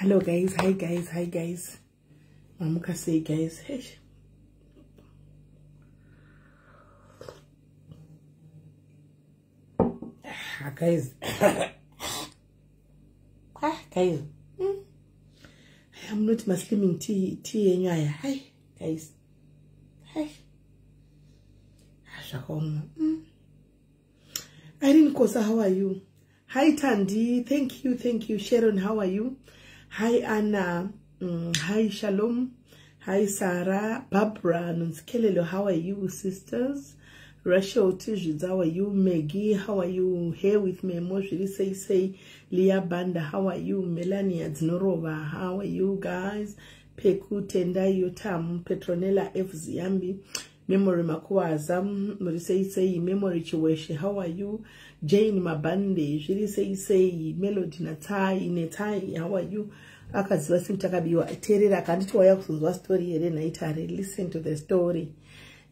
Hello guys, hi guys, hi guys. Mamuka sei guys? Hey. Ah, guys. Ah, guys. I'm not my slimming tea tea yenyu aya. Hi guys. Hi. Zvakaoma. Irene Kosa, how are you? Hi Tandi, thank you, thank you. Sharon, how are you? Hi Anna. Hi Shalom. Hi Sarah. Barbara Nonskelelo, how are you, sisters? Rachel Tijidz, how are you? Maggie, how are you? Here with me, Moshiri say say. Leah Banda, how are you? Melania Znorova, how are you guys? Peku Tendai Yotam, Petronella F. Ziambi, Memory Makuaza, Muri say Memory Chiweshe, how are you? Jane Mabande, Shiri say say, Melody Natai, Netai, how are you? Akaziva sekuti teerera kanditi wauya kuzonzwa story here naitare. Listen to the story.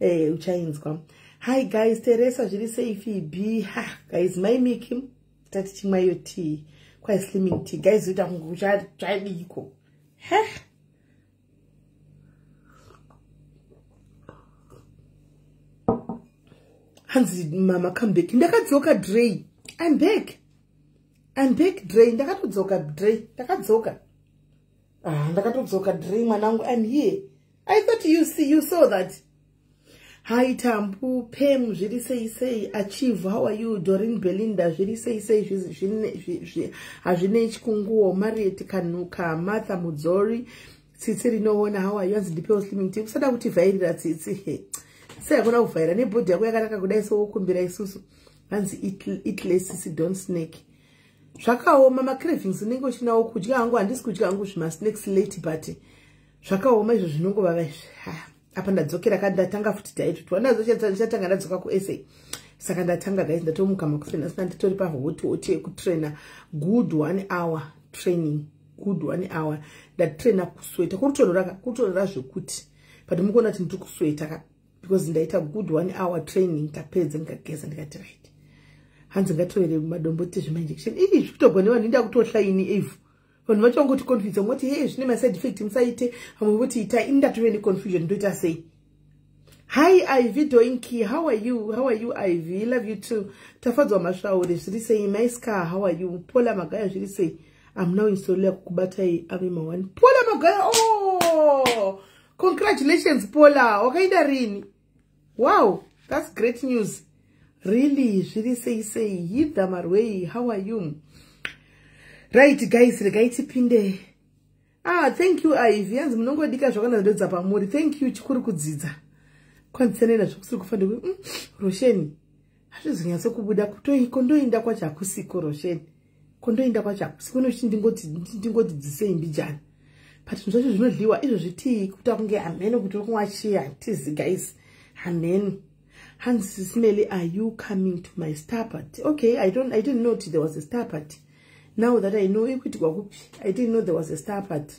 Uchainzwa. Hi guys, Teresa zviri sei Phoebe. Ha guys, mai Miki tati chimwayo tea. Kwa slimming tea. Guys, uita kunge uchadiko. He? Hanzi mama come back. Ndakadzoka Dre. I'm back. I'm back Dre. Ndakatodzoka Dre. Ndakadzoka. Ah, ndakatodzoka Dre mwanangu. I'm here. I thought you saw that. Hi Tambu, Pem, zviri sei sei, Achieve, how are you? Doreen Belinda, zviri sei sei, hazvinei chikunguwo, Mariet Kanuka, Martha Mudzori, Tsitsi rinoona, how are you? Hanzi ndipewo slimming tea. Kusada kuti vhairira Tsitsi. Sei hakuna kuvhaira nebhodhi yako yakanaka kudai sowokumbira isusu. Hanzi eat less, don't snack. Zvakaoma macravings unenge uchinawo kudya hangu, handisi kudya hangu zvimasnacks late, but zvakaoma izvo zvinongovava izvi. Apa ndadzokera ndatanga futi diet ndichatanga ndadzoka kuSA. Saka ndatanga guys, ndatomuka makuseni asina nditori pahoti hoti yekutraina good 1 hour training, good 1 hour. Ndatraina kusweta, kurutonhora kutonhora zvekuti, but mukuona kuti ndiri kusweta ka because ndaita good 1 hour training. Ndapedza ndikageza ndikati right. Hanzi ngatovere madombo tezvemainjection. Ii zvikutogwa nevanhu inda kutohla ini ivhu. Vanhu vacho vangoti confuse, vangoti hey zvine maside effect musaite, vamwe voti itai. Ini ndatove neconfusion, ndoita sei? Hi Ivy Doinki, how are you? How are you Ivy? Love you too. Tafadzwa Masvaure, zviri sei? Maiska, how are you? Paula Magaya, zviri sei? I'm now in kukubatai ave mawani. Paula Magaya, oh! Congratulations Paula, wakaenda rini? Wow, that's great news. Really, zviri sei sei? Hidha Marwei, how are you? Right guys, regai tipinde. Ah, thank you Ivy. Hanzi munongodika zvakanaka ndodza pamuri. Thank you, chikuru kudzidza. Kwandisenera zvokusiri kufanira Rosheni. Hazvizonyatsokubuda kondoinda kwacho hakusiko Rosheni. Kondoinda kwacho hakusiko nokuti ndingoti dzisei mbijana. But zvinhu zvacho zvinodliwa izvo zvitii kuita kunge hameno kuti uri kumwa chii hatizi guys. Hameno. Hanzi Smelly, are you coming to my star party? Okay, I didn't know there was a star party. Now that I know ikuitikwa kupi, I didn't know there was a star party.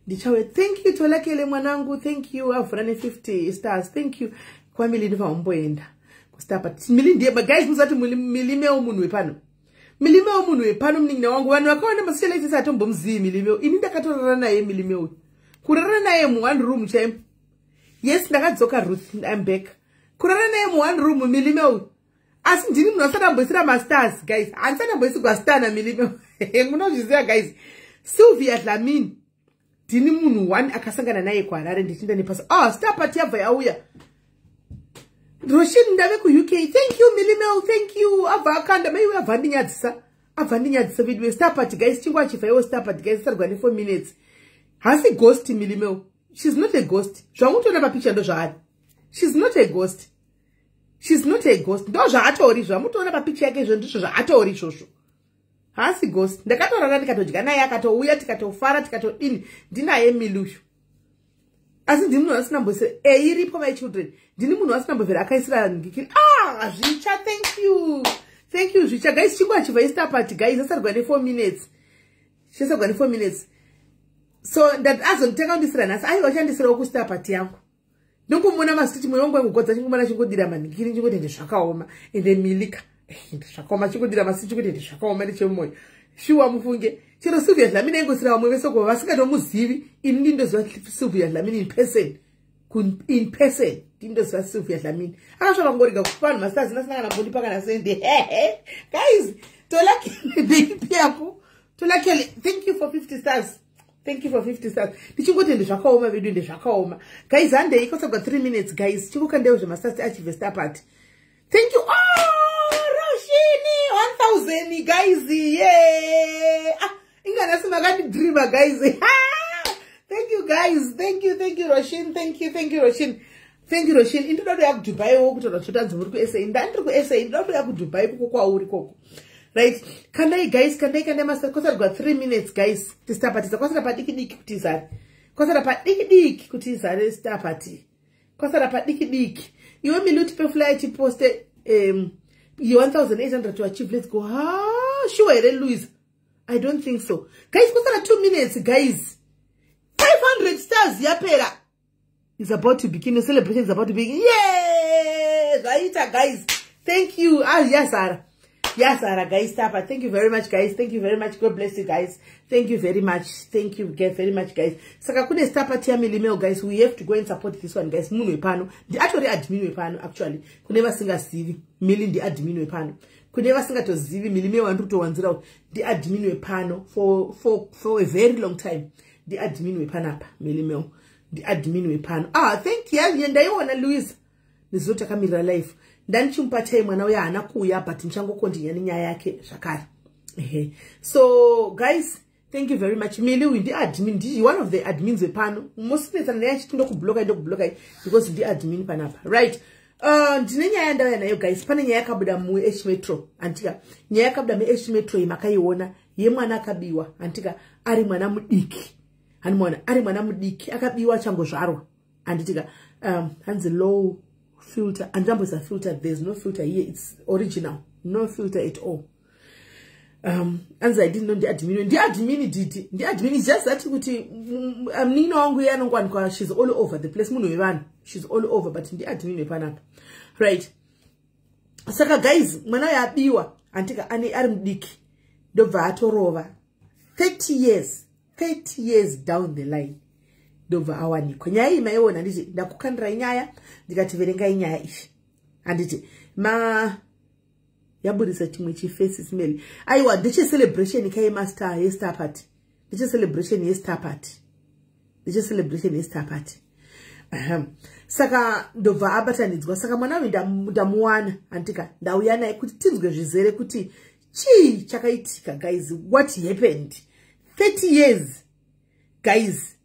Ndichawe, thank you Tolakele mwanangu, thank you. Avhura ne 50 stars, thank you. Kwamili ndifa umboenda kustar party. Mili ndiye, but guys musati milimeo munhu wepano. Milimeo munhu wepano munin'ina wangu. Vanhu vakaona masocialites atombomuzii milimeo. Ini ndakatorara naye milimeo. Kurara naye mu one room chaimo. Yes, ndakadzoka Ruth, I'm back. Kurara naye mu one room milimeo. Asi ndini munhu asati amboisira mastars guys. Handisati amboisigwa star namilimeo. Munozviziva guys. Sylvia Dlamini. Ndini munhu one akasangana naye kuHarare ndichinda nepasa. Ah, star party yabva yauya. Roshin ndave kuUK. Thank you Milimeo, thank you. Abva akanda maiwe abva andinyadzisa. Abva andinyadzisa video star party guys. Chingwa chifaiwo star party guys. Sarwa ne 4 minutes. Hasi ghost Milimeo. She's not a ghost. Zvamutoona papicha ndo zvaari. She's not a ghost. She's not a ghost. Ndo zvaatori zvamutoona papicha yake izvo ndizvo zvaatori izvozvo. Hasi ghost. Ndakatorara ndikatodya naye akatouya tikatofara tikatodini. Ndinaye Milushu. Asi ndini munhu asina mbosera. Iripo my children. Ndini munhu asina mbovera akaisira ngikiri. Ah, Zvicha, thank you. Thank you Zvicha. Guys, chingwa chibva star party guys. Asarwa ne 4 minutes. Chesarwa ne 4 minutes. So azonditenga kundisira nhasi. Aiwa achandisirawo kustar party yangu. Ndongomona masiti moyo wangu wangugodza chingomana chingodira manhikiri chingoti ende zvakaoma. Ende milika. Zvakaoma chingodira masiti chingoti ende zvakaoma nechemumoyo. Shuwa mufunge. Chero Sylvia Dlamini aingosira vamwe vese kuva vasingatomuzivi. Ini ndindoziva Sylvia Dlamini in person. In person ndindoziva Sylvia Dlamini. Akasvaka kungorega kupa vanhu mastars, nasina kana mbondipa kana sendi. Guys, tolakele yako, tolakele. Thank you for 50 stars, thank you for 50 stars. Ndichingoti ndezvakaoma vedu, ndezvakaoma guys. Handei, kwasabwa 3 minutes guys. Chingokandaiwo zvemastars, achive star party. Thank you. Oh, Roshini, 1000 guys. Yeah, ah, inganasi makandidreama guys. Thank you guys, thank you, thank you Roshin, thank you, thank you Roshin, thank you Roshin. Indoda kuya kuDubai wo, kutaura kuti muri kuSA, ndandiri kuSA. Ndoda kuya kuDubai koko kwauri koko. Right, kandai guys, kandai, kandai masa. Kwasarwa 3 minutes guys, tisitapatisa. Kwasara padiki diki kuti izare, kwasara padiki diki kuti izare star party, kwasara padiki diki. Iwe Miluti pefly chiposte 1800 to achieve. Let's go. Ha, sure here Louis? I don't think so guys. Kwasara 2 minutes guys. 500 stars yapera. Is about to begin. The celebration is about to begin. Yeah, zvaita guys, thank you. Ah, yazara, yazara guys. Stop. Thank you very much guys, thank you very much. God bless you guys. Thank you very much, thank you very much guys. Saka kune star party yaMilimeo guys. We have to go and support this one guys. Munhu wepano, ndiatori admin wepano actually. Kune vasingazivi, Mili ndiadmin wepano. Kune vasingatozivi, Milimeo wandiri kutowanzira ndiadmin wepano for a very long time. Ndiadmin wepanapa, Milimeo ndiadmin wepano. Ah, thank you. Ndaiona Louise nezuro takamirira life. Ndanichimupa tai, mwana uya haana kuuya, but ndichangokontinya nenyaya yake zvakare. Ehe, so guys, thank you very much. Mili uyu ndiadmin, ndi one of the admins wepano. Musinetsana naye achiti ndokublokai, ndokublokai, because ndiadmin panapa. Right, ndine nyaya yandauya nayo guys. Pane nyaya yakabuda muH Metro, antika? Nyaya yakabuda muH Metro iyi makaiona, yemwana akabiwa, antika? Ari mwana mudiki, handimaona? Ari mwana mudiki, akabiwa achangozvarwa, anditika? Hanzi low filter. Andamboisa filter. There's no filter here, it's original, no filter at all. Anzi I didn't know ndiadmin. Ndiadmin didi, ndiadmin. It's just that kuti munin'ina wangu iye anongwanikwa, she's all over the place, munhu wevanhu, she's all over, but ndiadmin wepanapa. Right, saka guys, mwana uyo abiwa, antika? Ane ari mudiki, ndobva atorova 30 years, 30 years down the line ndobva awanikwa. Nyaya iyi maiona, nditi ndakukandirai nyaya, ndikati verengai nyaya iyi, handiti? Ma yaburisa chimwe chiface smell. Aiwa, ndechecelebration kayemastar, yestar party. Ndechecelebration yestar party, ndechecelebration yestar party. Saka ndobva abatanidzwa. Saka mwana uyu ndamuwana, handika? Ndauya naye kuti tinzwe zvizere kuti chii chakaitika guys. What happened 30 years guys,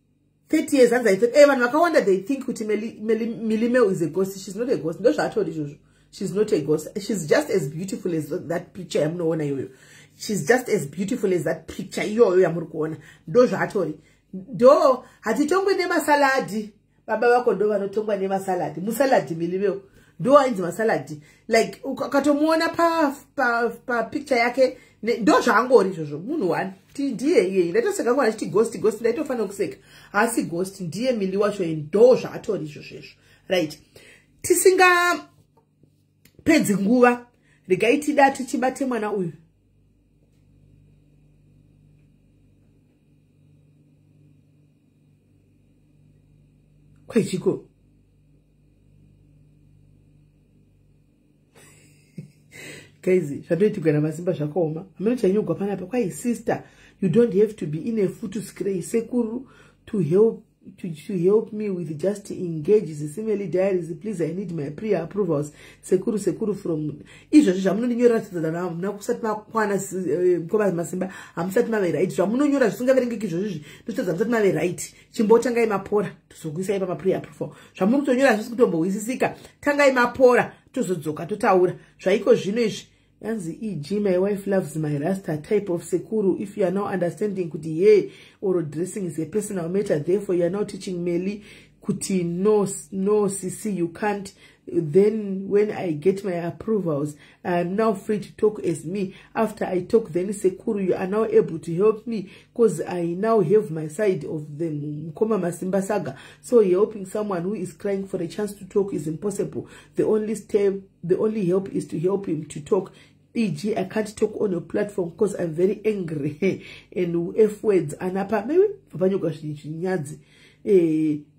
30 years? Hanzi vanhu vakawanda, they think kuti Milimeo is a ghost. She's not a ghost. Ndo zvaatori izvozvo. She's not a ghost. She's just as beautiful as that picture yamunoona iyoyo. She's just as beautiful as that picture iyoyo yamuri kuona. Ndo zvaatori. Ndo hatitongwe nemasaladi. Baba vako ndo vanotongwa nemasaladi. Musaladi Milimeo ndo ainzi masaladi. Like ukatomuona papicture yake, ndo zvaangori izvozvo. Munhu one ndiye iyeye. Ndaitoseka ngwana achiti ghost, ghost. Ndaitofanira kuseka. Haasi ghost, ndiye Mili wacho. Ndo zvaatori izvozvo izvo. Right, tisingapedzi nguva, regai tida tichibate mwana uyu. Kwechiko guys, zvatoitigwa namasimba zvakaoma. Hameno chanyogwa panapa. Kwai sister, you don't have to be in a Footscray sekuru to help me with. Just engage Zisimeli Diaries please. I need my prayer approvals sekuru, sekuru from izvozvi zvamunondinyorera. Hamuna kusati makwana mukoma Masimba, hamusati mave right. Zvamunonyora zvisingaverengeki izvozvizvi, ndozvitadza musati mave right. Chimbotangai mapora, tozokuisai pamaprayer approval. Zvamuri kutonyora zvisi kutombohwisisika. Tangai mapora, tozodzoka totaura zvaiko zvino izvi. Yanzi eg my wife loves my rasta type of sekuru. If you are now understanding kuti ye or dressing is a personal matter, therefore you are now teaching Meli kuti no, no cc, you can't. Then when I get my approvals, I am now free to talk as me. After I talk, then sekuru, you are now able to help me because I now have my side of the Mkoma Masimba saga. So helping someone who is crying for a chance to talk is impossible. The only step, the only help is to help him to talk. Eg, I can't talk on your platform because I'm very angry and F words anapa maybe panyoka zvinyadzi,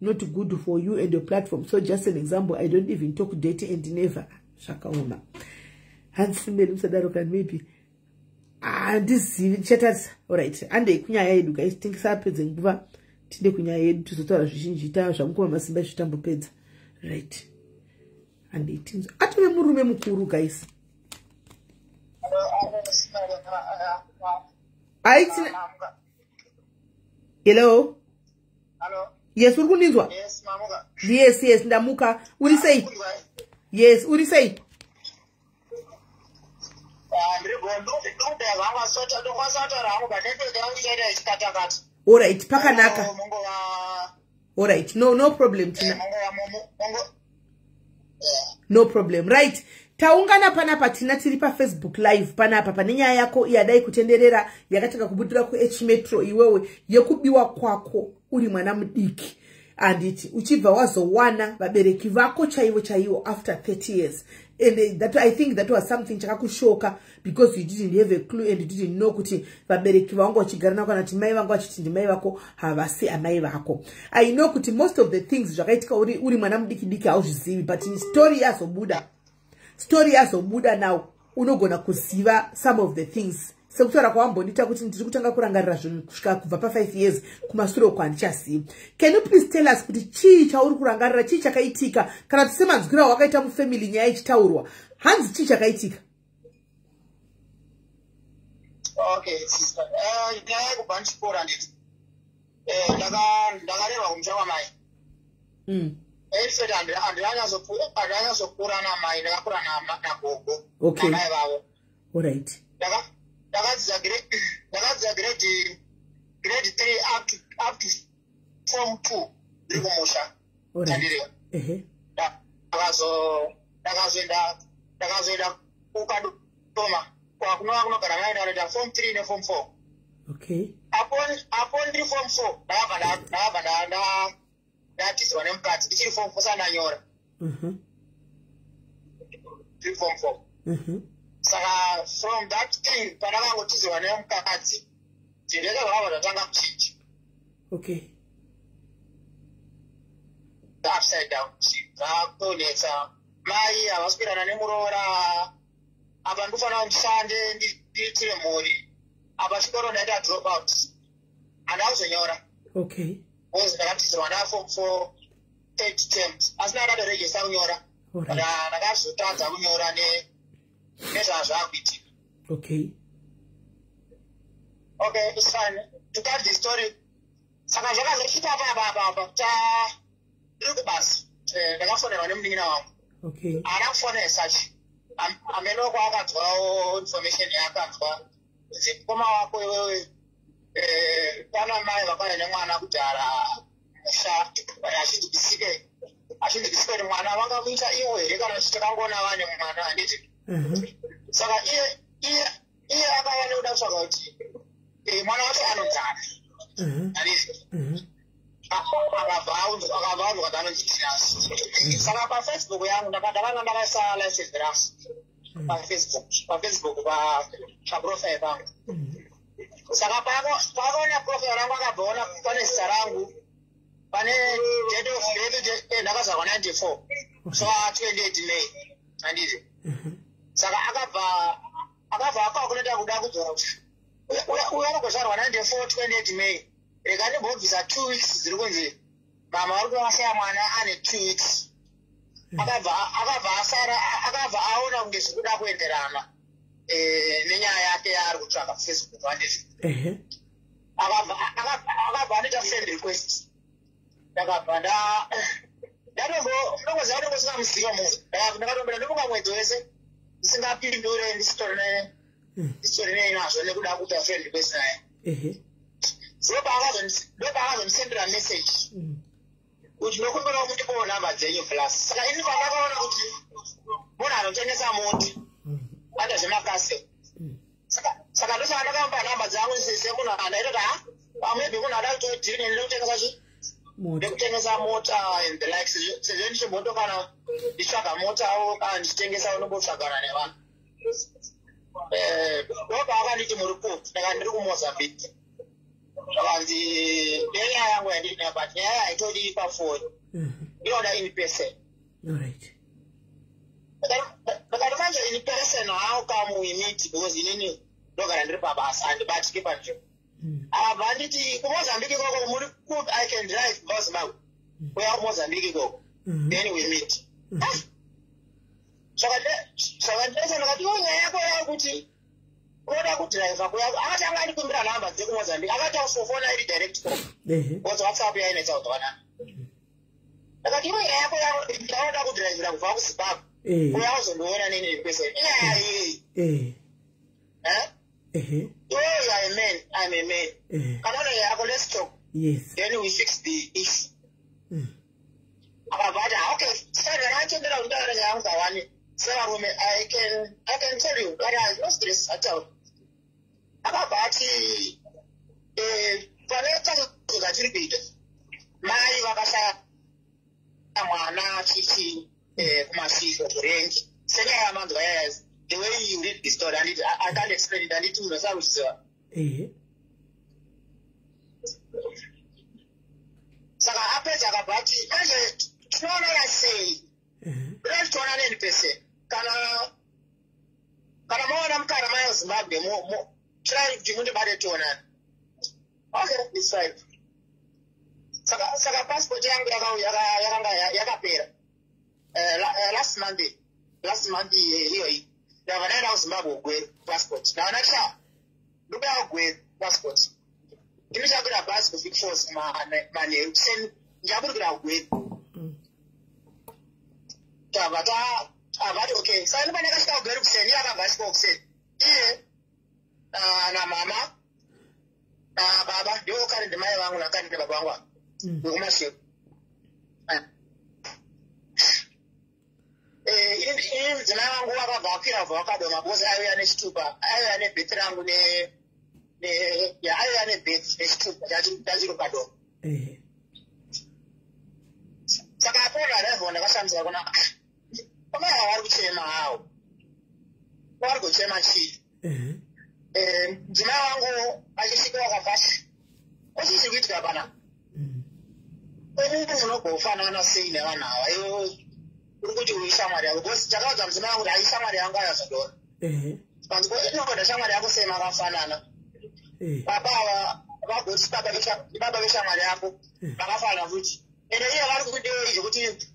not good for you and your platform. So just an example, I don't even talk dirty and never. Zvakaoma. Hanzi mberi musadaro kani, maybe handizivi, ndichatarisa. Alright, andei kunyaya yedu, guys. Tingisapedze nguva, tinde kunyaya yedu, tizotaura zvizhinji ta zvamukoma Masimba zvitambopedza. Right, handei tinzwa. Atove murume mukuru, guys. Aitina, hello. Hello. Yes, uri kundinzwa? Yes, mamuka. Yes, ndamuka. Uri sei? Yes, uri sei? Ndiri ndikudaya zvangu, asi ndokwanisa kutaura hangu, but network yangu ichaita ichikatakata. Alright, pakanaka. Mungova Alright, no problem, Tina. Mungova mungo No problem. Right, taungana panapa, tina tiri paFacebook Live panapa pane nyaya yako yadai kutenderera, yakatanga kubudira kuH Metro iwewe, yekubiwa kwako uri mwana mudiki, anditi? Uchibva wazowana vabereki vako chaivo chaivo after 30 years, and that, I think that was something chakakushoka because you didn't have a clue and you didn't know kuti vabereki vangu vachigara nako, kana kuti mai vangu vachiti ndimai vako, havasi amai vako. I know kuti most of the things zvakaitika uri mwana mudiki diki hauzvizivi, but story yazobuda now, unogona kuziva some of the things, sekutaura kwawambondiita kuti ndiri kutanga kurangarira zvinhu kusvika kubva pa5 years kumashure uko handichazivi. Can you please tell us kuti chii chauri kurangarira, chii chakaitika, kana kuti semanzwiro awakaita mufamily nyaya ichitaurwa, hanzi chii chakaitika? Okay, sister. Nyaya yekubva ndichikura, handiti? Ndakarerwa kumusha kwamai. In fact, handinanyatsokura namai, ndakakura nagogo. Namai vavo. Ndakadzidza grade 3 up to form 2 ndiri kumusha. Tandireva. Ndakazoenda kuKadoma kwakunova kunogara mai, ndanoita form 3 neform 4. Apo ndiri form 4, ndakabva ndatizwa nemukadzi ndichiri form 4, sandanyora. Ndiri form 4. Saka from that thing, pandakangotizwa nemukadzi, zvinhu zvese zvakabva zvatanga kuchinja. Upside down, zvakutonetsa. Mai havasi kuirana nemuroora. Apa ndikufanira ndishande, ndiitire mhuri. Apa chikoro ndaita drop out, handina kuzonyora. Because ndakatizirwa ndaform four third term, asi ndakatoregista kunyora. Ndakazotadza kunyora nezvazvakuitika. Okay, it's fine. To cut the story, saka zvakazoitika apa ta ndiri kubasa, ndakafonerwa nemunin'ina wangu. Haana kufonera such, amene kwaakanzwawo information yaakanzwa kunzi mukoma wako iwewe, pana mai vakauya nemwana kudhara musha, achinzwisike kuti mwana vangamuita iwo here kana kuti takangoona vane mwana, handiti? Saka iye akava nekuda kutsvaga kuti mwana wacho anonzana, handiti? Akabva aunzwa kuti anonzi Tinasi. Saka paFacebook yangu ndakanga ndakaisa license rangu paFacebook paprofile pangu. Saka paakaona profile rangu, akabvaona pane zita rangu, pane date of birth, ndakazvarwa 94, so 28 May, handiti? Saka akabva akakuneta kuda kudzora kuti uyu anogozvarwa 94, 28 May, rega ndimbobvisa 2 weeks dziri kunzi mama vari kuvashaya mwana ane 2 weeks. Akabva asara, akabva aona kunge zviri kuda kuenderana nenyaya yake yaari kutsvaka kuFacebook, handiti? Akabva anoita friend request. Ndakabva ndatombo ndongoziva kuti ngosingamuziva munhu. Ndakatombera ndofunga mwedzi wese ndisingapindure, ndisitori nei nazvo nekuda kuita friend request naye. Ndopaakazondisendera message kuti ndokumbirawo mundipowo nhamba dzenyu plus. Saka ini pandakaona kuti munhu anotengesa mota, anda zvemakase, saka ndosaka ndakamupa nhamba dzangu semunhu andaitoti, ha, pamwebhi munhu ada kutodhiri nekutengesa chi mota. Nekutengesa mota and the likes, sezvo ndichimboto kana ndichitsvaga motawo kana ndichitengesa, unombotsvagana nevanhu. Ndopa akanditi, "Muri kupi?" Ndakati, "Ndiri kuMozambique." Zvakanzi, "Nenyaya yangu yandinayo, but nyaya haitodi pafoni, inoda in person." Ndakati, "Manje in person, how come we meet? Because inini ndogara ndiri pabasa, handibatiki panzvimbo." Akabva anditi, "KuMozambique ikoko muri kupi? I can drive kubva Zimbabwe kuya kuMozambique ikoko, then we meet." Saka ndese ndakati, "Iwo nyaya yako yakuti unoda kudhiraivha kuya." Akati anga andikumbira nhamba dzekuMozambique, akati afofona iri direct call, because WhatsApp yainetsa kuzwanana. Ndakati, "Iwo nyaya yako yaunoda kudhiraivhira kubva kuZimbabwe kuya uzondiona nini in person, inyaya yei?" Iwe, you are a man, I'm a man. Kana une nyaya yako, let's talk, then we fix the issue. Akabva ati, "Ah, okay." Saka ndakatendera kuti ndakaona nyaya yangu kawani sevarume. I can tell you, but I no stress at all. Akabva ati, "Pane tsazo dzatiri kuita, mai vakashaya mwana chichi kuMasvingo kurengi, senyaya yamanzwa yaya." The way you read the story, anditi I can't explain it, anditi munhu asaruziva. Saka apedza akabva ati, "Manje tinoonana sei? Ndoda tichionana in person. Kana maona mukana mayo Zimbabwe, try kuti mundibate tionane." Okay, it's fine. Saka passport yangu yakanga yakapera last month iyoyi. Ndabva ndaenda kuZimbabwe kuGweru passport. Ndaona sha ndokuya kuGweru passport, ndinochakwira bhazi kuVic Falls manheru kuseni, ndichaburukira kuGweru. Tabva tabvati okay. Saka ndipo ndakasvika kuGweru kuseni, iye akabva asvika kuseni, iye namama nababa, ndivo kare ndimai vangu nakare ndibaba vangu ava vekuMasvingo. Ini mudzimai vangu vakabva akwira kubva vaKadoma, because aiuya nechitupa, aiuya nebirth rangu ya, aiuya nebirth nechitupa chachiri Kadoma. Saka apona arrival, ndakashamisira kuna amai ava vari kuchema hawo, vari kuchema chii? Mudzimai wangu achisvika wakabva, "Ochii chiri kuitika pana? Inini munogofanana sei nevanhu ava? Iwe uri kuti uri shamwari yako?" Because takaudza mudzimai wangu kuti ai shamwari yangu ayazodora. Kanzi, "Ko inogoda shamwari yako sei makafanana? Baba ava vagoti baba veshamwari yako, vakafanana futi, ende iye vari kudei zvekuti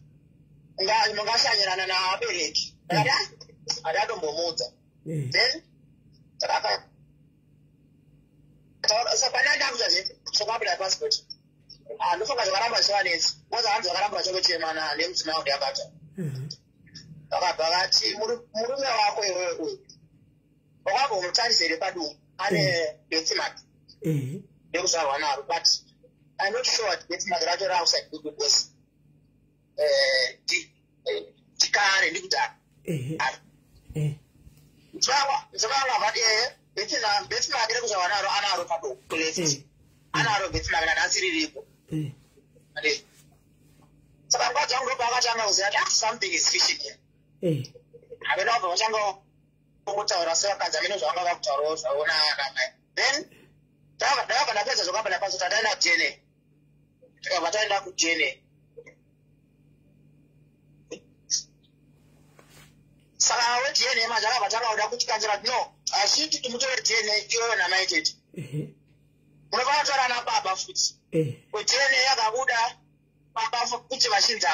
mungashanyirana naabereki?" Ndakati, "Ah, handatombomudza." Then pana ndakuita zvekuapply passport. Ah, ndofunga zvakaramba zvichivanetsa, because hanzi vakaramba vachingochemana nemudzimai wangu yabata. Vakabva vati, "Murume wako iwewe uyu wakambomutarisa here padumbu? Ane birthmark rekuzvarwa naro." But I'm not sure kuti birthmark racho rauside kupi, because ndikare, ndikudhara. Mudzimai wangu akati, "Ehe, birthmark rekuzvarwa naro anaro padumbu kuleft." Anaro birthmark nanhasi riripo. Saka mukadzi wangu ndopaakatanga kuziva kuti, ah, something is fishy here. Havena vabva vatanga kutaura sevakadzi, amene zvavanga vakutaurawo zvavo namai. Then ndakabva ndapedza zvakabva ndapasa, tataenda kuDNA. Tikabva taenda kuDNA. Saka weDNA manje akabva tanga kuda kutikanzira kuti, "No, hazviiti kuti mutore DNA iwewe namai chete. Munofanira kutora nababa futi." KuDNA yakabuda baba kuti vachinzi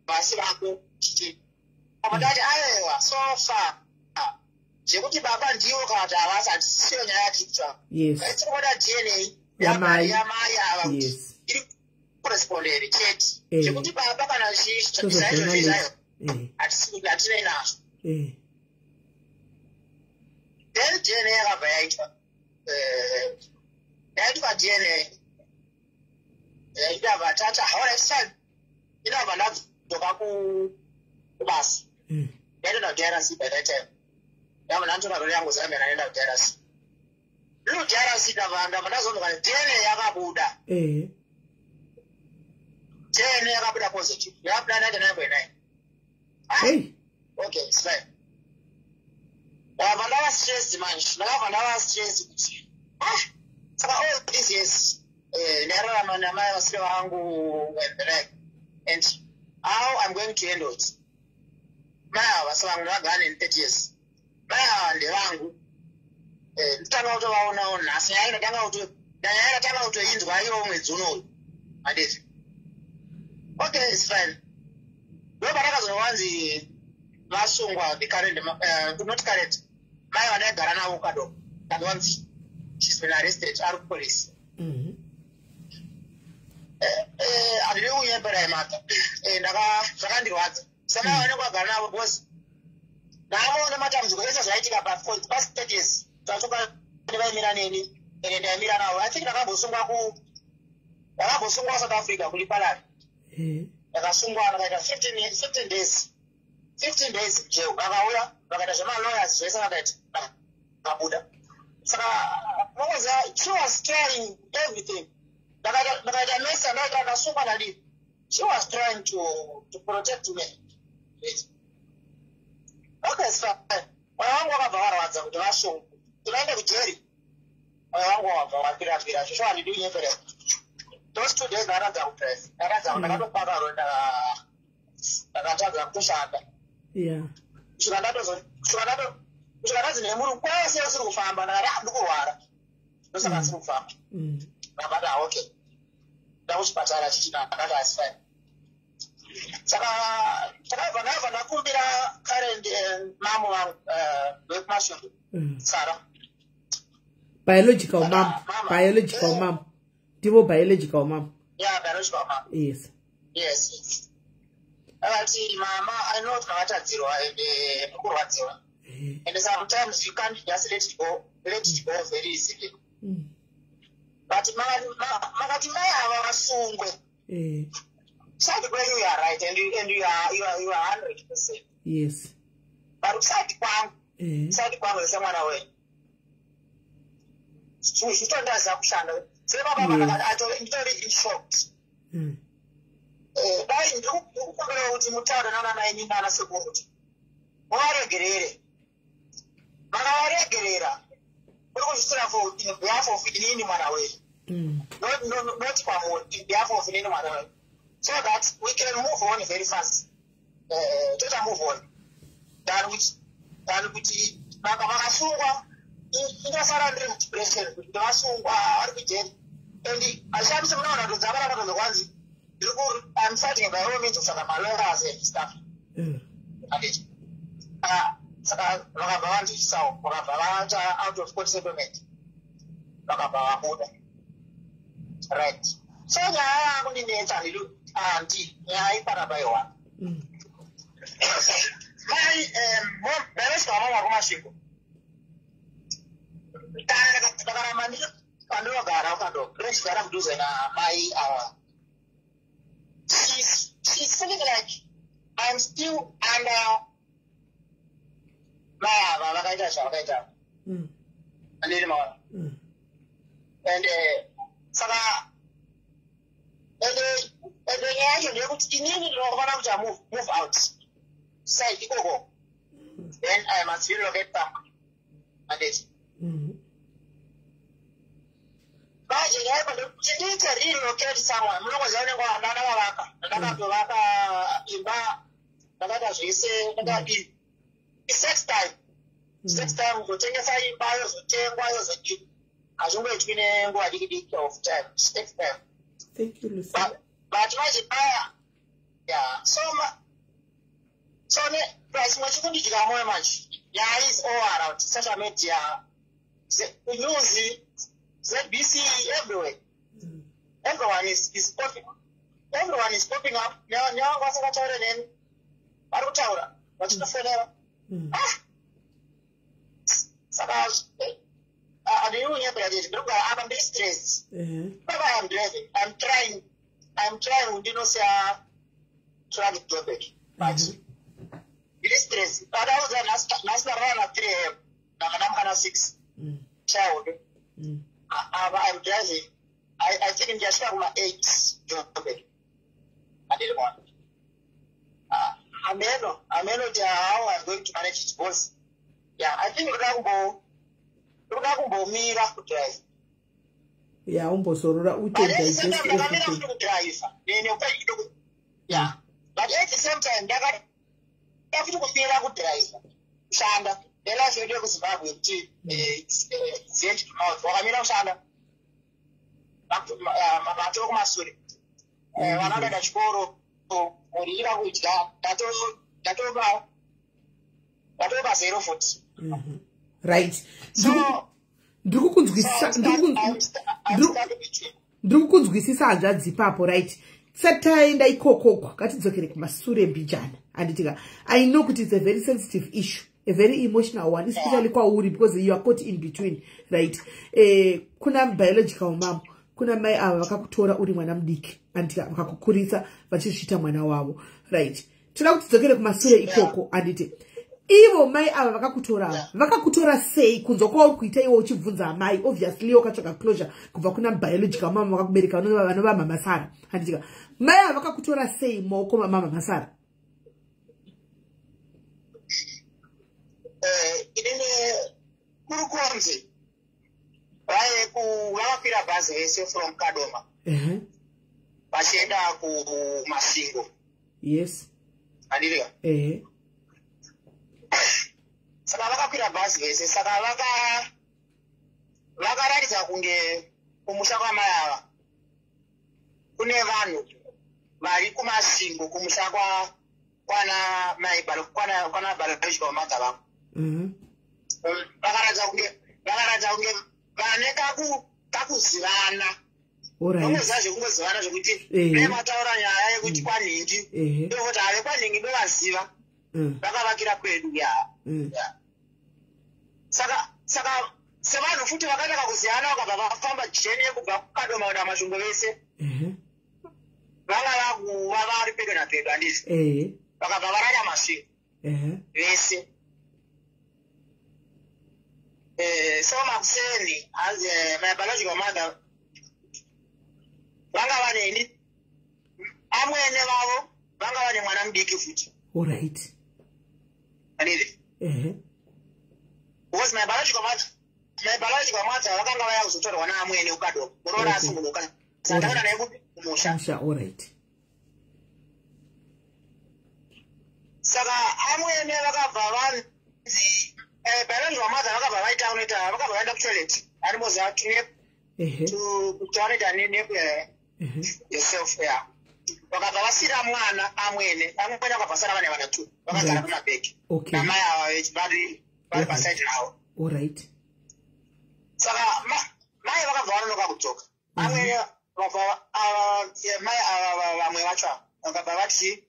vasi vako chichi. Apa ndati, "Aiwa, so far zvekuti baba ndiwo kana kuti havasi, hatisiyo nyaya yatiri kutsvaka. Tiri kuda DNA yamai." Yamai ava kuti iri kurespond here chete. Zvekuti baba kana tozozviona zvaizvo later. Zvayo hatinei nazvo. Then DNA yakabva yaitwa. Yaitwa DNA, ndabva tata, alright, fine. Inabva ndadzoka kubasa. Ndaitoenda kuDRC by that time. Ndabva ndanditora rori yangu Zambia, ndaenda kuDRC. Ndiri kuDRC, ndabva ndazonzwa kuti DNA yakabuda. DNA yakabuda positive, yakabuda 99.9. Ah, Hey. okay, it's fine. Ndakabva ndava stressed manje, ndakabva ndava stressed kuti, ah, saka all these years ndairarama namai vasiri vangu and the like, and how I'm going to handle it. Mai ava vasi vangu, ndakagara neni 30 years. Mai ava ndevangu. Nditanga kutovaonawo nhasi. Nyaya ndatanga kutoinzwa iwo mwedzi unoyu, handiti? Okay, it's fine. Ndo pandakazonwanzi vasungwa, the current, not current, mai vandaigara navo kadoko. Ndazwanzi she's been arrested, ari kupolice. Handidi kunyepera imata. Zvakandirwadza samai vanenge vagara navo, because navo nematambudziko ese zvaitika for the past 30 years tatoka vaimira neni, ende ndaimira navo. I think ndakambosungwa South Africa, kuLephalale. Ndakasungwa, ndakaita 15 days, 15 days jail. Vakauya, vakaita zvemalawyers zvese, vakaita, vakabuda. Saka mokoziva, she was trying everything. Ndakaita mesa, ndaita, ndasungwa, ndadii. She was trying to protect me. Okay, it's fine. Mwoyo wangu wakabva warwadza kuti vasungwa, tivaende kujeri. Mwoyo wangu wakabva wapirapira zvosvo. Handidi kunyepera, those 2 days ndakatadza kudrive, ndakatadza. Ndakatopaka ro, ndakatadza kutoshanda. Kusvika ndazi nemuri kwese usiri kufamba. Ndakati, "Ah, ndikurwara, ndosaka ndisiri kufamba." Ndakati, "Ah, okay." Ndakuchipatara chichi, ndakati, "It's fine." Saka takabva, ndabva ndakumbira current mamo vangu vekuMasvingo. Sara. Biological mom. Mama. Biological mom, ndivo biological mom? Yeah, biological mom. Yes. Yes. Akati, "Mama, I know kuti makatadzirwa and mukurwadziwa, and sometimes you can't just let it go, let it go very easily, but makati mai ava vasungwe. Side kwenyu you are right and you are 100%, but kuside kwangu, side kwangu semwana wenyu, zvitondaziva kushanda sebaba." Nditori in shock. Dai ndiri kukumbira kuti mutaure nana naini nana sekuru kuti muvaregerere. Makavaregerera, muri kuzviitira for in behalf of inini mwana wenyu, not kwamuri, in behalf of inini mwana wenyu, so that we can move on very fast. Toita move on than kuti vakasungwa, indosara ndiri mudepression kuti ndavasungwa, vari kujeri. And hazvishamisi, munoona kuti dzavara kwanzi I'm fighting by all means kutsvaka malawyers and stuff. Handiti? Saka vakabva vanzwisisawo, vakabva vaita out of court settlement, vakabva vabuda, right? So nyaya yakundinetsa, handi nyaya iparapa iwa. Mai ndareswa mama kuMasvingo. Kana ndakaramba ndiri pandinogara ukado, ndinochigara kudhuze namai ava. She's feeling like I'm still under mai ava vakaita zvavakaita. Andiri maona? And saka ende nyaya yacho ndeyekuti inini ndinofanira kuti move out side ikoko, then I must relocate somewhere, anditi? Manje nyaya yako ndeyekuti ndiite relocate somewhere, munongoziva unenge ndakavaka, ndakatovaka imba, ndakaita zvese, ndakadii. It takes time. It takes time kuzotengesa imba, yozotengwa, yozodii. Hazvingoitwi nenguva diki diki of time. It takes time. Thank you, Lucy. But manje paya, yeah, so ne plus chimwe chikundidya mwoyo manje, nyaya is all around social media, news, ZBC, everywhere. Everyone is popping, everyone is popping up. Nevangu vasingataure neni vari kutaura, vachitofonera. Ah! Saka handiri kunyepera chete, ndiri kugara apa, ndiri stressed. Baba, I'm driving, I'm trying ndinosiya truck Joburg, but ndiri stress. Padaudza nhasi ndarara na 3 a.m., ndanga ndamuka na 6. Child. Apa I'm driving. I think ndichasvika kuma 8 Joburg, handiri kuona. Ameno kuti how I'm going to manage it, because Yeah, I think ndoda kumbomira kudrive. Ya, umbozorora, utodakamira futi kudrive. Yeah, but at the same time ndakada futi kumira kudrive, kushanda nelife yedu yekuZimbabwe, kuti hand to mouth. Wakamira kushanda, matoo kumasure, vana vanoenda chikoro, mhuri ira kudya, ndatova zero futi. Right, ndiri kukunzwisisa, hanzvadzi, ipapo. Right, tisati taenda ikokoko, ngatidzokere kumasure mbijana, handitika? I know kuti it's a very sensitive issue, a very emotional one, especially kwauri, because you are caught in between, right? Kuna biological mom, kuna mai ava vakakutora uri mwana mudiki, handitika? Vakakukurisa vachizviita mwana wavo, right? Toda kuti tidzokere kumasure ikoko, handiti? Ivo mai ava vakakutora ava, vakakutora sei? Kunzwa kwauri kuita iwo uchibvunza amai, obviously wakatsvaga closure kubva kuna biological mama vakakubereka, vanova Mama Sara, handitika? Mai ava vakakutora sei maoko mamama Sara? Inini kuri kunzi vakakwira bhazi vese from Kadoma vachienda kuMasingo. Handitika? Ehe. Saka vakakwira bhazi vese, saka vakaratidza kunge kumusha kwamai ava kune vanhu vari kuMasingo, kumusha kwana mai, kwana biological mother vangu. Vakaratidza kunge vane kakuzivana. Nongoziva zvekungozivana, zvekuti dai mataura nyaya yekuti kwanhingi, ndokuti have kwanhingi ndovaziva, vakavakira kwedu ya. Saka sevanhu futi vakaita kakuziyana, vakabva vafamba journey yekubva kuKadoma kuenda Masvingo vese. Vanga vakuva vari pedo napedo, handiti? Vakabva varara Masvingo vese. So makuseni, hanzi my biological mother vanga vaneni, amwene vavo vanga vane mwana mudiki futi. Handiti? Ehe. Because my biological mother vakanga vaya kuzotorwa naamwene kuKadoma, muroora asungunuka, sataura naye kupi? Kumusha. Musha, alright. Saka amwene vakabva vanzi biological mother vakabva vaita unoita, vakabva vaenda kutoilet, arimboziva tune kuti vanoita nap yourself ya. Vakabva vasira mwana amwene. Amwene vakabva vasara vane vana two, vakagara pamabhegi namai ava vari pasaidi ravo. Saka mai vakabva vanonoka kudzoka. Amwene vabva mai ava, vamwe vacho ava vakabva vati,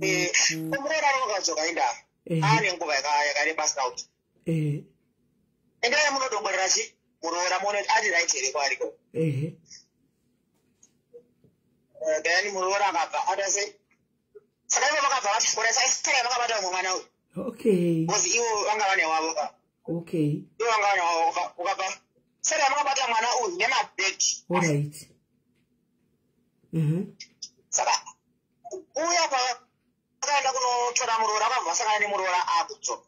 "Muroora anonoka kudzoka, indava aane nguva yakareba asina kudzoka. Endai munodongorera chi muroora, muone kuti ari right here kwariko." Then muroora akabva ata sei. Saka ivo vakabva vati, "Ora, isai makabata umwe mwana uyu," because ivo vanga vane wavo ka. Ivo vanga vane wavo, ukabva saka makabata mwana uyu nemabhegi. Alright. Saka uya pavakaenda kunotora muroora, akabva vasangana nemuroora akudzoka.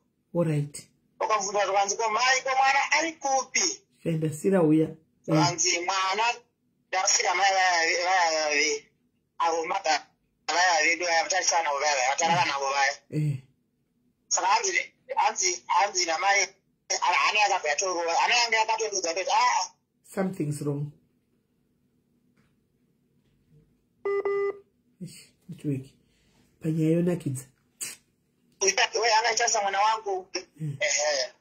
Vakabvunza, zvakanzi, "Ko mai, ko mwana ari kupi?" Kaendasira uya. Vanzi, "Mwana ndasira mai vaya vaya ve avo mother vaya vedu vaya vatarisana navo vaya vaya vatarara navo vaya." Saka hanzi namai, hana yakabva yatorova, hana yanga yakatondudza kuti aa. Something's wrong. Ish, network panyaya yonakidza. We angaitarisa mwana wangu. Ehe,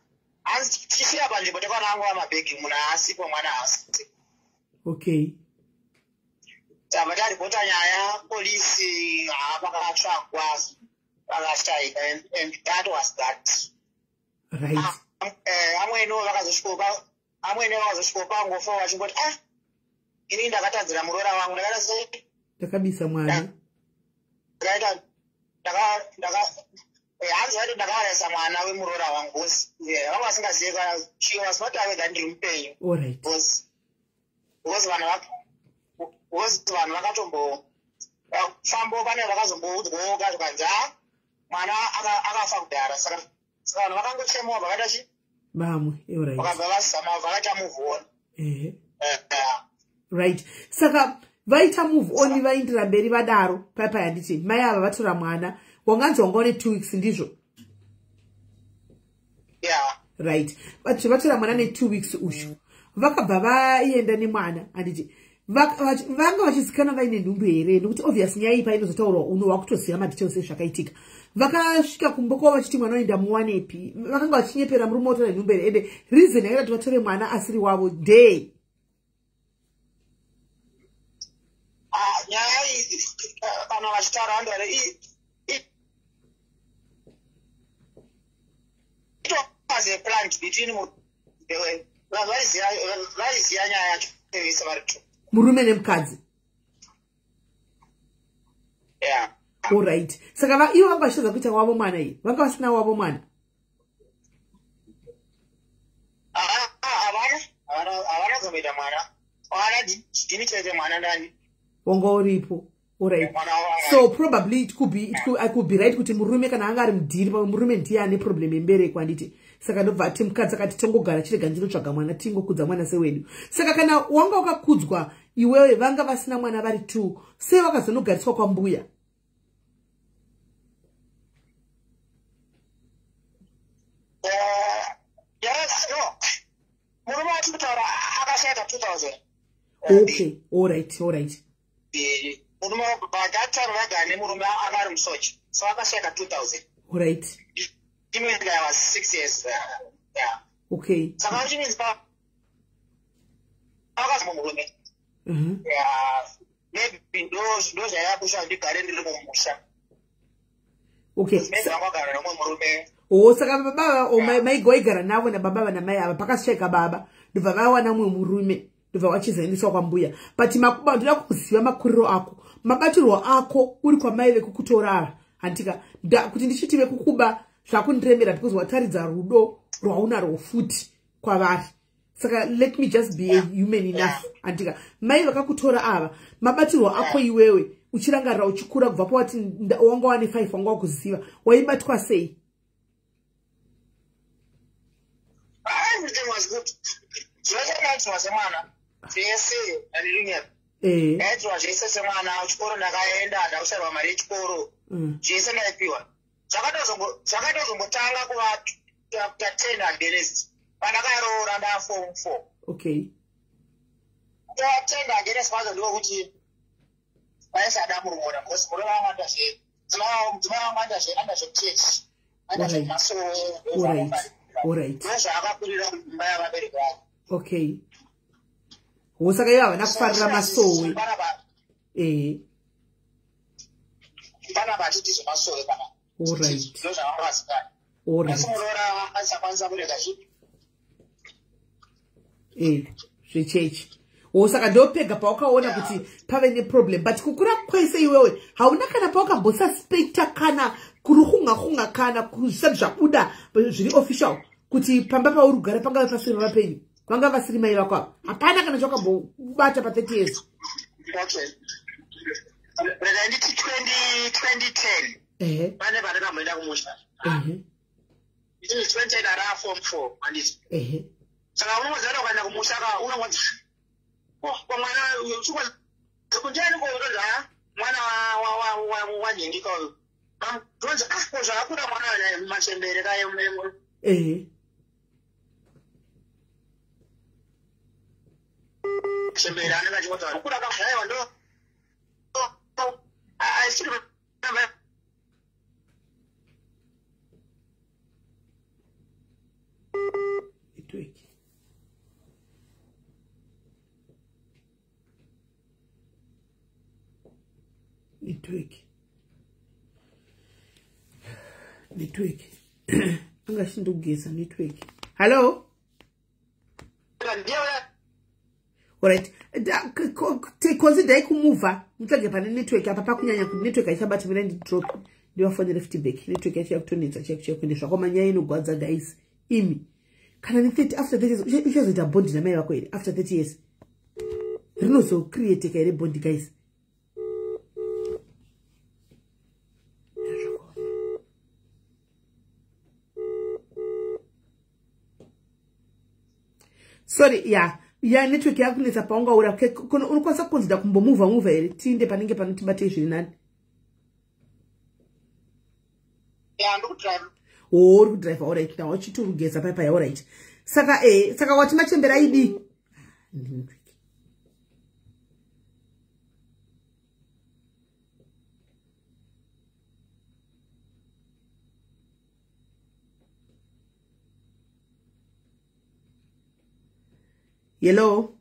hanzi tichisvika panzvimbo takaona angu amabhegi, munhu haasipo, mwana haasi. Tabva taripota nyaya polisi, hapakatsvagwa, vakashaika, and that was that. Amwene vakazosvikawo pangofa vachingoti, "Ah, ini ndakatadzira muroora wangu, ndakaita sei?" Ndakabisa mwana. Ndakaita ndaka ndaka hanzi vaiti, "Ndakaurayisa mwana wemuroora wangu," because vanga vasingazivi kana, she was not aware that ndiri mupenyu. Because vanhu vakatombo fambo, pane vakazomboudzwawo zvikanzi, "A, mwana akafa kudhara." Saka Saka vanhu vakangochemawo vakaita chi Vamwe, alright. Vakabva vazama, vakaita move on. Right, saka vaita move on, vaindira mberi vadaro paipai, handiti? Mai ava vatora mwana, wanganzi wanga une 2 weeks, ndizvo? Yeah. Right, but vatora mwana ne2 weeks ushu, vakabva vaenda nemwana, handiti? Vanga vachizikanwa vaine nhumbu here? Nekuti obvious nyaya iyi painozotaurwa uno wakutoziva madetails ezvakaitika. Vakasvika kumba kwavo vachiti mwana oenda muwanepi? Vakanga vachinyepera murume watora nhumbu here? Ende reason yakaita kuti vatore mwana asiri wavo ndei? Ah, nyaya iyi, kana vachitaura vanhu it was a plan between vanhu vaiziva nyaya yacho vese vari two. Murume nemukadzi? Yeah. Alright, saka ivo vanga vachitadza kuita wavo mwana iyi, vanga vasina wavo mwana? Havana kuzomboita mwana. Mwana ndini chete, mwana ndani. Wanga uripo, alright. Mwana wanga. So probably it could be it could, I could be right kuti murume kana anga ari mudhiri, pamwe murume ndiye ane problem yembereko, handiti? Saka ndobva ati mukadzi akati tongogara, chirega ndinotsvaga mwana, tingokudza mwana sewedu. Saka kana wanga wakakudzwa iwewe, vanga vasina mwana vari two, sei vakazonogariswa kwambuya? Yes, no, murume wati kutaura akashaika 2000. Okay, alright. Murume by that time vagara nemurume anga ari musoja, so akashaika 2000. Imwe I was 6 years, yeah. Saka which means pa akazimo murume. Yeah, maybe ndo zvaivakusha ndigare ndiri mumusha. Maybe vangagara nomumwe murume. O, saka baba o maigo waigara navo nababa ava namai ava, pakashaika baba, ndobva vawana mumwe murume, ndobva vachizoendeswa kwambuya. But ndoda kuziva makuriro ako, mabatirwo ako uri kwamai vekukutora ava, handika? Kuti ndichiti vekukuba zvakundiremera because wataridza rudo rwaunarwo futi kwavari. Saka let me just be a human enough, handika? Mai vakakutora ava, mabatirwo ako iwewe uchirangarira uchikura, kubva pawati wanga wane 5, wanga wakuziva, waibatwa sei? Everything was good. Zvese ndaitirwa semwana, zvese, handirinyepa. Ndaitirwa zvese semwana. Chikoro ndakaenda, ndakushairwa mari yechikoro. Zvese ndaipiwa. Zvakatozombotanga kuva taturn against pandakaroora ndaform 4. Taturn against kwacho ndikokuti vaisada muroora because muroora wangu anoita zve mudzimai wangu anoita zvechechi, anoita zvemasowe. Ndozvaakakurira mumba yavabereki vake. Okay, ho, saka ivo havana kufarira masowe. Panapa hatiti zvemasowe panapa. Ndozvavanga vasikana. Asi muroora asakwanisa kurega zvipi. Zvechechi. O, saka ndopega pawakaona kuti pave neproblem. But kukura kwese iwewe hauna kana pawakambosuspecta, kana kuruhunga-hunga, kana zvisati zvabuda zviri official, kuti pamba pauri kugara pangave pasiri vapenyu, vanga vasiri mai vako ava? Hapana kana chawakambobata pa30 years? Okay, rega nditi 2010 pane pandakamboenda kumusha. It is 2010, ara form 4, handiti? Ehe. Saka unongoziva kuti ukaenda kumusha ka, unongonzi mwana kundiani kotonzi ha mwana wanhingika uyu. Tonzi ah, ko zvakakura mwana machembere kaye. Chembere anenge achingotaura kukura kaaiwa ndo I still remember. Network, network, network, angachindogeza network. Hallo? Ndiye. Alright, considerai kumuvha, mutsvage pane network. Apa pakunyanya kuti network haichabati. Mina ndidrop, ndivafonere futi back. Network yacho yakutonetsa chaiko chaiko. Ende zvakoma, nyaya inogwadza guys. Imi kana ne30, after 30 years uchazoita bond namai vako here? After 30 years rinozocreateka here bond, guys? Zvakaoma. Sorry, ya ya network yakunetsa paungaura. Unokwanisa kukonzida kumbomuvha muvha here tiinde panenge panotibate zviri nani? Yeah, ndikudrive. Oh, uri kudrive, alright. Now uchitorugeza pai alright. Saka saka wati machembere aidi? Hello?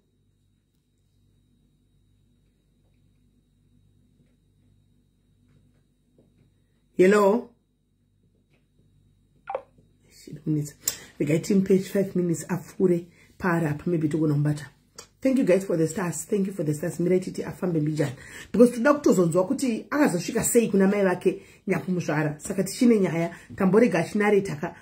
Hello? Minutes. Regai timupe 5 minutes apfuure paari apa, maybe togona kumubata. Thank you guys for the stars. Thank you for the stars. Mirai titi afambe mbijana because toda kutozonzwa kuti akazosvika sei kuna mai vake nyakumuzvara. Saka tichine nyaya, tamborega achinareta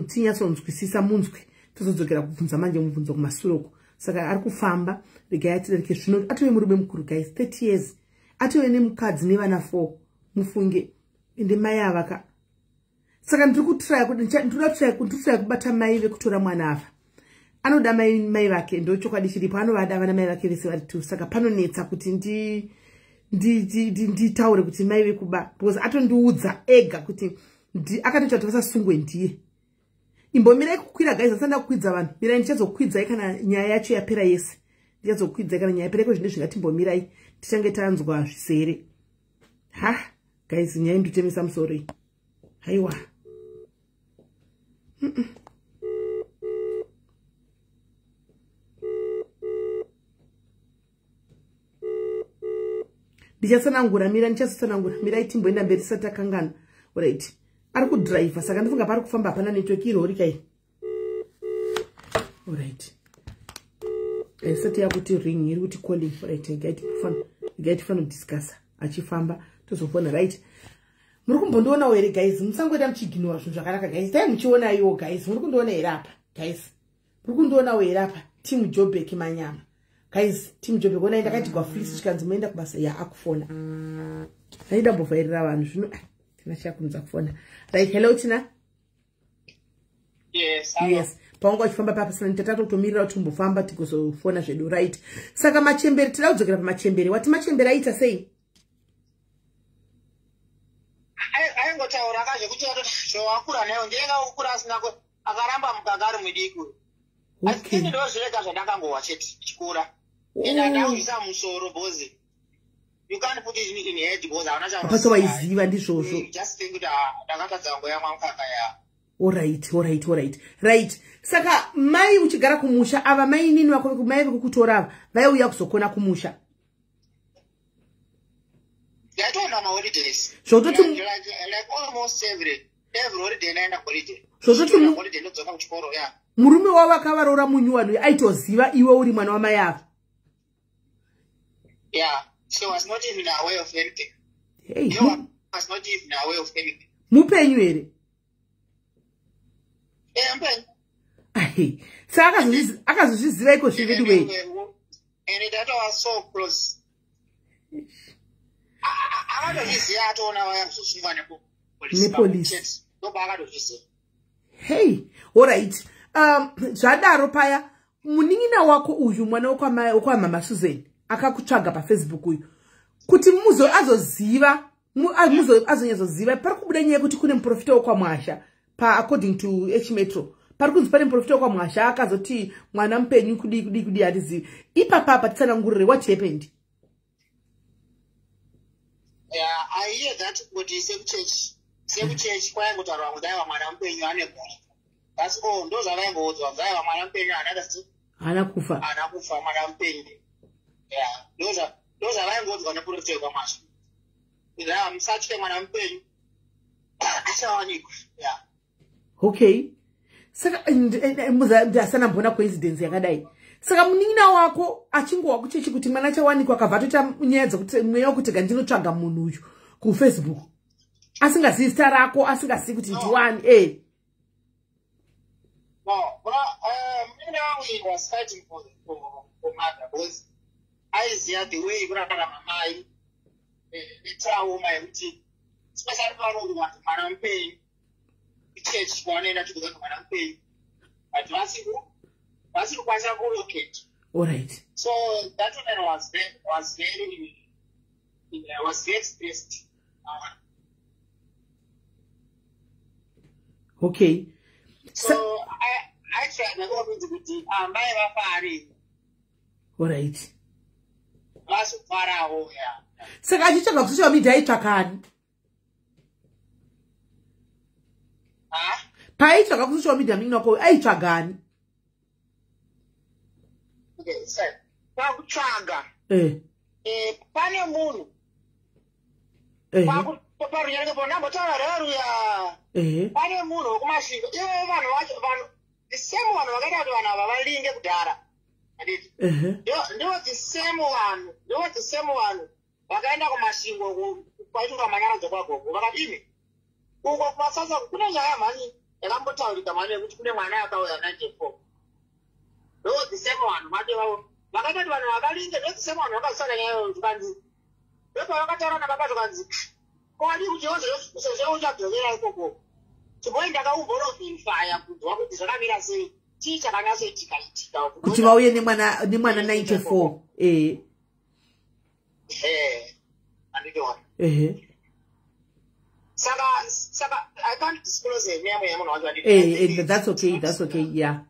tinyatsonzwisisa munzwe, tozodzokera kubvunza manje mubvunzo kumasure uko. Saka ari kufamba, regai atidarike zvino. Atove murume mukuru guys, 30 years, atove nemukadzi nevana 4, mufunge. Ende mai ava ka, saka ndiri kutraya kubata mai vekutora mwana ava. Anoda mai vake, ndo chokwadi chiripo, anovada vana mai vake vese vari 2. Saka panonetsa kuti nditaure kuti mai vekuba, because atondiudza ega kuti akatoita kuti vasasungwe ndiye. Imbomirai kukwira guys, asanda kukwidza vanhu. Mirai, ndichazokwidzai kana nyaya yacho yapera yese. Ndichazokwidzai kana nyaya yapera, iko zvine zvingatimbomirayi tichange tanzwa zvisere. Ha guys, nyaya indotemesa musoro iyi. Haiwa. Ndichatsanangura, mira, ndichazotsanangura. Mirai timboenda mberi tisati takangana. Alright. Ari kudhiraivha, saka ndifunga pari kufamba hapana network irori kai. Alright. Isati yakuti ring, iri kuti calling. Alright, regai tifanodiscussa achifamba tozofona. Right. Muri kumbondionawo here guys? Musangoita muchiginwa zvinhu zvakanaka guys. Dai muchiona iwo guys. Muri kundiona here apa guys? Muri kundionawo here apa? Team Joburg manyama. Guys, Team Joburg, onai ndakaitigwa fleece chikanzi muenda kubasa. Ya akufona. Ndaida mbovhairira vanhu zvino. Tina chakunza kufona. Right, hello Tina. Yes. Yes. Paunga uchifamba papa sina tatotomirira kuti umbofamba tigozofona zvedu. Right. Saka machembere, tida kudzokera pamachembere. Wati machembere aita sei? Aingotaura kazvekuti zvawakura nayo ndiyenga kukura asina akaramba mukaka ari mudiki. Okay. Asi ndozvirega zvandakangowa chete chikura. Ende handauisa musoro because you can't put it in head because hauna Hapasi waiziva ndizvozvo. Just think kuti ndakatadza kungoyamwa mukaka ya. Alright, alright, alright. Right. Saka mai uchigara kumusha ava mai nini vako mai vekukutora ava vaiuya kuzokona kumusha. Ndaitoenda maholidays. Zvototi like almost every holiday ndaenda holiday. Zvototi holiday ndodzoka kuchikoro, yeah. Murume wavo akavaroora munyuwani aitoziva iwe uri mwana wamai ava. Yeah, she was not even aware of anything. Hey, He was not even aware of anything. Mupenyu here? Eh, mupenyu. Ai, saka akazozviziva iko zvedu wei. And that was so close. Akatozviziva atoona vaya kuzosungwa nepolice. Ndoba akatozviziva. Hey, all right. Zvadaro paya munin'ina wako uyu mwana wekwamama Susan akakutsvaga paFacebook uyu kuti muzo azoziva azonyatsoziva pari kubuda nyaya yekuti kune muprofita wekwaMwasha pa according to H Metro pari kunzi pane muprofita wekwaMwasha akazoti mwana mupenyu kudii kudii kudii hatizivi. Ipapa titsanangurire what happened. Yeah, I hear that kuti sekuchechi kwaingotaurwa kuti aiwa mwana mupenyu ane mhuri. That's all, ndo zvavaingoudzwa kuti aiwa mwana mupenyu haana kufa. Haana kufa mwana mupenyu. Yeah, ndo zvavaingoudzwa neprofita wekwaMwasha. Yeah, musatye mwana mupenyu achawanikwa. Yeah. Okay. Saka ndasana coincidence yakadai. Saka munin'ina wako achingowa kuchechi kuti mwana achawanikwa akabva atoita nyaya dzekuti mweya wekuti gandinotsvaga munhu uyu kuFacebook. Asingazivi zita rako, asingazivi kuti ndiwani. Eh. No, munin'ina wangu was fighting for mother because aiziva the way kurarama mai netrauma yekuti especially panokuti mwana mupenyu kuchechi kwanoenda chikuza kuti mwana mupenyu but Vasiri kukwanisa kulocate. Allright. So that woman was very stressed. Okay. So I tried nekuvaudza kuti amai vafari. Allright. Vasifarawo, ya. Saka achitsvaga kusocial media aitsvakani? Ha. Paaitsvaga kusocial media munini wako aitsvagani? Okay, sorry, pakutsvaga pane munhu parunyange ponambotaura reruya. Pane munhu wekuMasvingo, ivo vanhu vacho, vanhu the same, vanhu vakaita kuti vanhu ava valinge kudhara, handiti? Ndivo the same vanhu, ndivo the same vanhu vakaenda kuMasvingo kwaiitwa manyaradzo kwagogo. Vakati, "Imi, uko kumasasa kune nyaya mhani yakambotaurika mhani yekuti kune mwana akauya 94." Ndo the same vanhu mati vavo vakaita kuti vanhu vavalinge, ndo the same vanhu vakazosana nyaya iyoyo. Zvikanzi, ndopavakataura nababa, zvikanzi, "Kwadi kuti sezvo uchadzokera ikoko, chimboenda kaumbonoverifya kunzwa kuti zvakamira sei, chii chakanyatsoitika itika." Kuti vauye nemwana 94. Anditoona. Saka I can't disclose the name yemunhu wacho. That's okay, that's okay, yeah.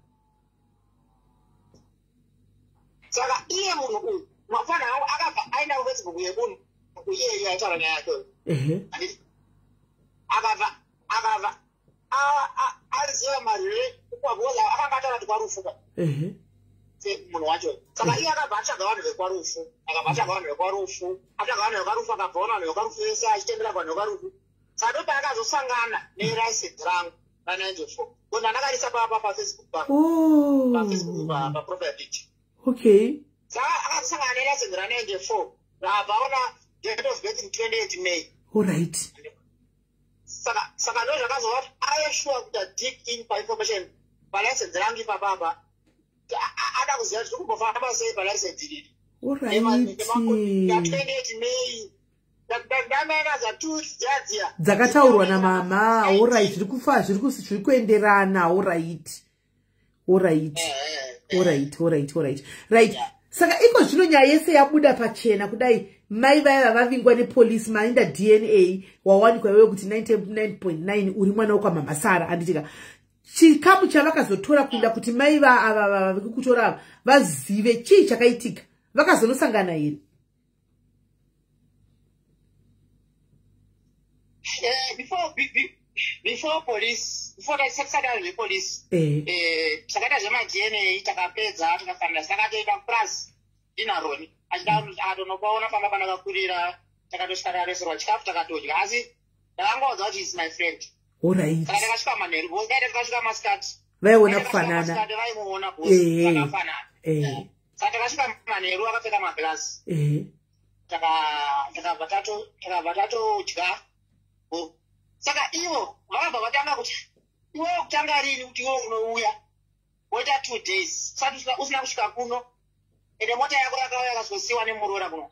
Saka iye munhu uyu, mafana angu, akabva aenda kuFacebook yemunhu iyeye aitaura nyaya yake. Handiti akabva aziva marire, because akanga ataura kuti kwaRufu ka munhu wacho. Saka iye akabva atsvaga vanhu vekwaRufu, akabva atsvaga vanhu vekwaRufu, atsvaga vanhu vekwaRufu, akabva ona vanhu vekwaRufu vese achitendera vanhu vekwaRufu. Saka ndopaakazosangana nelicense rangu ra94, because ndandakarisa paFacebook, paFacebook, paprofile picture. Saka akazosangana nelicense ra94, abva aona date of birth 28 May. Saka ndo zvakazova kuti ave sure kuti dig in painformation palicense rangu ipapapa, ada kuziva kuti zviri kumbofamba sei palicense iriri. Ya28 May, ndamainaza two dziya dziya. Dzakataurwa namama. Allright, zviri kufa, zviri kuenderana. Allright, right. Saka iko zvino nyaya yese yabuda pachena kudai, mai vaiva vavingwa nepolisi, maenda DNA, wawanikwa iwewe kuti 99.9 uri mwana wekwamama Sara, handitika? Chikamu chavakazotora kuenda kuti mai vaava vekukutora ava vazive chii chakaitika, vakazonosangana here? Before police, before tisati vepolice, takaita zvemaDNA, takapedza, takafanira, takatoenda plus ndinaroni achida atonopaona pamba pandakakurira. Takatosvika, takareserwa chikafu, takatodya, asi ndakangoudza kuti is my friend. Saka takasvika manheru, because daita tikasvika masikati, vaiona kufanana. Masikati vaimuona vakafanana. Saka takasvika manheru akapfeka magirasi. Takabva tatodya. Saka ivo vakabva vatanga kuti, "Iwewe kutanga rini kuti iwe unouya woita 2 days usati usina kusvika kuno? Ende mota yako yakauya yakazosiyiwa nemuroora kuno,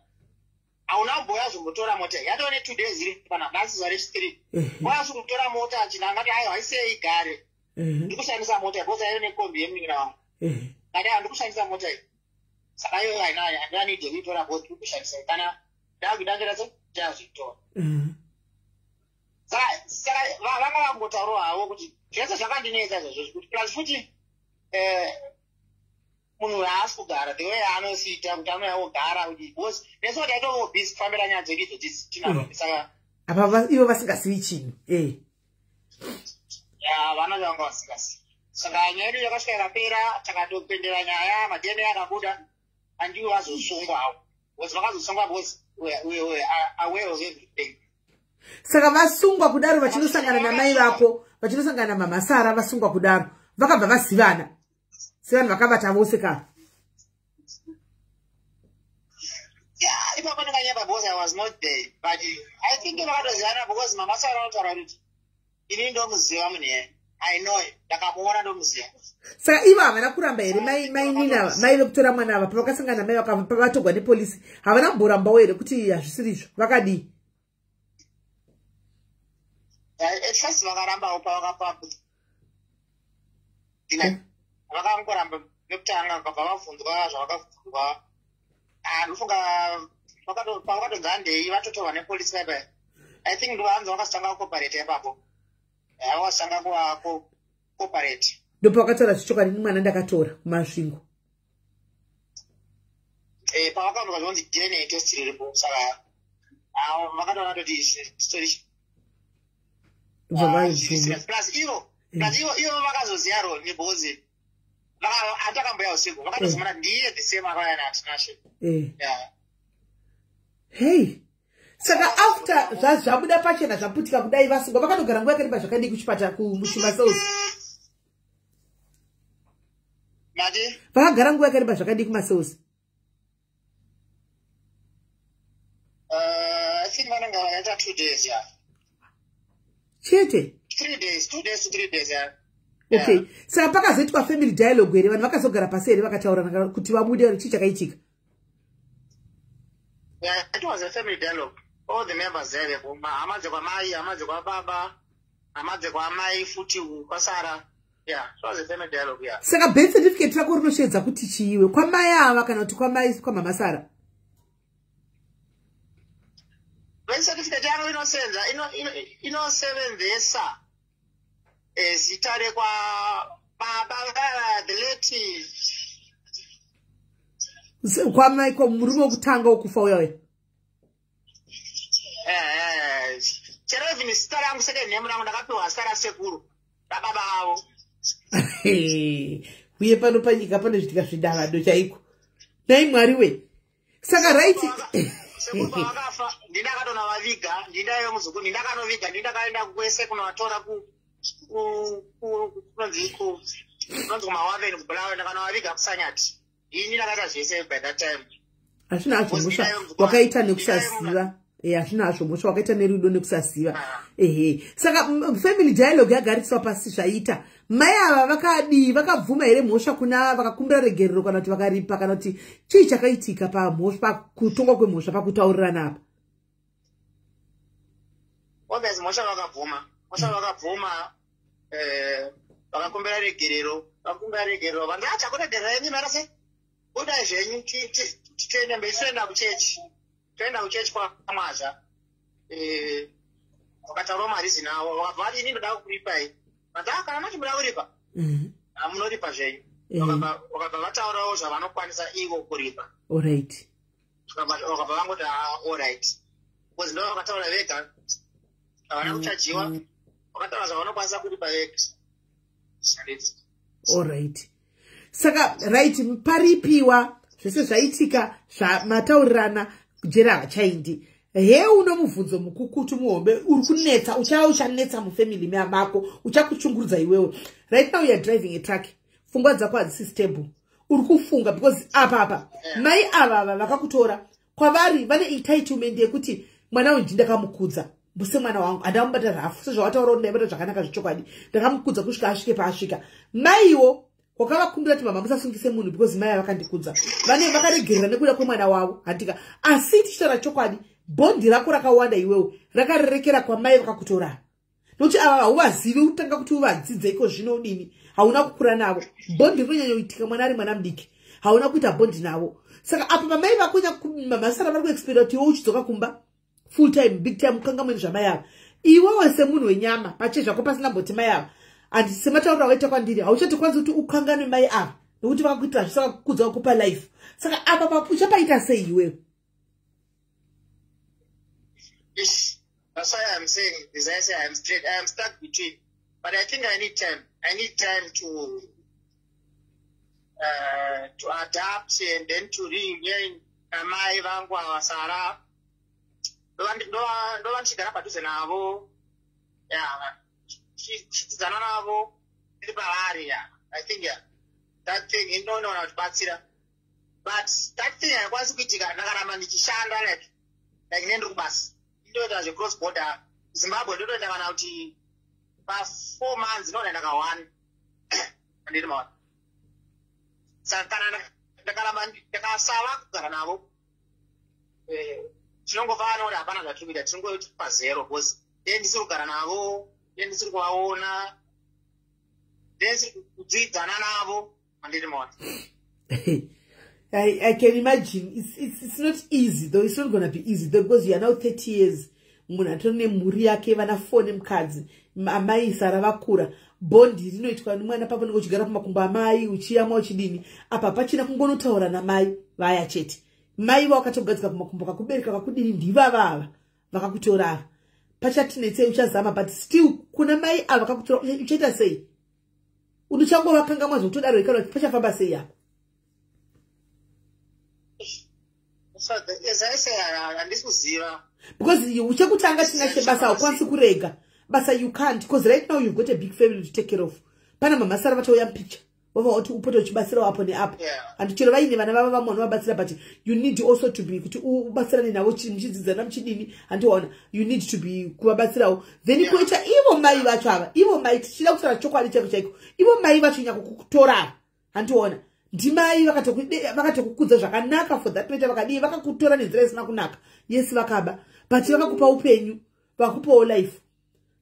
hauna kumboya zombotora mota iyi. Yatova ne2 days iri pana nhasi, zuva rechi3, wauya usiri kutora mota." Chinangati, "Aiwa, isei igare, ndikushandisa mota iyi, because aive nekombi yemunin'ina wangu." Ngati, "Aiwa, ndikushandisa mota iyi, saka iyoyo haina, handina need yekuitora because ndiri kushandisa. Kana ndakuidangira se ndichazvitora." Saka vanga vangotaurawo havo kuti zvese zvakandinetsa izvozvo, kuti plus futi munhu haasi kugara the way aanosiita kuti anouya ogara kuti, because nesuwo taitovo busy kufambira nyaya dzedu idzo tinaro, saka Apa ivo vasingazivi chinhu. Ya, vana vanga vasingazivi. Saka nyaya yedu yakasvika ikapera, takatopendera nyaya, maDNA akabuda, andiwo vazosungwawo, because vakazosungwa because we were aware of everything. Saka vasungwa kudaro, vachinosangana namai vako, vachinosangana namama Sara, vasungwa kudaro, vakabva vazivana sevanhu vakavata vose ka? Yeah, ipapo ndinganyapa because I was not there, but I think vakatozivana because mama Sara vanotaura kuti, "Inini ndomuziva munhu iye, I know him, ndakamuona, ndomuziva." Saka ivo havana kuramba here, mainini ava, mai vekutora mwana ava, pavakasangana mai vatogwa nepolisi, havana kumborambawo here kuti hazvisiri izvo? Vakadii? At first vakarambawo, pavakapa vakangoramba. Yekutanga vakabva vabvunzwa zvavakabvunzwa. Ah, ndofunga pavakatonzi handei vatotorwa nepolisi paipai. I think ndovanzi vakazotanga kucooperate ipapo. Vakazotanga kucooperate. Ndopavakataura zvechokwadi, mwana ndakatora kuMasvingo. Pavakaonekwa zvonzi DNA test riripo, saka vakatoona toti story. Bva vaibvuma. Plus ivo vakazoziva Roni because hatakamboya usiku vakatozomona ndiye the same akauya naTinashe. Yeah. Hei, saka after zvabuda pachena, zvaputika kudai, vasungwa, vakatogara nguva yakareba zvakadii kuchipatara, kumacells? Mati? Vakagara nguva yakareba zvakadii kumacells? I think vanenge vakaita 2 days, yeah. Chete? 3 days, 2 days to 3 days, yeah. Okay, saka pakazoitwa family dialogue here? Vanhu vakazogara pasi here vakataurana kuti vabude? Chii chakaitika? Yeah, it was a family dialogue. All the members there, hama dzekwamai, hama dzekwababa, hama dzekwamai futi kwasara. Yeah, it was a family dialogue, yeah. Saka birth certificate rako rinosheedza kuti chiiwe kwamai ava kana kuti kwamai kwamama Sara? Birth certificate yangu inosenza inosevenzesa zita rekwa baba vava the late. Kwamai, murume wekutanga wekufa uya uya? Chero even zita rangu, second name rangu, ndakapiwa zita rasekuru rababa avo. Uye pano panyika panozvitika zvidavado chaiko, nai Mwari we! Saka right. Sekuru pavakafa ndindakatonavaviga, ndindaive muzukuru, ndindakanoviga, ndindakaenda kwese kunovatora kunonzi kuMawaveni kuBulawayo, ndakanavaviga kuSanyati. Ini ndakaita zvese by that time. Hazvina hazvo mhosva, wakaita nekusaziva. Hazvina hazvo mhosva, wakaita nerudo nekusaziva. Ehe, saka family dialogue yagariswa pasi, zvaita. Mai ava vakadii? Vakabvuma here mhosva kuna vakakumbira regerero, kana kuti vakaripa, kana kuti chii chakaitika pamhosva, pakutongwa kwemhosva, pakutaurirana apa? Obviously mhosva vakabvuma, mhosva vakabvuma, vakakumbira regerero, vakakumbira regerero. Vanzi achakuregerera imi marase, budai zvenyu, tiende mberi, toenda kuchechi, toenda kuchechi kwaMwazha. Vakataurawo mareasons avo, vakabva vati ini ndoda kukuripai. Vanzi a kana machimuda kuripa, munoripa zvenyu. Vakabva vataurawo zvavanokwanisa ivo kuripa. Vakabva vangoti allright, because ndo vakataura vega, havana kuchajiwa, vakataura zvavanokwanisa kuripa vega. Allright, saka right, paripiwa zvese zvaitika, zvamataurirana, jera havachaindi. He, uno mubvunzo mukukutu muhombe uri kunetsa, uchava uchanetsa mufamily mako, uchakuchungurudza iwewe. Right now you are driving a truck, pfungwa dzako hadzisi stable, uri kufunga because apa mai avava vakakutora kwavari vane entitlement yekuti mwana uyu ndakamukudza semwana wangu, handamubata rafu sezvawataura kuti ndaibata zvakanaka. Zvechokwadi ndakamukudza kusvika asvike paasvika. Maiwo wakavakumbira kuti mama musasungise munhu because mai avakandikudza, vane vakaregerera nekuda kwemwana wavo, handika? Asi tichitaura chokwadi, bond rako rakawanda iwewo rakarerekera kwamai vakakutora, nokuti ava hauvazivi, kutanga kuti uvadzidze iko zvino udini, hauna kukura navo. Bond rinonyanyoitika mwana ari mwana mudiki, hauna kuita bond navo. Saka apa pamai vako mamasara vari kuexpecta kuti iwe uchidzoka kumba full time, big time, ukangamweni zvamai ava. Iwewe semunhu wenyama pachezvako, pasina mboti mai ava, handi sematauriro awaita kwandiri, hauchatokwanisi kuti ukanganwe mai ava nokuti vakakuitira zvisakakudza, kukupa life. Saka apa uchapaita sei iwewe? That's why I'm saying, as I say, I'm straight. I am stuck between. But I think I need time. I need time to adapt and then to regain amai vangu ava Sara. Ndova ndichigara padhuze navo. Yeah. Chidzidzana navo ndiri pavari. Yeah. I think, yeah. That thing inoona kutibatsira. But that thing haikwanisi kuitika ndakaramba ndichishanda like nendiri kubasa. Ndoita zvecross border Zimbabwe, ndotoenda kana kuti pa4 months ndinoenda ka1, andiri maona. Saka kana ndakaramba ndakasava kugara navo, tinongofana nekuti hapana zvatiri kuita, tinongoti pazero, because dee ndisiri kugara navo, dee ndisiri kuvaona, dee ndisiri kudzidzana navo. Handiti maona? I can imagine it's not easy though. It's not gonna be easy though, because you are now 30 years, munhu atori nemhuri yake, vana 4 nemukadzi, amai Sara vakura. Bond rinoitwa nemwana papo nenge uchigara pamakumbo amai, uchiyamwa, uchidini. Apa pachina kungonotaura namai vaya chete. Mai vakatogadzika kumakumbo, kakubereka, kakudini, ndivavava vakakutora ava. Pachatinetsei, uchazama, but still kuna mai ava vakakutora uchaita sei? Uchangovakangamwa zvekutodaro ikana pachafamba sei apa? So as I say, handisi kuziva. Because chekutanga tina chebasa, haukwanisi kurega basa. You can't, because right now you've got a big family to take care of. Pana Mama Sara vatouya mupicture, vava kuti upote uchibatsirawo apo neapo. And chero vaine vana vava vamwe vanovabatsira, but you need also to be kuti ubatsirane navo, muchidzidzana, muchidini, handiwaona? You need to be kuvabatsirawo. Then kuita ivo mai vacho ava, ivo mai, tichida kutaura chokwadi chaiko chaiko, ivo mai vacho nyakukutora, handiona, ndimai vakatokukudza zvakanaka. For that matter, vakadii, vakakutora nenzira isina kunaka. Yes, vakaba, but vakakupa upenyu, vakupawo life.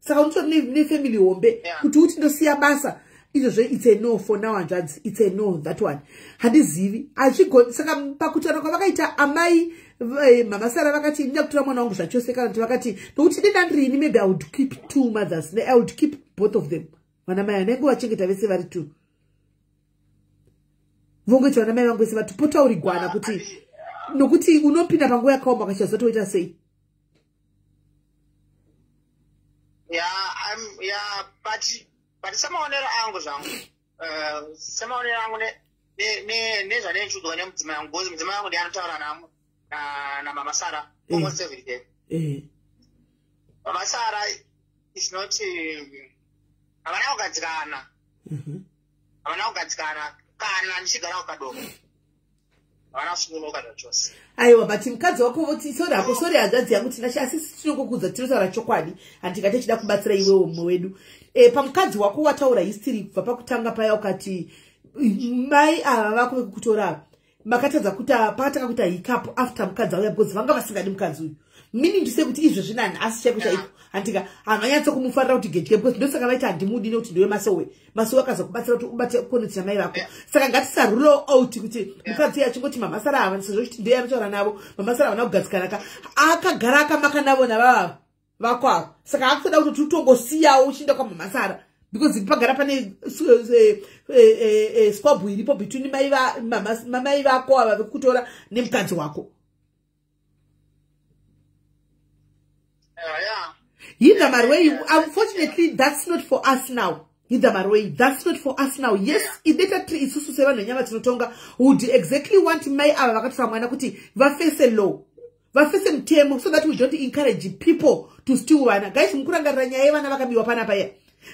Saka unotori nefamily hombe. Kuti uti ndosiya basa izvozvo, it's a no for now, hanzvadzi. It's a no, that one. Handizivi, hazvigoni. Saka pakutaura kwavakaita amai Mama Sara, vakati ndida kutora mwana wangu zvachose, kana kuti vakati nokuti denda ndirini, maybe I would keep two mothers. I would keep both of them. Vana mai vanenge vachengeta vese vari two, vongoti vana mai vangu vese vatopotaurigwana kuti nokuti unopinda panguva yakaoma, ukachazotoita sei? Yeah, but semaonero angu zvangu, semaonero angu nezvandichiudzwa nemudzimai wangu, because mudzimai wangu ndiye anotaura naMama Sara almost every day. Mama Sara is not, havana kugadzikana. Havana kugadzikana. Kana ndichigara kuKadoma, havana kusungunuka zvachose. Aiwa, but mukadzi wako voti, sorry hako, sorry hanzvadzi yangu Tinashe, asi tinongokudza, tinotaura chokwadi, handingati tichida kubatsira iwewo mumwe wedu. Pamukadzi wako wataura history kubva pakutanga paya, ukati mai ava vako vekukutora ava makatadza kuita, pakatanga kuita hiccup after mukadzi auya, because vanga vasingadi mukadzi uyu, meaning to say kuti izvozvi nanhasi chaiko chaiko, handika, havanyatso kumufarira kuti gedye, because ndosaka vaiti handimudi, nekuti ndewe masowe. Masowe akazokubatsira kuti ubate connect namai vako. Saka ngatisarule out kuti mukadzi uyu achingoti Mama Sara ava, sezvo chiti ndiye anotaura navo, Mama Sara havana kugadzikana ka, akagara akamaka navo navava vako ava. Saka akutoda kuti utongosiyawo uchienda kwaMama Sara, because pagara pane squabble iripo between mai vako ava vekutora nemukadzi wako. Yinda Marwei, unfortunately that's not for us now. Yinda Marwei, that's not for us now. Yes, ibetter tree isusu sevanhu venyama tinotonga would exactly want mai ava vakatora mwana kuti vaface law, vaface mutemo, so that we don't encourage people to steal vana. Guys, mukurangarira nyaya yevana vakabiwa panapa iya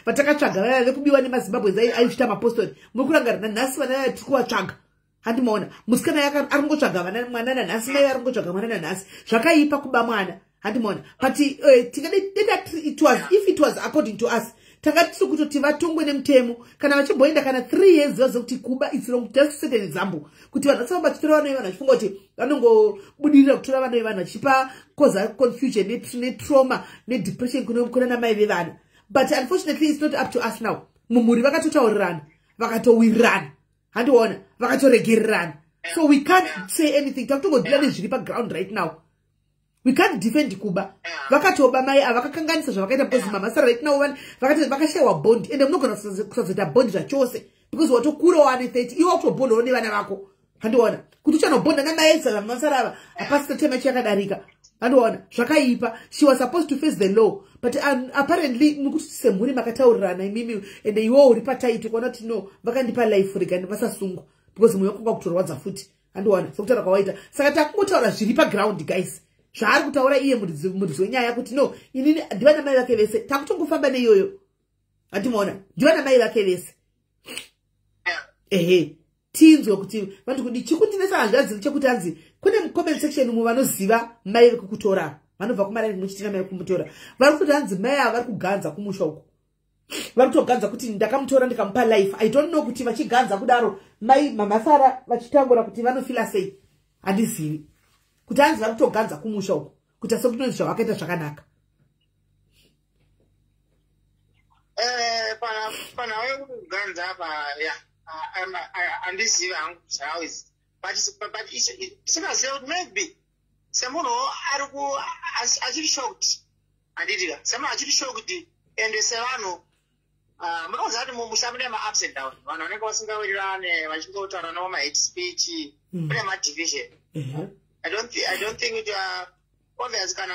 vatakatsvaga, vaya vekubiwa nemaZimbabwe aichita mapostori? Mukurangarira? Nanhasi vana vaya tiri kuvatsvaga, handimaona? Musikana ari kungotsvaga vana mwana nanhasi, mai vari kungotsvaga mwana nanhasi. Zvakaipa kuba mwana, handimaona? But tingade it was, if it was according to us, tanga tiri kutoti vatongwe nemutemo, kana vachimboenda kana 3 years, vazive kuti kuba it's wrong. Just to set an example kuti vanhu vasafamba vachitora vana vevanhu vachifunga kuti vanongobudirira kutora vana vevanhu, vachipa cause confusion netrauma nedepression kuna namai vevana. But unfortunately it's not up to us now. Mumhuri vakatotaurirana, vakatowirirana, handiona, vakatoregererana, so we can't say anything. Takutongodhila nezviri paground right now. We can't defend kuba. Vakatoba mai ava, vakakanganisa zvavakaita, because Mama Sara right now vakashayiwa bond, ende munogona kusazoita bond zvachose, because watokura, wane 30, iwe wakutobondawo nevana vako, handiona, kuti uchanobonda namai Mama Sara ava hapasina tema yacho yakadarika, handiona? Zvakaipa. She was supposed to face the law, but apparently nekuti semhuri makataurirana imimi, ende iwewo uri pataiti kuona kuti no, vakandipa life, rega vasasungwa, because mwoyo wako kwakutorwadza futi, handiona, sekutaura kwawaita. Saka takungotaura zviri paground, guys, zvaari kutaura iye muridzi wenyaya kuti no, inini ndivana mai vake vese. Takutongofamba neiyoyo, handimaona? Ndivana mai vake vese. Ehe, tinzwe kuti vanhu kudi chikundinetsa, hanzvadzi, chekuti hanzi kune mucomment section umu vanoziva mai vekukutora, vanobva kumarani, muchitina mai vekumutora, vari kuti hanzi mai ava vari kuganza kumusha uko, vari kutoganza kuti ndakamutora ndikamupa life. I don't know kuti vachiganza kudaro mai Mama Sara vachitangura kuti vanofila sei. Handizivi kuti hanzi vari kutoganza kumusha uko kuti asekuti nonzi zvavakaita zvakanaka. Panhau yekuganza apa, ya. Handizivi hangu how is, but isingazive kuti maybe semunhu ari achiri shocked, handitika, semunhu achiri shocked, and sevanhu, munoziva kuti mumusha mune ma-ups and down, vanhu vanenge vasingawirirane, vachingotaura navo ma-hate speech, kune ma-division. I don't think kuti, obvious, kana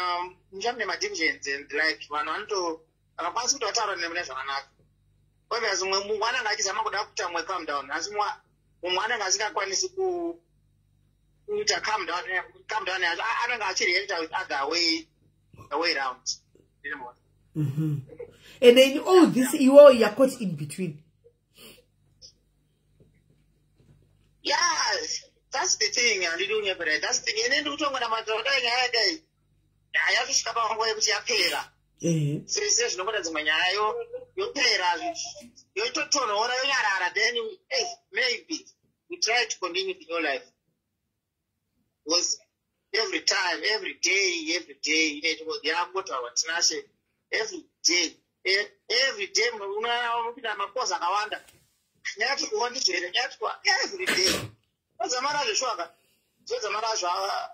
musha mune ma-divisions and like vanhu vanoto havakwanisi kuti vataura nemune zvakanaka. Obvious, mumwe anenge achizama kuda kuita mumwe calm down, asi mumwe anenge asingakwanisi kuita calm down yacho, anenge achireacta with other way, the way round. And in all this, iwo you are caught in between. Yeah, that's the thing. Handidi kunyepera, that's the thing. Ine ndiri kutongona matoro, dai nyaya yadai nyaya yatosvika panguva yekuti yapera, sezvinongoita dzimwe nyaya, yopera, yototonhora, yonyarara, then, hey, maybe we try to continue the new life, because every time, every day, every day yakungotaurwa Tinashe every day, every day. Unopinda makozi akawanda, nyatikuwa ndizvere nyatikuwa every day, odzamara zveshwaka, zodzamara zva.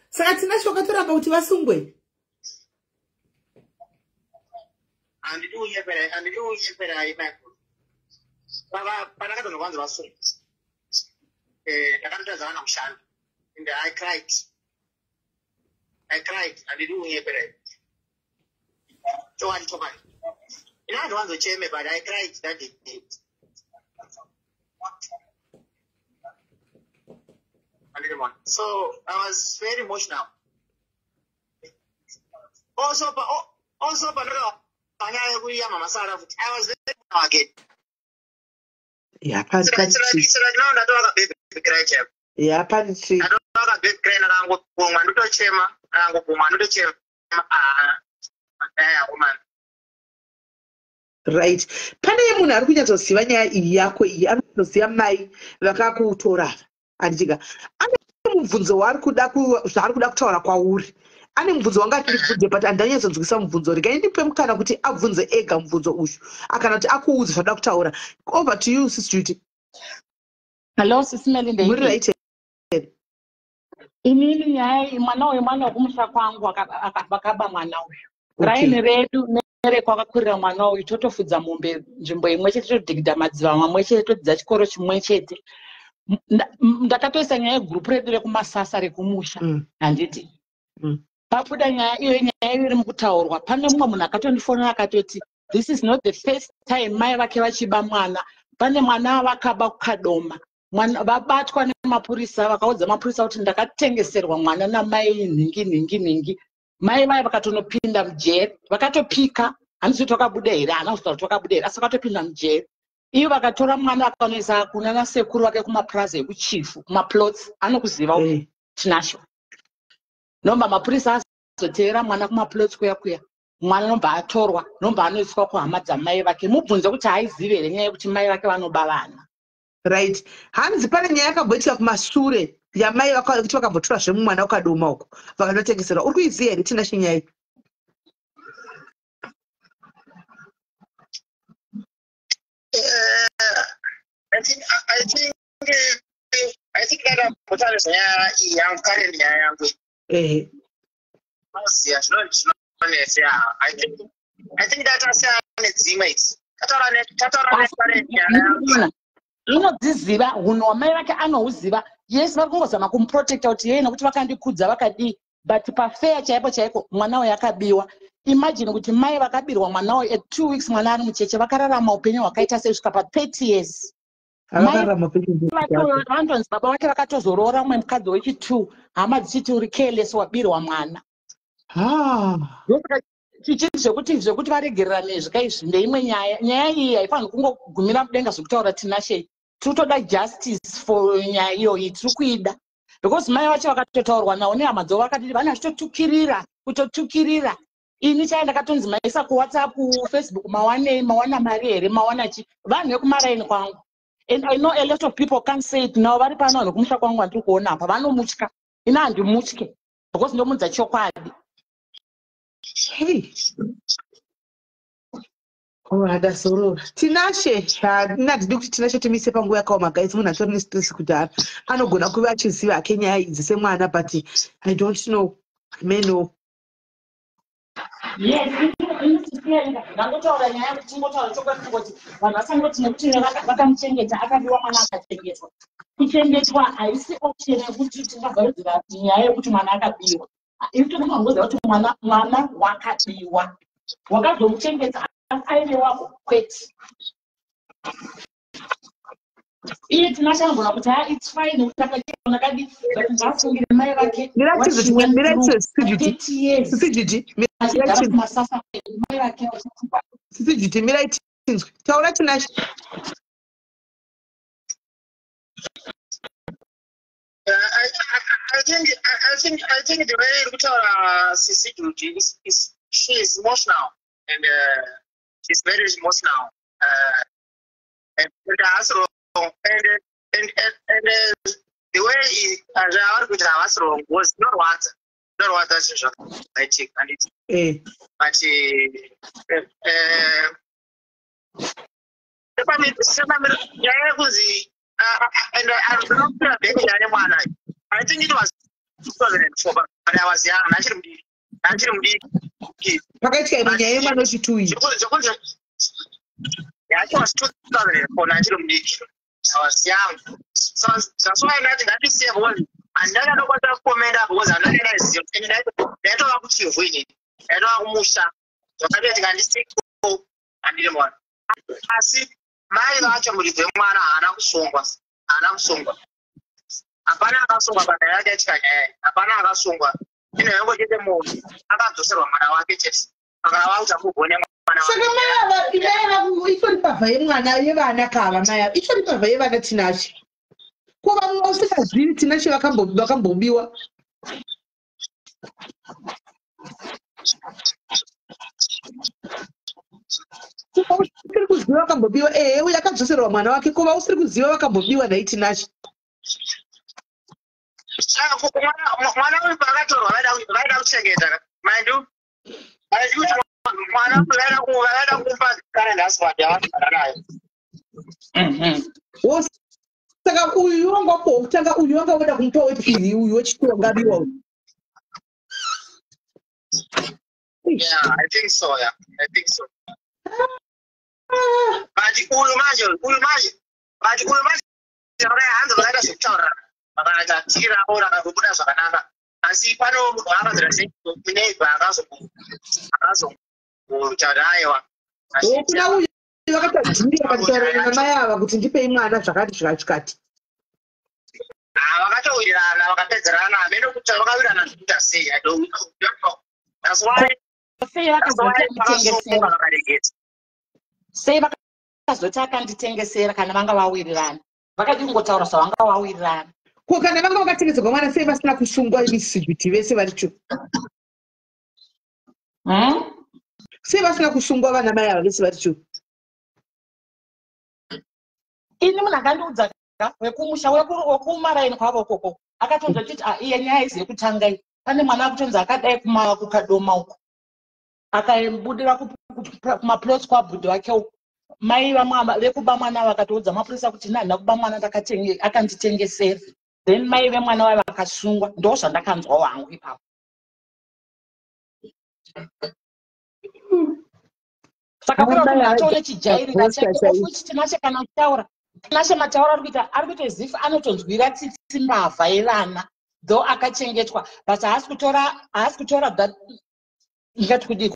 Saka Tinashe wakatoramba kuti vasungwe? Handidi kunyepera, handidi kunyepera, Michael. Pandakatonzwa kwanzi vasungwe, ndakatotadza kana kushanda, and I cried, I cried. Handidi kunyepera, chokwadi, chokwadi. Ino handiwanzocheme, but I cried that day. So I was very emotional. Also, also panyaya yekuiya Mama Sara futi, I was very emotional again. Yeah, pane Now ndatovaka baby cry chaiko. Yeah, pane trick. Ndatovaka baby cry, ndakangobvumwa ndotochema, ndakangobvumwa ndotochema. Ah, yeah, woman. Right, pane munhu ari kunyatsoziva nyaya iyi yako iyi, anotoziva mai vakakutora, handitika? Ane mubvunzo waari kuda, zvaari kuda kutaura kwauri. Ane mubvunzo wanga achindibvunze, but handanyatsonzwisa mubvunzo. Regai ndipe mukana kuti abvunze ega mubvunzo uyu, akana kuti akuudze zvada kutaura. Over to you, Sis Judy. Hello, Sis Melly. Muri right? Inini nyaya iyi, mwana uyu mwana wekumusha kwangu, vakaba mwana uyu. Raini redu nerekwakakurira mwana uyu, totofudza mombe nzvimbo imwe chete, todhigidha madziva mamwe chete, todzidza chikoro chimwe chete. Ndakatoisa nyaya yegurupu redu rekumasasa rekumusha, handiti? Pabuda nyaya iyo, nyaya iyo iri mukutaurwa, pane mumwe munhu akatondifonera akatoti this is not the first time mai vake vachiba mwana. Pane mwana wavakaba kuKadoma, vabatwa nemapurisa, vakaudza mapurisa kuti ndakatengeserwa mwana namai nhingi nhingi nhingi. Mai vaya vakatonopinda mujeri, vakatopika. Handisi kuti vakabuda here, hana kuzotaura kuti vakabuda here, asi vakatopinda mujeri. Ivo vakatora mwana, vakanoisa kuna nasekuru vake kumapurazi ekuChifu, kumaplots anokuziva Tinasho. Nobva mapurisa azoteera mwana kumaplots kuya kuya, mwana nobva atorwa, nobva anoiswa kuhama dzamai vake. Mubvunze kuti haizivi here nyaya yekuti mai vake vanoba vana. Right, hanzi pane nyaya yakamboitika kumasure yamai kuti vakambotora zvemumwana uKadoma uko, vakanotengeserwa. Uri kuiziva here, Tinashe, nyaya iyi? I think ndakambotara nyaya iyi yangu kare, nyaya yangu. Unoziva zvinonetsa. I think ndatasiyana nedzimwe idzi, tataura nekare nyaya yangu. Anodziziva, unhu hwamai vake anohuziva. Yes, vari kungozama kumuprotecta kuti yei, nekuti vakandikudza vakadii, but pafeya chaipo chaiko, mwana uyu akabiwa. Imagine kuti mai vakabirwa mwana uyu at 2 weeks, mwana ari mucheche, vakararama upenyu hwakaita sei kusvika pa30 years? Avakararama upenyu. Vantonzi baba vake vakatozoroora mumwe mukadzi wechi2, hama dzichiti uri careless, wabirwa mwana. Chichiti zvekuti varegererane zvikaizvi ndeimwe nyaya. Nyaya iyi haifaniri kungogumira mudenga zvekutaura Tinashei. Tiri kutoda justice for nyaya iyoyi, tiri kuida, because mai vacho vakatotaurwa navo nehama dzavo, vakatiti vane vachitotukirira, kutotukirira. Ini chai ndakatonzi maisa kuWhatsApp, Facebook, mawanei, mawana mari here, mawana chi, vanhu vekumaraini kwangu. And I know a lot of people can't say it now, vari pano vanhu kumusha kwangu vandiri kuona apa, vanomutya. Ini handimutye because ndomudza chokwadi. Hey. Ndazorora. Tinashe, handina kuti Tinashe timise panguva yakaoma, guys. Munhu atori nestress kudhara, anogona kuva achiziva hake nyaya idzi semwana, but I don't know, may know. Yes, ndangotaura nyaya yekuti tingotaura chokwadi, kungoti vanhu vasangoti nekuti vakamuchengeta, akabiwa mwana akachengetwa. Kuchengetwa haisi option yekuti tingavharidzira nyaya yekuti mwana akabiwa. Isu tofanira kuti mwana wakabiwa, wakazomuchengeta aive wako kwete. Iye Tinashe anogona kuti, "Ha, it's fine," nekuti akachena kadi, but ngaafungire mai vake. Achigara kumasasa, mai vake. Sisi Juti, mirai tinzwe. Taura, Tinashe. I think the way iri kutaura Sisi Juti is she is emotional and she's very emotional and haasi wrong and the way zvavari kuita havasi wrong because zvinorwadza, zvinorwadza zvinhu zvakaitika, handiti? But nyaya yekunzi and ndinopira back nyaya yemwana, I think it was 2004, but I was young, ndachiri mudiki, ndachiri mudiki. Pakaitika imwe nyaya yemwana wechitu iyi. Zvekunzi yeah, it was 2004, ndachiri mudiki, I was young, so that's why ndati ngatisiye because handakatokwanisa kukomenda because handanga ndaiziva. Ndaitova kuChivhu inini, ndaitova kumusha, zvakatoitika ndisiko, handiri mwana. Asi mai vacho, muridzi wemwana, haana kusungwa, haana kusungwa, hapana akasungwa panyaya yakaitika nyaya iyi, hapana akasungwa. Ino yango chete, munhu akadzoserwa mwana wake chete, akava kuti amugone mwana. Saka mai ava, mai ava itori mbavha yemwana, yevana kava mai ava itori mbavha yevana, Tinashe. Ko vamwe vasingazivi, Tinashe, vakambobiwa? Usiri kuziva vakambobiwa? Ehe, uyo akadzoserwa mwana wake. Ko vausiri kuziva vakambobiwa nhai, Tinashe? Mwana uyu paakatorwa vaida kuchengeta maindu maindi kuti mwana uyu vaida kumupa current husband yavanogara nayo. Saka uyu wanga wapuwa wekutanga, uyu wanga woda kumupa wepiri, uyu wechitatu wangabiwa uyu. Yeah, I think so. Yeah, I think so. But uyu manje, but uyu manje hanzi vakaita zvekutaurana, vakaita tiri ravo rakazobuda zvakanaka, asi pano munhu akazira neighbor akazokuti aiwa. Kuna uyu vakaita dhiri, vakataurirana namai ava kuti ndipei mwana, zvakati zvikati zvikati. Vakatowirirana, vakapedzerana, hamene kuti vakawirirana zvekuita sei. I don't know. That's why Sei that's why vakazoti vakasungwa, anditengesera? vakaregedza. Sei vakazoti akanditengesera kana vanga vawirirana? Vakadi kungotaura zvavanga vawirirana. Ko kana vanga vakatengeserwa mwana, sei vasina kusungwa misijuti vese varicho? Hmm? Sei vasina kusungwa vana mai ava vese varicho? Ini munhu akandiudza ka wekumusha wekumaraini kwavo koko akatonza chiti, "Ah, iye nyaya izi yekutanga iyi, pane mwana akutonzi akadai kuKadoma uko, akabudira kumaplots kwabhudhi wake uko." Mai vamwe vekuba mwana vakatoudza mapurisa kuti, "Ini handina kuba mwana, akanditengesera." Then mai vemwana wayo vakasungwa. Ndo zvandakanzwa wangu ipapo. Saka kureva kuti munhu atone chijairira chake ofuti. Tinashe, kana kutaura Tinashe, mataura ari kuita, ari kuita zifu anotonzwira tsitsi mbavha yevana, though akachengetwa, but haasi kutora that, ndingati kudiko,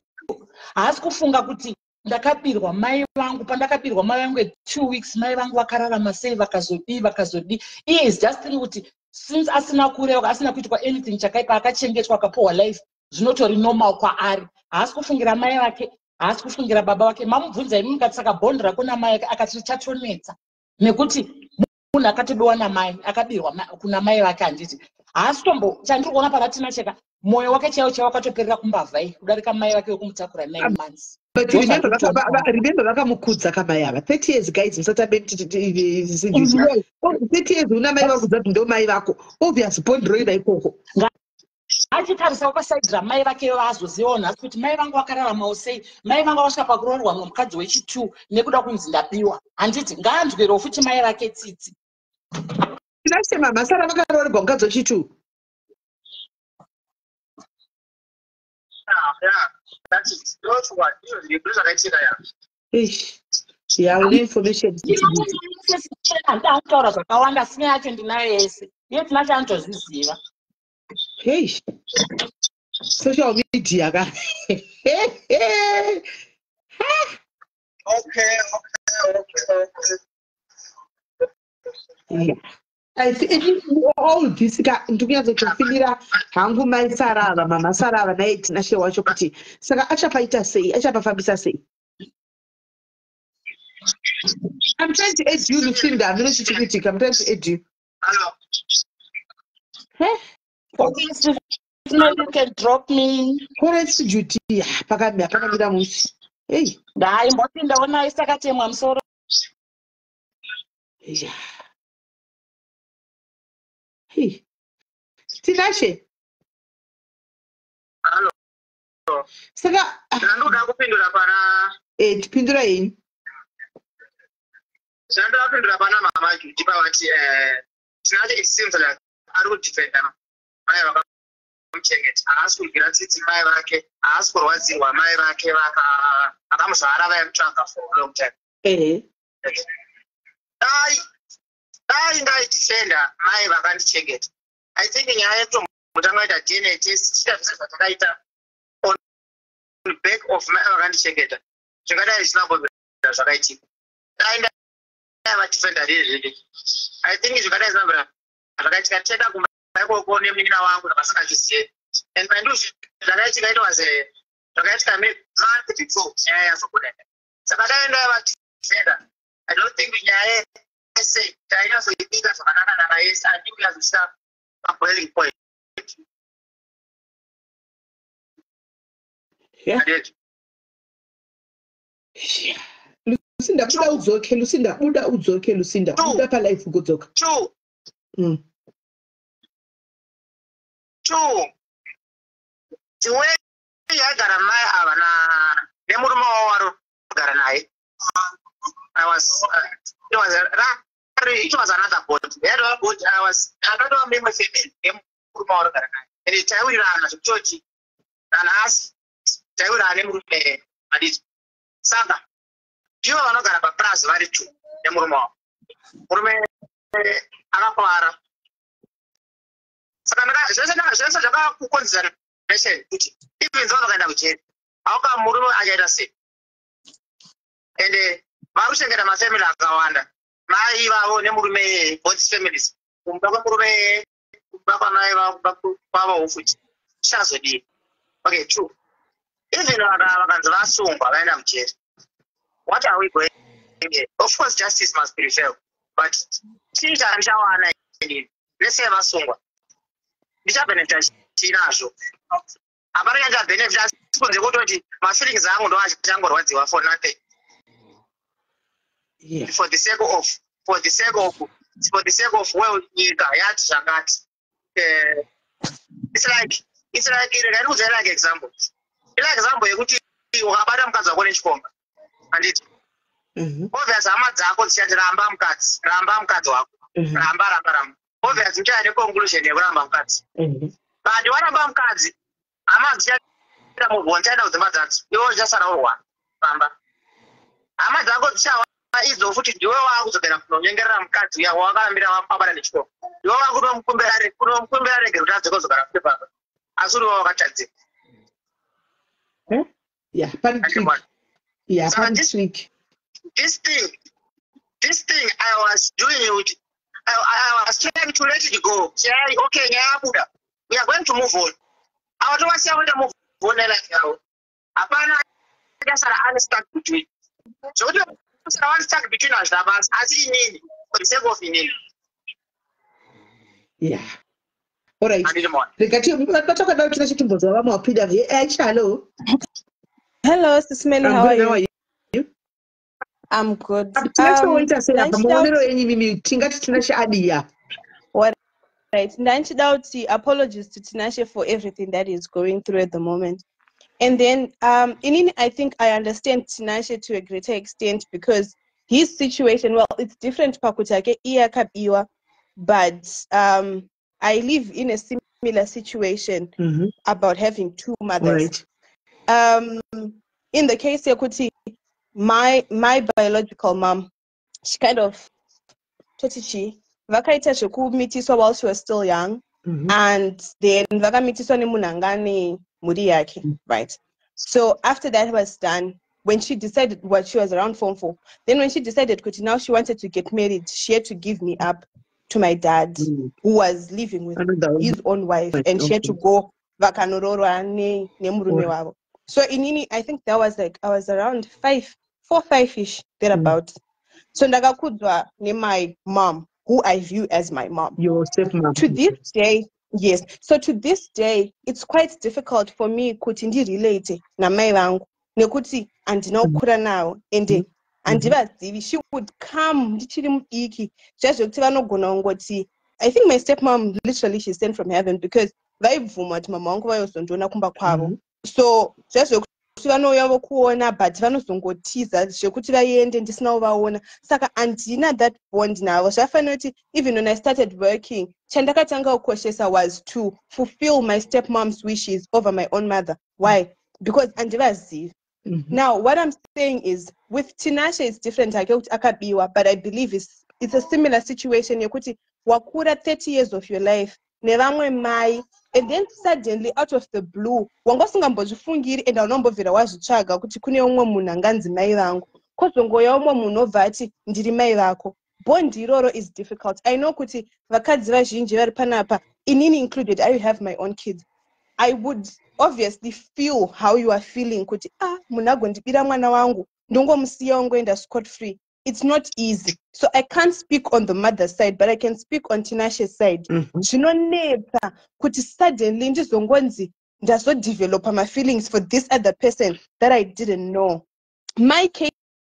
haasi kufunga kuti ndakabirwa mai vangu, pandakabirwa mai vangu 2 weeks, mai vangu vakararama sei, vakazodii, vakazodii. Iye is just thinking kuti since asina kureva, asina kuitwa anything chakaipa, akachengetwa, akapuhwa life, zvinotori normal kwaari. Haasi kufungira mai vake, haasi kufungira baba vake. Mamubvunza imi mukati, "Saka bond rako namai ake?" Akati richatonetsa nekuti munhu akatobiwa namai, akabirwa kuna mai vake, handiti? Haasi tombo chandiri kuona pana Tinasheka, mwoyo wake chaiwo chaiwo akatoperera kumbavha iyi kudarika mai vake wekumutakura 9 months. But remember, vakamukudza kamai ava 30 years, guys. Musatambe, 30 years una mai vakudza kuti ndo mai vako, obvious bond roida ikoko. Achitarisawo pasaidi ramai vake vazozivawo nhasi kuti mai vangu vakararamawo sei, mai vangu vasvika pakuroorwa mukadzi wechi2 nekuda kunzi ndabiwa. Handiti ngaanzwirewo futi mai vake tsitsi. Tinashe, Mama Sara vakaroorerwa mukadzi wechi2? Yeah, that's it. That's what ndizvo zvakaitika, ya. Eish. Ya, une information. Handida kutaura zvakawanda, asi nyaya yacho ndinayo yese. Iye Tinashe anotozviziva. Hey, social media ka. Okay. Yeah. I think all this ka, ndikunyatsotofinira hangu mai Sara ava, Mama Sara ava, naye Tinashe wacho, kuti saka achapaita sei, achapafambisa sei. I'm trying to add you, Lucinda. Hameno chichikuitika. I'm trying to add you. Hello. Hey. Okay, no, you can drop me. Alright, Judy. Pakamira musi. Hey. Ndaimbopinda, ona isakatemwa musoro. Yeah. Hey. Tinashe. Hello. Saka Ndandoda kupindura pana tipindura henyu. Ndandoda kupindura pana Mama Judy pavati Tinashe, it seems like ari kudefenda mai vakamuchengeta. Haasi kugira tsitsi mai vake, haasi kurwadzirwa mai vake vakamuzvara, vaimutsvaga for a long time. Dai ndaidefenda mai vakandichengeta, I think nyaya yekutombotanga ita DNA test, tichiita zvese zvatakaita on back of mai vakandichengeta, zvingadai zvisina kumbobvira zvakaitika. Dai ndaivadefenda riri riri, I think zvingadai zvisina kumbobvira zvakaitika. Tienda kumba ikoko nemunin'ina wangu ndakasingachizive, and mind zvakaitika, it was zvakaitika month before nyaya yazobuda. Saka dai ndaivadefenda, I don't think nyaya yese tainyazoibika zvakanaka naka yese andii kuyazosvika paboiling point. Handiti? Yeah. Lucinda, buda udzoke. Lucinda, buda udzoke. Lucinda, buda palive kudzoka. Two. Two, the way yaigara mai ava na nemurume wavo wari kugara naye, I was it was it was another body yatova body. I was akatova mimwe family nemurume wari kugara naye, and taiwirirana zvekutoti nanhasi taiwirirana nemurume, handiti? Saka ndivo vanogara papurazi vari two nemurume wavo. Murume akakwara. Saka zvese zvakakuconsideration kuti even though vakaenda kujeri, hauka murume achaita sei? Ende vari kuchengeta mafamily akawanda, mai ivavo nemurume iyeye, both families, kumba kwemurume iyeye, kumba kwamai vavo, kumba kwavowo futi. Chichazodii? Okay, true, even vakanzi vasungwa vaenda mujeri, what are we going here? Of course justice must prevail, but chii chandichawana inini? Lese vasungwa, ndichabhenefita chii nazvo? Hapana chandichabhenefita, asi kunze kutoti mafeelings angu ndo achangorwadziwa for nothing. For the sake of, well, nyika yati zvakati. It's like rega ndikuudzai like example, ila example yekuti ukabata mukadzi wako nechikomba, handiti? Obvious hama dzako dzichati, "Ramba mukadzi, ramba mukadzi wako." Ramba, ramba, ramba. Obvious uchaya neconclusion yekuramba mukadzi. But waramba mukadzi, hama dzichaita move on, chaenda kudzimba dzadzo, iwe uchasara urwana pamba. Hama dzako dzichawa idzo futi, ndiwe wakudzokera kunonyengerera mukadzi uya wakarambira wabata nechikomba. Ndiwe wakunomukumbira regero kuti adzoke kuzogara futi pamba, asi uriwe wakatadzika. Yeah, pane trick. Andibona. Yeah, Saka pane trick. This thing I was doing it, I was trying to let it go. Say, okay, nyaya yabuda, we are going to move on. Awatovasiya kuita move on nelife yavo. Hapana achasara ane stuck between, zvokuti sara vari stuck between hazvina basa, asi inini, for the sake of inini. Yeah, alright. Handiti mona? Rega patakadaro, tina chitimbonzwa vamwe vapinda. Hey, hello. Hello, Sis Melly, I'm how are good, how you? are you? I'm good. Tinashe, woita sei apa? Ndachida Maonero enyu mimi, tingati Tinashe adiya? What right. Ndanchida kuti apologies to Tinashe for everything that he's going through at the moment. And then inini, I think I understand Tinashe to a greater extent because his situation, well, it's different pakuti ake iye akabiwa, but I live in a similar situation about having two mothers. In the case yekuti my biological mom, she kind of, toti chi, vakaita zvekumitiswa while she was still young, and then vakamitiswa nemunhu anga ane mhuri yake, right? So after that was done, when she decided, what, she was around form four then, when she decided kuti now she wanted to get married, she had to give me up to my dad, who was living with Another his own wife, and she had to go vakanoroorwa nemurume wavo. So inini, I think that was like, I was around 5, 4, 5 ish, thereabout. So ndakakudzwa nemy mom, who I view as my mom Your stepmom. To this day, yes. So to this day it's quite difficult for me kuti ndirelate namai vangu nekuti handina kukura navo ende handivazivi. She would come ndichiri mudiki, zviya zvekuti vanogona kungoti, I think my stepmom, literally, she's sent from heaven, because vaibvuma kuti mama vangu vaizondiona kumba kwavo. So zviya zvekuti vanouya vokuona, but vanozongotiza zvekuti vaende ndisina kuvaona. Saka handina that bond navo. Zvafanira kuti even when I started working, chandakatanga kukoshesa was to fulfill my stepmom's wishes over my own mother. Why? Because handivazivi. Now what I'm saying is, with Tinashe it's different hake kuti akabiwa, but I believe it's a similar situation yekuti wakura 30 years of your life nevamwe mai, and then suddenly, out of the blue, wanga usingambozvifungiri and haunombobvira wazvitsvaga kuti kune umwe munhu anganzi mai vangu, kwozongouya umwe munhu obva ati, "Ndiri mai vako." Bond iroro is difficult. I know kuti vakadzi vazhinji vari panapa, inini included, I have my own kids, I would obviously feel how you are feeling kuti, ah, munhu agondibira mwana wangu, ndongomusiya ongoenda scot free. It's not easy. So I can't speak on the mother's side, but I can speak on Tinashe's side. Zvinonetsa kuti suddenly ndizongonzi ndazodevelopa mafeelings for this other person that I didn't know. My case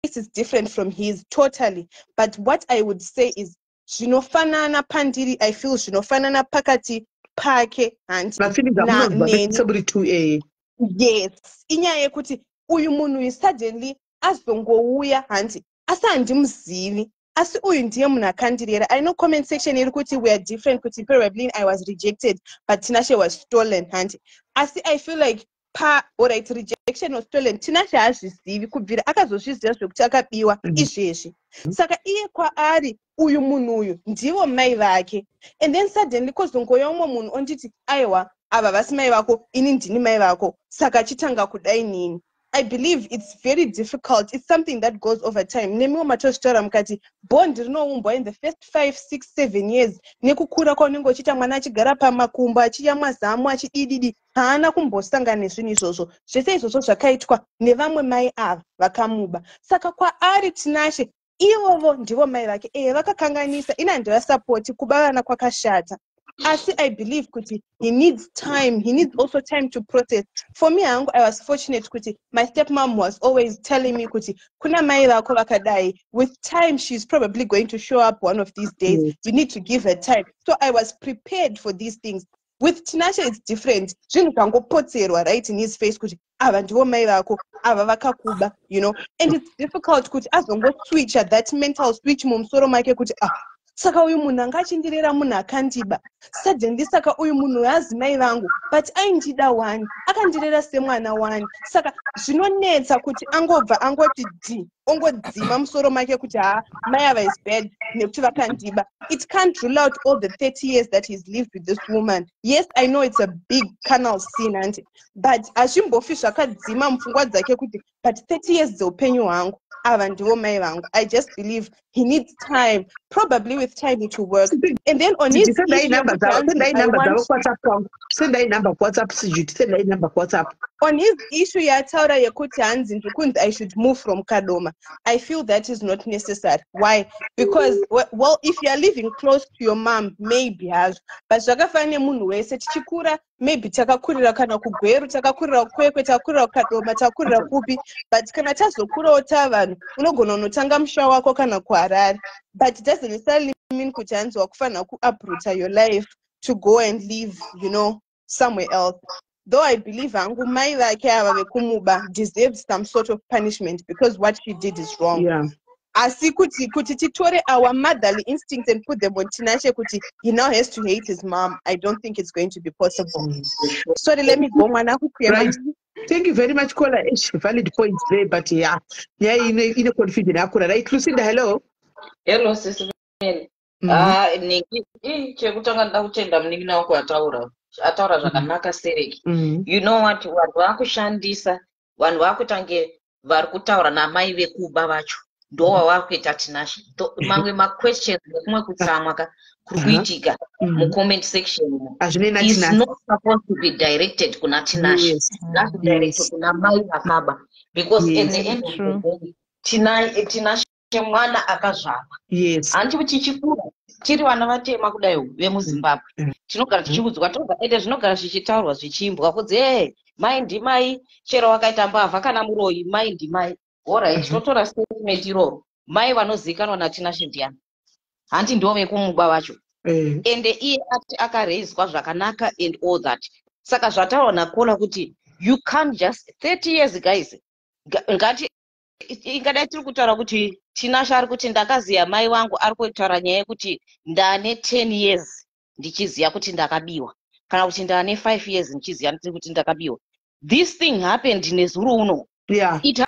is different from his totally, but what I would say is zvinofanana pandiri, I feel zvinofanana pakati pake, handi Mafeelings amunonzwa neni. Semuri two a Yes, inyaya yekuti uyu munhu uyu suddenly azongouya, handi, asi handimuzivi, asi uyu ndiye munhu akandirera. I know comment section iri kuti we are different, kuti probably I was rejected but Tinashe was stolen, handi? Asi I feel like pa, alright, rejection or stolen, Tinashe haazvizivi kubvira akazozviziva zvekuti akabiwa izvezvi. Saka iye kwaari uyu munhu uyu ndivo mai vake, and then suddenly kozongouya umwe munhu onditi, "Aiwa, ava vasi mai vako, ini ndini mai vako." Saka achitanga kudai nini. I believe it's very difficult. It's something that goes over time. Nemiwo matozvitaura mukati bond rinoumbwa in the first 5, 6, 7 years nekukura kwaunenge uchiita mwana achigara pamakumbo, achiyamwa zamu, achidididi, haana kumbosangana nezvinhu izvozvo. Zvese izvozvo zvakaitwa nevamwe mai ava vakamuba. Saka kwaari Tinashe, ivovo ndivo mai vake. Eye, vakakanganisa, ini handivasapoti, kuba vana kwakashata, asi I believe kuti he needs time. He needs also time to process. For me hangu, I was fortunate kuti my stepmom was always telling me kuti kuna mai vako vakadai, with time she's probably going to show up one of these days. You need to give her time. So I was prepared for these things. With Tinashe it's different. Zvinhu zvangopotserwa right in his face kuti ava ndivo mai vako, ava vakakuba, and it's difficult kuti azongoswitcha that mental switch mumusoro make kuti, ah, saka uyu munhu anga achindirera munhu akandiba suddenly, saka uyu munhu haazi mai vangu, but aindida one, akandirera semwana one. Saka zvinonetsa kuti angobva angoti d ongodzima musoro make kuti, ha, mai ava is bad nekuti vakandiba. It can't rule out all the 30 years that he's lived with this woman. Yes, I know it's a big carnal sin, handi, but hazvimbofi zvakadzima mupfungwa dzake kuti, but 30 years dzeupenyu hwangu, ava ndivo mai vangu. I just believe he needs time. Probably with time it will work. And then on his Sendai number dzavo, sendai number dzavo kuWhatsApp kwangu, sendai number kuWhatsApp. Sijuti, sendai number kuWhatsApp. On his issue yataura yekuti hanzi ndikunzi I should move from Kadoma, I feel that is not necessary. Why? Because, well, if you are living close to your mom, maybe hazvo, but zvakafanana nemunhu wese tichikura, maybe takakurira kana kuGweru, takakurira kuKwekwe, takakurira kuKadoma, takakurira kupi, but kana tazokurawo tavanhu, unogona unotanga musha wako kana kuHarare, but it doesn't necessarily mean kuti hanzi wakufanira kuuproota your life. to go and live somewhere else. Though I believe hangu mai vake ava vekumuba deserved some sort of punishment because what she did is wrong. Asi kuti titore our motherly instincts and put them on Tinashe kuti he now has to hate his mom, I don't think it's going to be possible. Sorry, let me go, mwana kukwema. Right. Thank you very much, caller. Ish, valid points there, but yeah, ine confusion yakura. Right, Lucinda, hello. Hello, Sisi Mary. Ah, niki chekutanga ndoda kutenda munin'ina wako ataura. Ataura zvakanaka sereki. You know what, vanhu vakushandisa, vanhu vakutange vari kutaura namai vekuba vacho. Ndowavakuita Tinashe. Mamwe maquestions nekumwe kutsamwa ka kuri kuitika mucomment section umo Hazvinei is naTinashe. Not supposed to be directed kuna Tinashe. Ngazvidirect kuna mai vakaba because at the end of the day Tinashe mwana akazvarwa. Hanti tichikura tiri vana vatema kudai vemuZimbabwe, tinogara tichiudzwa toga, ende zvinogara zvichitaurwa, zvichiimbwa kunzi, "E, mai ndimai, chero wakaita mbavha kana muroyi, mai ndimai." Alright, totora statement iroro. Mai vanozivikanwa naTinashe ndiani? Hanti ndo vekumuba vacho? Ende iye ati akareizwa zvakanaka and all that. Saka zvataurwa nacaller kuti you can't just, 30 years, guys, ngati ingadai tiri kutaura kuti Tinashe ari kuti ndakaziya mai vangu, ari kutaura nyaya yekuti ndane 10 years ndichiziya kuti ndakabiwa, kana kuti ndane 5 years ndichiziya kuti ndakabiwa. This thing happened nezuro uno. It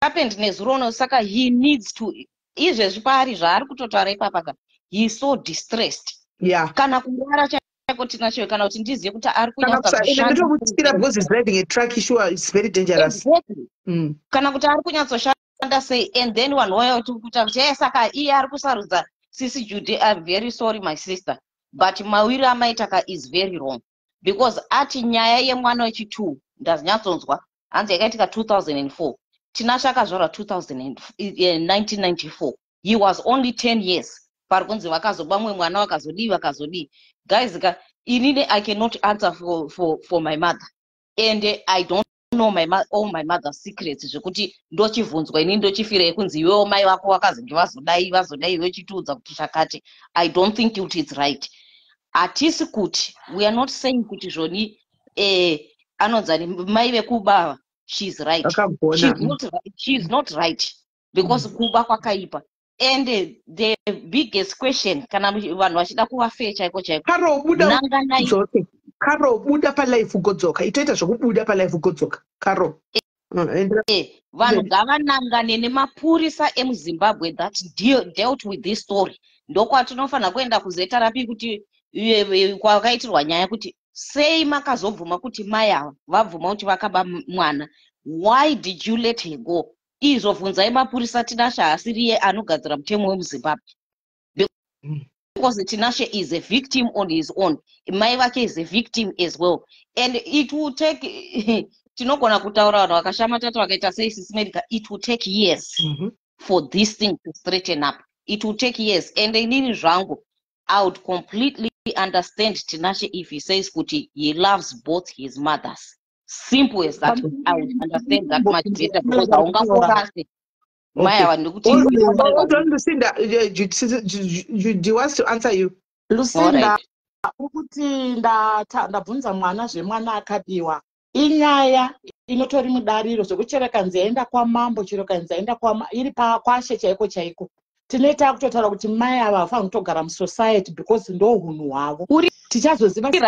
happened nezuro uno. Saka he needs to, izvezvi paari zvaari kutotaura ipapa ka, he is so distressed. Kana kurara chaiko Tinashe, kana kuti ndizive kuti ari Kana kunyatsa ende kushanda. Ndotomutyira because he's driving a truck, sure, it's very dangerous. Exactly. Kana kuti ari kunyatsoshanda sei, and then vanhu vauya kuita kuti, "E, saka iye ari kusarudza." Sisi Judy, I'm very sorry, my sister, but mawiri amaita ka is very wrong, because ati nyaya yemwana wechi2, ndazvinyatsonzwa, hanzi yakaitika 2004. Tinashe akazvarwa 1994. He was only 10 years pari kunzi vakazoba mumwe mwana, vakazodii, vakazodii. Guys ka, inini I cannot answer for my mother, and I don't know all my mother's secrets, zvekuti ndochibvunzwa inini ndochifirei kunzi iwewo mai vako vakazenge vazodai, vazodai, iwe chitiudza kuti chakati. I don't think kuti it's right. Hatisi kuti, we are not saying kuti zvoni anonzani mai vekubava, she's right. Akagona. She's not right. She's not right because kuba kwakaipa. And the biggest question, kana vanhu vachida kuva fair chaiko chaiko, Karo, buda nanganai udzoke. Karo, buda palive ugodzoka. Itoita zvokubuda palive ugodzoka, Karo. Vanhu ngavanangane nemapurisa emuZimbabwe that dealt with this story. Ndokwatinofanira kuenda kuZRP kuti kwakaitirwa nyaya, kuti sei makazobvuma kuti mai ava vabvuma kuti vakaba mwana? Why did you let her go? Izvo bvunzai mapurisa. Tinashe haasiriye anogadzira mutemo wemuZimbabwe, because Tinashe is a victim on his own. Mai vake is a victim as well, and it will take, tinogona kutaura vanhu vakashamatata vakaita sei, Sisi Medica, it will take years for this thing to straighten up. It will take years. And inini zvangu, I would completely understand Tinashe if he says kuti he loves both his mothers. Simple as that. I would understand that much better, because haungaforase mai ava nekuti Hold on, Lucinda. Judy wants to answer you. Lucinda, ukuti ndabvunza mwana zvemwana akabiwa, inyaya inotori mudariro, zvekuti chero kanzi yaenda kwamambo, chero kanzi yaenda iri kwashe chaiko chaiko, tinoita kutotaura kuti mai ava havafaniri kutogara musociety because ndo hunhu hwavo. Tichazoziva kuti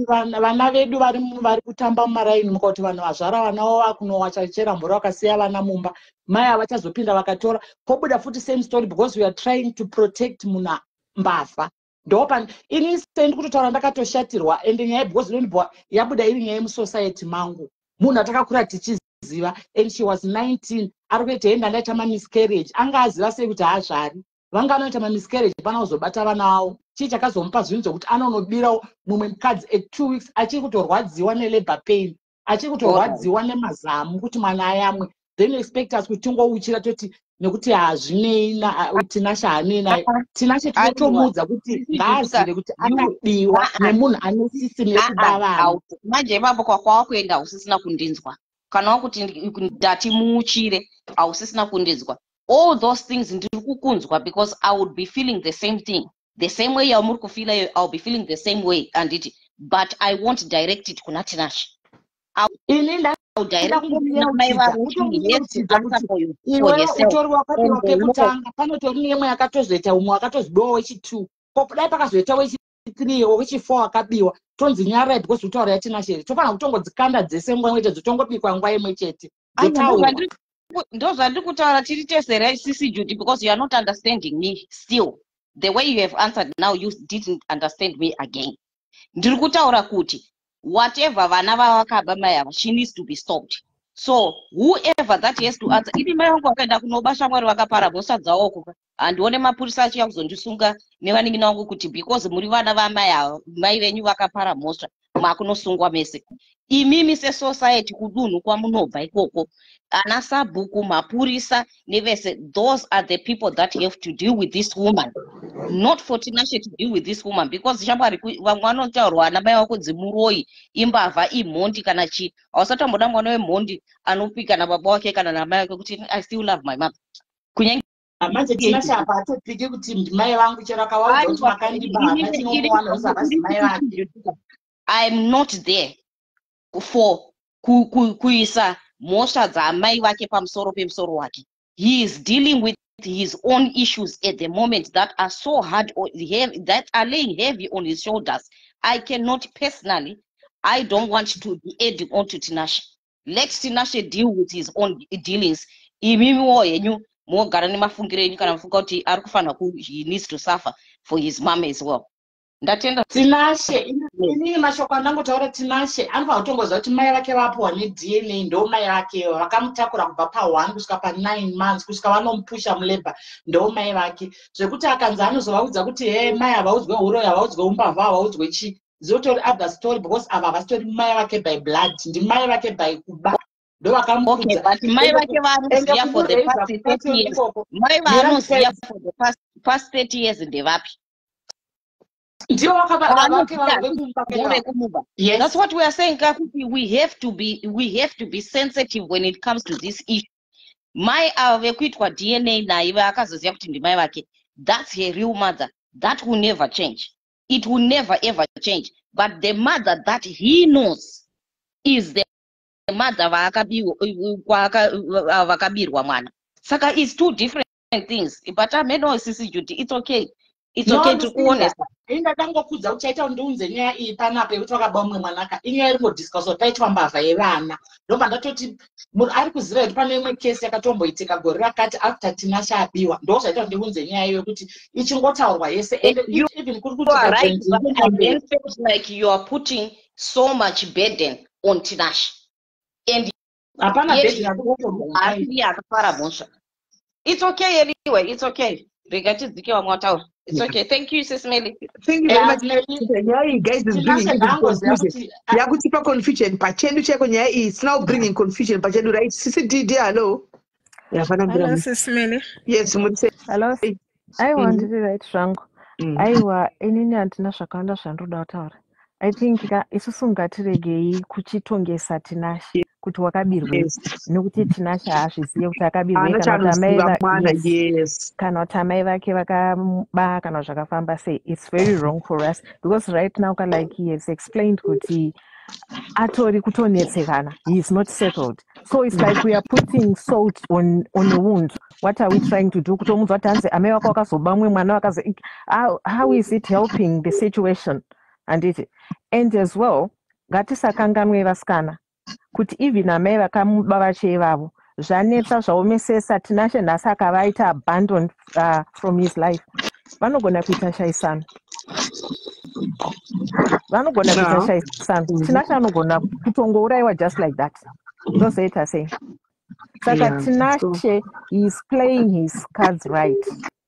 vana vedu vari kutamba mumaraini muka, kuti vanhu vazvara vana vavo vakunowacha mvura, vakasiya vana mumba, mai ava vachazopinda vakatora, pobuda futi same story, because we are trying to protect munhu mbavha. Ndopa ini sendi kutotaura ndakatoshatirwa, ende nyaya, because inondibva yabuda iri nyaya yemusociety mangu, munhu atakakura tichiziva, and she was 19, ari kuita enda ndaita mamiscarriage. Anga aziva sei kuti haazvari? Vanga anoita mamiscarriage pana kuzobata vana vavo. Chii chakazomupa zvinhu zvokuti anonobirawo mumwe mukadzi at 2 weeks, achiri kutorwadziwa nelabour pain, achiri kutorwadziwa nemazamu kuti mwana ayamwe? Then you expect us kuti tingouchira toti nekuti hazvinei, Tinashe hanei naye. Tinashe tinotomuudza kuti ngaazive kuti akabiwa nemunhu ane system yekuba vanhu. Manje ipapo kwakwakuenda hausisina kundinzwa. Kana wakuti ndati muuchire, hausisina kundinzwa. All those things ndiri kukunzwa, because I would be feeling the same thing. The same way yamuri kufeela iyo, I'll be feeling the same way, anditi? But I won't direct it kuna Tinashe. Ini I'll direct it kuna mai ndakutomuyeutidza, vako. She has to kutomuyeutidza answer kuti for you, for iwewe herself. utori wakabiwa And the law. kekutanga, panotori neimwe yakatozoita umwe wakatozobiwa wechi2, ko kudai pakazoita wechi3, wechi4 akabiwa, tonzi nyarai because kutaura yaTinashe here? Tofanira kutongodzikanda dzese nguva imwe chete, dzotongobikwa nguva imwe chete, Aiwa, dzotaurwa. Ndozvandiri kutaura tiri tese, right, Sisi Judy? Because you are not understanding me still. The way you have answered now, you didn't understand me again. Ndiri kutaura kuti whatever vana vavakaba mai ava, she needs to be stopped. So whoever that has to answer, ini mai vangu vakaenda kunoba shamwari vakapara mhosva dzavo uko, handione mapurisa achiuya kuzondisunga nevanin'ina vangu kuti because muri vana vamai ava, mai venyu vakapara mhosva, makunosungwa mese. Imimi sesociety kudunhu kwamunobva ikoko, ana sabhuku, mapurisa nevese, those are the people that have to deal with this woman, not for Tinashe to deal with this woman, because shamwari, vamwe vanotaurwa ana mai vako dzimuroi, imbavha, imhondi kana chii. Hausati wamboda mwana wemhondi anopika nababa wake kana namai vake kuti I still love my mother, kunyange Manje Tinashe apa atopiki kuti ndimai vangu, chero akavaudza kuti Aiwa, makandiba, hapana chinomuwana uzi havasi mai vake. I'm not there for kuisa mhosva dzaamai vake pamusoro pemusoro wake. He is dealing with his own issues at the moment that are so hard or heavy, that are laying heavy on his shoulders. I cannot personally, I don't want to be adding on to Tinashe. Let Tinashe deal with his own dealings. Imimiwo henyu mogara nemafungiro enyu kana mufunga kuti ari kufanira ku he needs to suffer for his mom as well. Ndatenda. Tinashe, inini mashoko andangotaura, Tinashe anofanira kutongoziva kuti mai vake vapiwa neDNA, ndo mai vake vakamutakura kubva pa1 kusvika pa9 months, kusvika vanomupusha mulabor, ndo mai vake. Zvekuti akanzi anozovaudza kuti he, mai havaudzwe uroyi, havaudzwe umbavha, havaudzwe chii, zotori other story, because ava havasitori mai vake by blood, ndimai vake by kuba, ndo Okay, vakamukudza. but mai vake vaanoziva for the past 30 years, mai vaanoziva for the past 30 years ndevapi? Ndivo vake vekumba. Ndevekumba. Yes. That's what we are saying, kakuti we have to be sensitive when it comes to this issue. Mai ava vekuitwa DNA naye vaakazoziva kuti ndimai vake, that's her real mother. That will never change. It will never ever change. But the mother that he knows is the mother vakabirwa mwana. Saka it's two different things. But ameno, Sisi Judy, it's okay, it's No, okay Lucinda, tikuonesa. Ini ndakangokudza kuti chaita kuti ndiunze nyaya iyi panapa yekuti vakaba mumwe mwanaka, inyaya iri ngodiscusswa paitwa mbavha yevana. Ndobva ndatoti munhu ari kuziva kuti pane imwe kesi yakatomboitika gore rakati after Tinashe abiwa, ndo zvaita kuti ndiunze nyaya iyo yekuti ichingotaurwa yese. And You even kuri are kuitika right, but I mberi. Then felt like you are putting so much burden on Tinashe. And Hapana yet burden yakutomboupai. haasi akapara mhosva. It's okay anyway, it's okay. Rega tidzike vamwe vataura. It's okay. Thank you, Sis Melly. Thank you very much. Nyaya iyi, guys, is bringing Tinashe even ngaangoziva confusion. kuti Yakutipa confusion pachedu chaiko nyaya iyi. It's now bringing confusion pachedu, right? CCDD, hello. Hapana Hello, mbira. Sis Melly. Yes, muri sei? Hello. Aiwa, ndiri right zvangu. Aiwa, inini handina zvakawanda zvandoda kutaura. I think ka isusu ngatiregei kuchitongesa Tinashe kuti wakabirwei, nekuti Tinashe haazvizive kuti akabirwei Haana kana kuti amai chaanoziva mwana. Yes, kana kuti amai vake vakaba kana zvakafamba sei. It's very wrong for us because right now ka, like he has explained kuti atori kutonetsekana, he is not settled, so it's like we are putting salt on a wound. What are we trying to do? Kutomuudza kuti hanzi amai vako vakazoba mumwe mwana vakazo, how is it helping the situation, handiti? And as well, ngatisakanganwe, vasikana, kuti even amai vakamuba vacho ivavo, zvanetsa, zvaomesesa, Tinashe nhasi akavaita abandon from his life, vanogona kuita shaisano, vanogona kuita shaisano. Tinashe anogona kutongourayiwa just like that, tozoita sei? Saka Tinashe is playing his cards right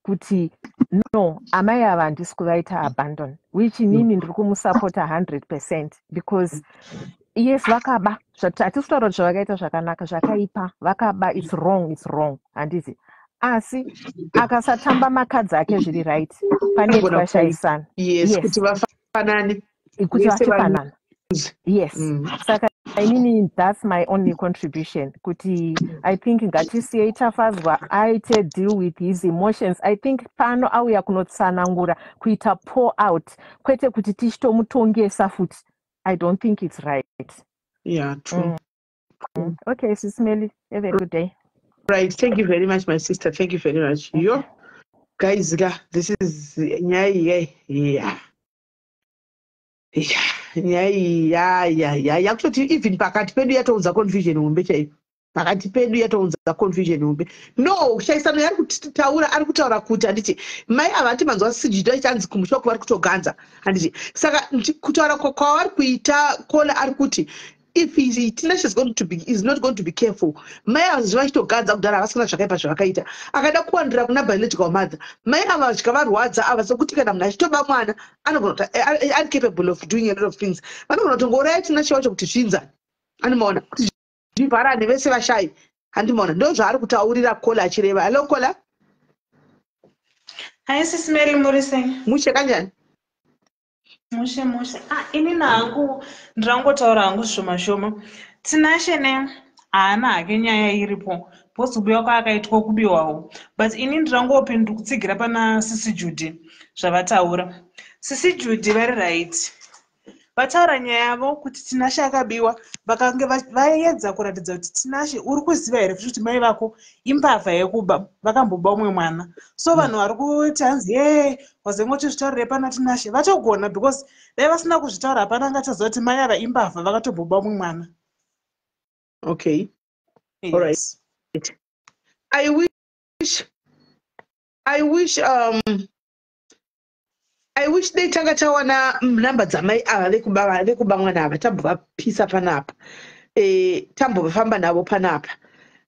kuti no, amai ava handisi kuvaita abandon, which inini ndiri kumusapota 100%, because yes, vakaba. Hatisi kutaura kuti zvavakaita zvakanaka, zvakaipa, vakaba, it's wrong, it's wrong, handiti? Asi akasatamba macards ake zviri right, Anogona panoitwa shaisano. Yes, kuti vafanane. Kuti Vese vachifanana. Yes. Saka inini, that's my only contribution, kuti I think ngatisiyei Tafadzwa aite deal with his emotions. I think pano auya kunotsanangura, kuita pour out, kwete kuti tichitomutongesa futi. I don't think it's right. Yeah, true. Okay, Sis Melly, have a good day. Right, thank you very much, my sister. Thank you very much. Yo, guys ka, this is nyaya yeah, nyaya iyi ya yakutoti even pakati pedu yatounza confusion hombe chaiyo. Pakati pedu yatounza confusion hombe. No shaisano yari kutaura, ari kutaura kuti, handiti mai ava, ati manzwa sijito chanzi kumushoko vari kutoganza, handiti? Saka kutaura kwavari kuita kola, ari kuti if Tinashe is not going to be careful, mai ava vachitoganza kudhara, havasina zvakaipa zvavakaita. Akada kuwandira kuna biological mother, mai ava zvikavarwadza ava, sekuti kana munhu achitoba mwana anogona kuti ari capable of doing a lot of things. Vanogona kutongouraya Tinashe wacho kuti zvinzani, andimaona, kuti zvivharane, vese vashayi, handimaona? Ndo zvaari kutaurira kola achireva. Hello, caller. Hi, Sis Melly, muri sei? Mushe, kanjani? Mushe mushe. Ah, inini hangu ndirangotaura hangu zvishoma shoma. Tinashe ne haana hake nyaya iripo because kubiwa kwaakaitwa kubiwawo, but ini ndirangopi ndiri kutsigira pana Sisi Judy zvavataura. Sisi Judy vari right, vataura nyaya yavo kuti Tinashe akabiwa. Vakange vaedza kuratidza kuti Tinashe, uri kuziva here futi kuti mai vako imbavha yekuba, vakamboba umwe mwana? So vanhu vari kuti hanzi ye wazengoti zvitaurire pana Tinashe, vatogona, because dai vasina kuzvitaura hapana angatoziva kuti mai ava imbavha, vakatomboba umwe mwana. Okay, all right. Yes. I wish dai tanga tawana namba dzamai ava vekuba mwana ava, tambovapisa panapa, tambovafamba navo panapa.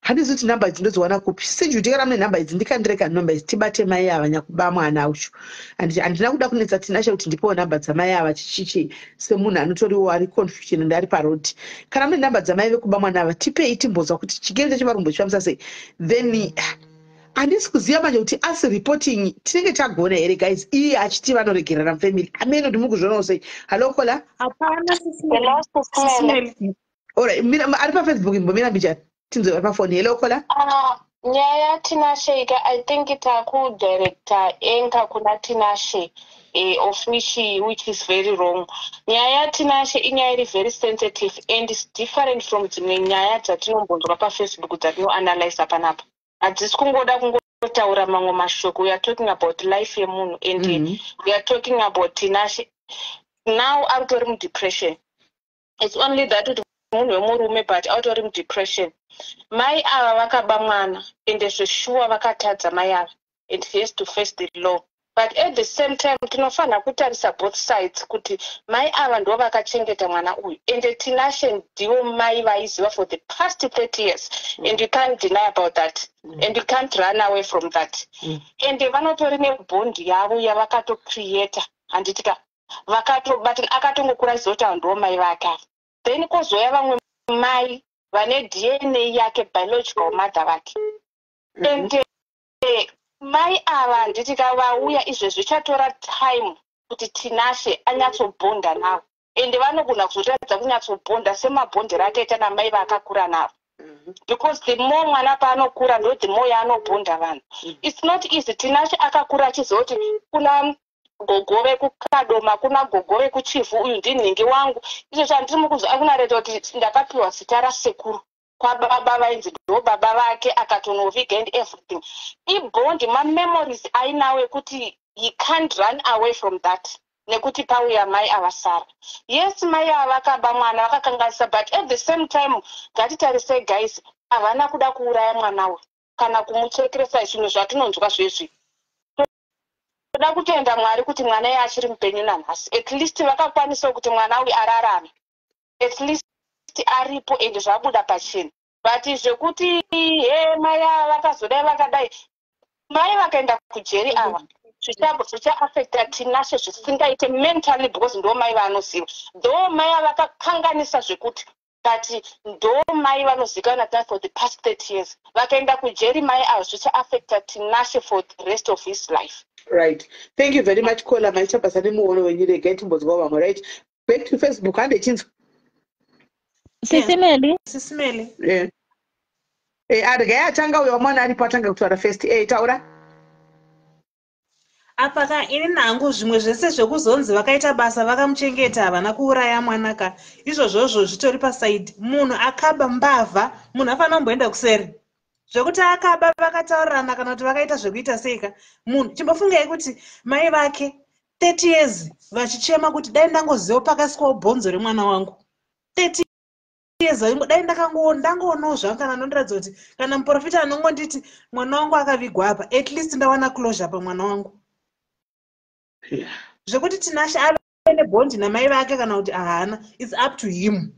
Handizi kuti namba idzi ndodziwana kupi. Sejuti, kana mune namba idzi, ndikandireka namba idzi tibate mai ava nyakuba mwana uchu. Handina kuda kunetsa Tinashe kuti ndipewo namba dzamai ava chichichi, semunhu anotoriwo ari confusion and ari parodi. Kana mune namba dzamai vekuba mwana ava, tipei timbonzwa kuti chigere chacho vari kumbochifambisa sei. Then handisi kuziva manje kuti asi reporting tinenge tagona here, guys, iye achiti vanoregerera mufamily. Amene kuti muri kuzvionawo sei. Hello, caller. Hapana. Hello, Sis Melly. Alright, ari paFacebook, imbomira mbichana tinzwe vari pafoni. Hello, caller. Ah, nyaya yaTinashe ika, I think takudirecta anger kuna Tinashe, of which is very wrong. Nyaya yaTinashe inyaya iri very sensitive and is different from dzimwe nyaya dzatinombonzwa paFacebook dzatinoanalysa panapa. Hadzisi kungoda kungotaura mamwe mashoko. We are talking about life yemunhu and we are talking about Tinashe. Now aritori mudepression. It's only that kuti munhu wemurume, but autori mudepression. Mai ava vakaba mwana, ende zveshuwa vakatadza mai ava, and he has to face the law. But at the same time tinofanira kutarisa both sides, kuti mai ava ndo vakachengeta mwana uyu, ende Tinashe ndivo mai vaiziva for the past 30 years, and you can't deny about that and you can't run away from that. Ende vanotori nebhondi yavo yavakatocreata, handiti ka? Vakatobata, akatongokura achiziva kuti ava ndo mai vake ava. Then kwozoya vamwe mai vane DNA yake, biological mother vake. And mai ava, handiti ka, vauya izvezvi, zvichatora time kuti Tinashe anyatsobhonda navo, ende vanogona kuzotaridza kunyatsobhonda semabhondero akaita namai vaakakura navo, because the more mwana paanokura, ndo the more yaanobhonda vanhu. It's not easy. Tinashe akakura achiziva kuti kuna gogo vekuKadoma, kuna gogo vekuChivhu, uyu ndinhingi wangu. Izvo chandiri mukuzo akunareta kuti ndakapiwa zita rasekuru kwababa, vainzi ndo baba vake, akatonoviga and everything. Ibhondi, mamemories ainawo ekuti he can't run away from that nekuti pauya mai avasara. Yes, mai ava vakaba mwana, vakakanganisa, but at the same time ngatitarisei, guys, havana kuda kuuraya mwana uyu kana kumuchekeresa, zvinhu zvatinonzwa zvezvi. Toda kutenda Mwari kuti mwana iye achiri mupenyu nanhasi. At least vakakwanisawo kuti mwana uyu ararame, at least aripo, ende zvabuda pachena. But zvekuti he mai ava vakazodai, vakadai, mai vakaenda kujeri ava, zvichaaffecta Tinashe zvisingaite mentally, because ndo mai vaanoziva. Though mai ava vakakanganisa zvekuti, but ndo mai vanozivikanwa ta for the past 30 years. Vakaenda kujeri mai ava, zvichaaffecta Tinashe for the rest of his life. Right, thank you very much, caller. Maita basa nemuono wenyu. Regai timbonzwawo vamwe. Right. Back to Facebook, hande chinzwa. Sisi Meli. Sisi Meli. Yeah. Arga atanga uyo mwana aripo atanga kutaura first. Taura. Apa ka ini nangu zvimwe zvese zvekuzonzi vakaita basa vakamuchengeta havana kuuraya mwana ka. Izvozvozvo zvitori paside. Munhu akaba mbavha, munhu afanira kumboenda kuseri. Zvekuti akaba vakataurirana kana kuti vakaita zvekuita seika. Munhu chimbofungai kuti mai vake 30 years vachichema kuti dai ndangoziva pakaiswawo bhonzo remwana wangu. 30 years dai ndangoonawo zvangu kana anondiratidza kuti kana muprofita anongonditi mwana wangu akavigwa apa, at least ndawana closure pamwana wangu. Zvekuti Tinashe ave nebhondi namai vake kana kuti ahana, it's up to him.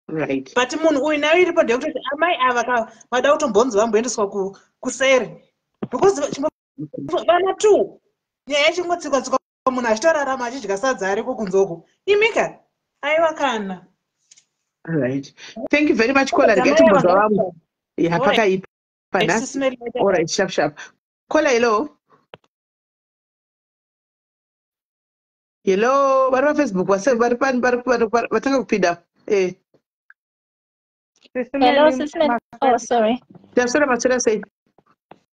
Right. But munhu uyu nayo iripo ndeyekutoti amai ava vada kutombonzi vamboendeswa kuseri. Because vana two nyaya yachingotsikwa-tsikwa munhu achitorarama achidya sadza ariko kunze uko. Imika aiwa kana. Right. Thank you very much, Kola. Regai timbonzwa vamwe. Yeah, pakaipa nhasi. All right, sharp sharp. Kola, hello. Hello, vari paFacebook vari vatanga kupinda. Hello, Sisi Meli. Oh, sorry. Taswera maswera sei?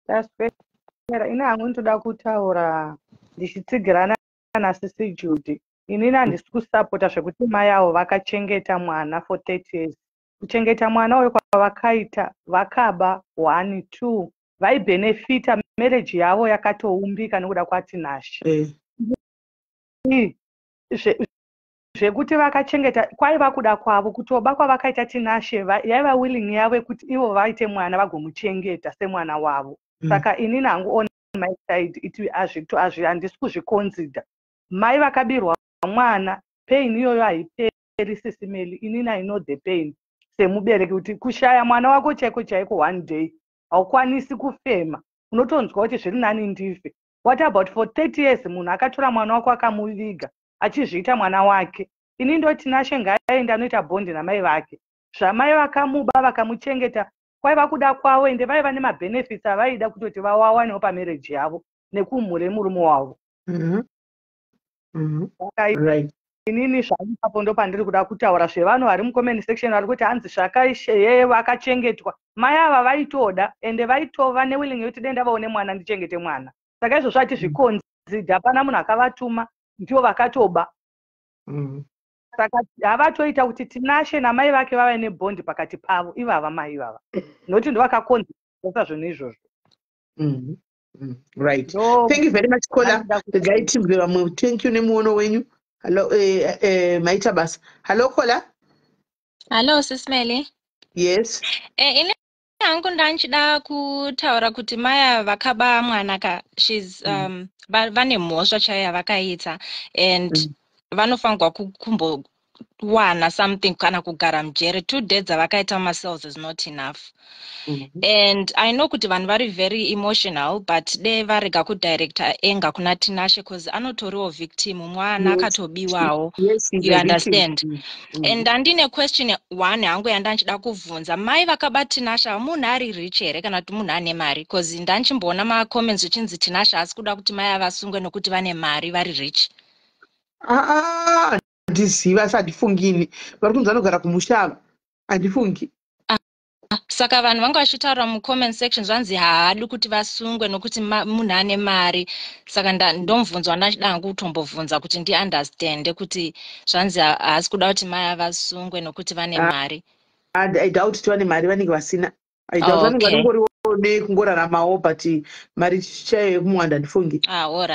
Taswera. Ini hangu ndoda kutaura ndichitsigirana naSisi Judy. Inini handisi kusapota zvekuti mai avo vakachengeta mwana for 30 years. Kuchengeta mwana uyu kwavakaita vakaba 1, 2 vaibhenefita marriage yavo yakatoumbika nekuda kwaTinashe. Zvekuti vakachengeta kwaiva kuda kwavo kutoba kwavakaita Tinashe yaiva willing yavo yekuti ivo vaite mwana vagomuchengeta semwana wavo. Saka inini hangu on my side it handisi kuzviconsider. Mai vakabirwa mwana pain iyoyo haiperi Sisi Meli. Inini I know the pain semubereki kuti kushaya mwana wako chaiko chaiko one day haukwanisi kufema, unotonzwa kuti zviri nani ndife. What about for 30 years munhu akatora mwana wako akamuviga achizviita mwana wake. Ini ndoti Tinashe ngaaende anoita bhondi namai vake. Zvamai vakamuba vakamuchengeta kwaiva kuda kwavo ende vaiva nemabhenefits avaida kutoti vawawanewo pamarriage yavo nekumhure murume wavo. Right. Inini zvaipapo ndo pandiri kuda kutaura zvevanhu vari mucomment section vari kuti hanzi zvakaishe vakachengetwa. Mai ava vaitoda ende vaitova newilling yekuti dai ndavaone mwana ndichengete mwana. Saka izvozvo hatizvikonzidha, hapana munhu akavatuma, ndivo vakatoba. Saka havatoita kuti Tinashe namai vake vave nebhondi pakati pavo ivava mai ivava. Nokuti ndovakakonzeresa zvinhu izvozvo. Right. Thank you very much, Kola. Regai tinzwe vamwe. Thank you nemuono wenyu. Hello, maita basa. Hello, Kola. Hello, Sisi Meli. Yes. Ini hangu ndanchida kutaura kuti maya vakaba mwana ka she's vane mhosva chaiyo yavakaita and vanofanirwa kumbowana something kana kugara mujere. 2 days dzavakaita mumacells is not enough. And I know kuti vanhu vari very emotional, but dai varega kudirecta anger kuna Tinashe cause anotoriwo victim, mwana akatobiwawo. Yes, You understand? And andine question one hangu yandanchida kubvunza. Mai vakaba Tinashe munhu ari rich here kana kuti munhu ane mari? Cause ndanchimboona macomments zvichinzi Tinashe haasi kuda kuti mai avasungwe nokuti vane mari vari rich. Handizivi asi handifungini. Vari kunzi vanogara kumusha ava. Handifungi. Saka vanhu vanga vachitaura mucomment section zvanzi haadi kuti vasungwe nokuti munhu ane mari. Saka ndomubvunzo wandachida hangu kutombobvunza kuti ndiunderstande kuti zvanzi haasi kuda kuti mai vasungwe nokuti vane mari. I doubt kuti vane mari, vanenge vasina. I doubt vanenge vanongoriwo nekungoraramawo, but mari chaiyo yekumuwanda handifungi. All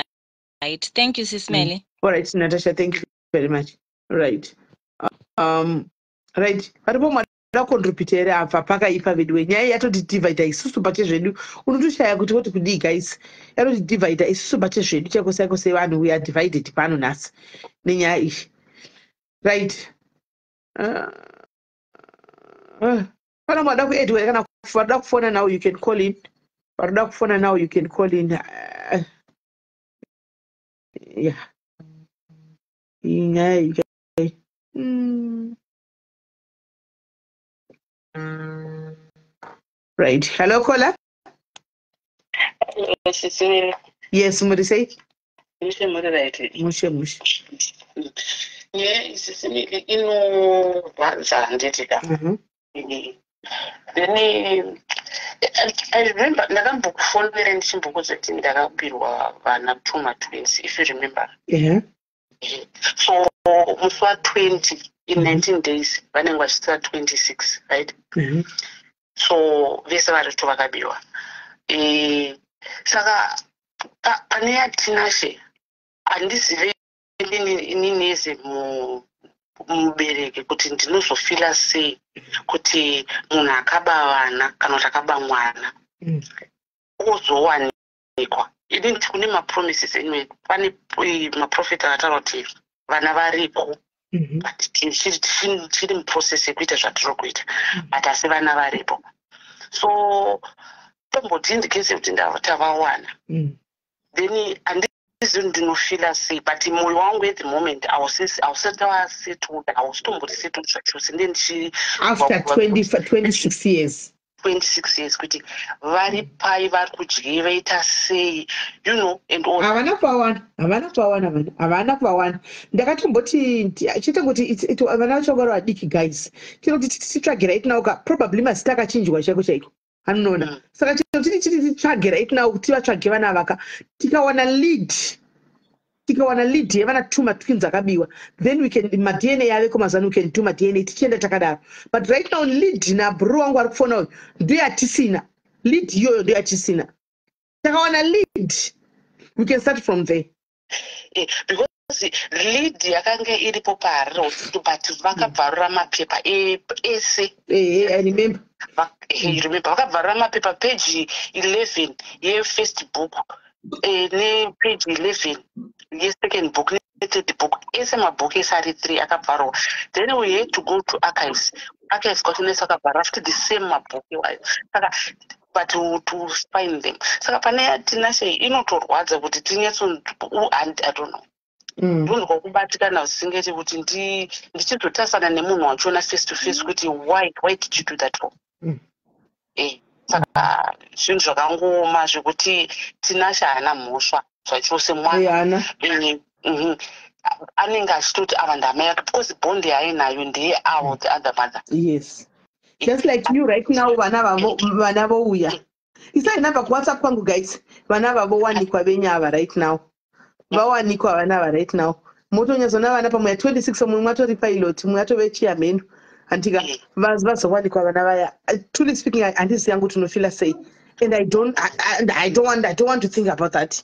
right. Thank you, Sis Meli. All right, Natasha, thank you very much. Right. Right. Varipo mwada kucontribute here apa pakaipa vedu nyaya yatotidivhaidha isusu pachezvedu. Unotoshaya kuti woti kudii guys. Yatotidivhaidha isusu pachezvedu chaiko chaiko sevanhu we are divided pano nhasi nenyaya iyi. Right. Kana mwada kuedwa kana varikuda kufona now you can call in. Varikuda kufona now you can call in. Yeah. Nyaya iyi. Right. Hello, caller. Hello, Sisi. Yes, muri sei? Mushe muri right. Mushe mushe. Nyaya isisimile inorwadza, handiti ka? Then I remember ndakambokufonera ndichimbokuudza kuti ndakabirwa vana two matwins, if you remember. So musi wa20, in 19 days vanenge vachisvika 26, right? So vese vari two vakabiwa. Saka pane yaTinashe, handizive inini eze mubereki kuti ndinozofeela sei kuti munhu akaba vana kana kuti akaba mwana ozowanikwa. Inini kune mapromises anyway, pane maprofita akataura kuti vana variko, but tiri muprocess yekuita zvatiri kuita, but asi vana varipo. So tomboti in the case yekuti tavawana, then handizivi ndinofeela sei, but mwoyo wangu at the moment hausati wasettled, hausitombori settled zvachose. Nde ndichi After 20, 26 years. 26 years, kuti vari pai, vari kudyei, vaita sei and all. Havana kuvawana, havana kuvawana vana, havana kuvawana. Ndakatomboti chete kuti vana vacho vari vadiki, guys. Tinoti titsvage right now ka, probably mazita akachinjwa chaiko chaiko, anoona. Saka chero titi titsvage right now, kuti tivatsvage vana vaka, tikawana lead, tikawana lead yevana two matwins akabiwa, then we can maDNA yaveko mazano, we can do maDNA tichienda takadaro. But right now lead nabhuru wangu ari kufona uyu ndoyatisina, lead iyoyo ndoyatisina. Takawana lead, we can start from there. Because lead yakanga iripo paHarare Hospital, but vakabvarura mapepa ese. I remember. You remember, vakabvarura mapepa, page 11 yefirst book, nepage 11 yesecond book, nethird book, ese mabhuku ese ari three akabvarurwa. Then we had to go to archives. Archives kwacho akabvarura futi the same mabhuku iwayo. Saka but to find them, saka pane yaTinashe inotorwadza kuti tinyatso, I don't know, ndonzwa kubatikana zvisingeti kuti ndichizotarisana nemunhu wachona face to face kuti why did you do that for? Saka zvinhu zvakangooma zvekuti Tinashe haana mhosva zvachose, mwana anenge achitoti ava ndamai yake because bond yaainayo ndeyeavo the other mother. Yes, just like you right now, vana vavo, vana vouya. Isai namba kuWhatsApp kwangu, guys. Vana vavowanikwa venyava right now, vawanikwa vana ava right now. Motonyazona vana pamwe ya26, mumwe mwatori pilot, mumwe atove chiyamheno, handika? Vazowanikwa vana vaya. Truly speaking, handisi yangu tinofeela sei, and I don't want to think about that.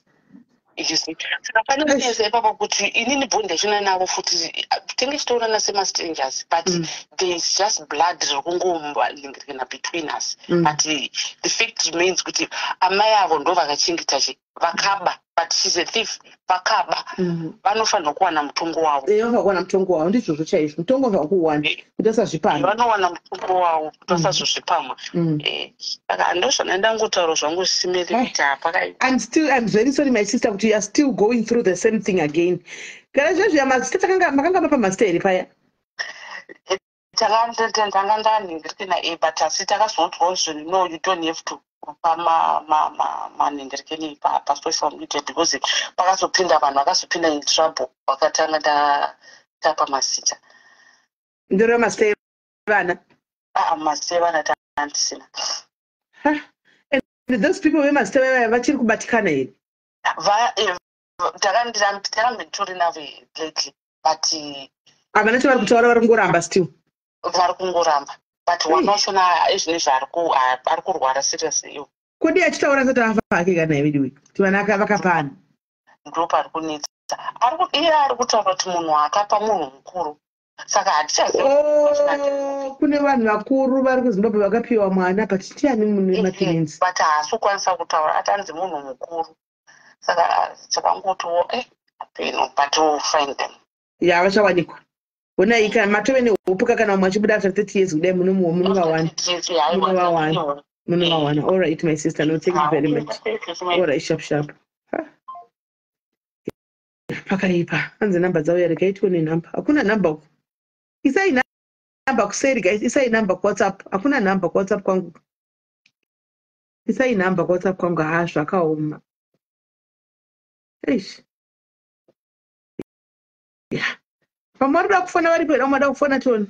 Saka pane kunetsa ipapo kuti inini bond yachona navo futi tenge chitoonana semastrangers, but there is just blood riri kungolingirikana between us. But the fact remains kuti amai avo ndo vakachengeta chi vakaba, but she's a thief, vakaba, vanofanirwa kuwana mutongo wavo. Vanofanira kuwana mutongo wavo, ndizvozvo chaizvo, mutongo vanofanira kuwana kuti asazvipamwa. Vanowana mutongo wavo kuti asazozvipamwa. Saka ndozvana ndangotaura zvangu zvisimeri kuti hapakai. I'm very sorry, my sister, kuti you are still going through the same thing again. Kana zvezviya mazita takanga makanga mapa mazita here paya? Ndanga ndanhingirikina but asi takazonzwawo zvinhu, no, you don't have to kupa manhingirikeni pasocial media because pakazopinda vanhu vakazopinda in trouble, vakatanga tapa mazita. Ndoreva mazita evana. Aa, mazita evana tandisina. And those people vemazita vevaya vachiri kubatikana here? Takambe tori navo lately, but Havana chavari kutaura, vari kungoramba still. Vari kungoramba, but wana wachona izvinezvi ari kurwara seriously iwo. Kodi achitaura asati afa hake kana iveduwe kuti vana vakapana? Ndo pari kunetsa. Iye ari kutaura kuti munhu akapa munhu mukuru, saka hatichazivi. Oh, kune vanhu vakuru vari kuZimbabwe vakapiwa mwana, but ndiani munhu wematwins? But haasi kukwanisa kutaura, ati anzi munhu mukuru, saka takangotiwo apeno, but we'll find them. Ya, vachawanikwa. Honai, kana matove nehope, kana vamwe vachibuda after 30 years kudai, munovawana, munovawana, munovawana. All right, my sister, no, thank you very much. All right, sharp sharp. Pakaipa. Hanzi namba dzauya, regai tione namba. Hakuna namba uku. Isai namba kuseri, guys, isai namba kuWhatsApp. Hakuna namba kuWhatsApp kwangu. Isai namba kuWhatsApp kwangu. Ha, zvakaoma. Eish. Yeah. Vamwe vari kuda kufona varipo here? Vamwe vada kufona tione.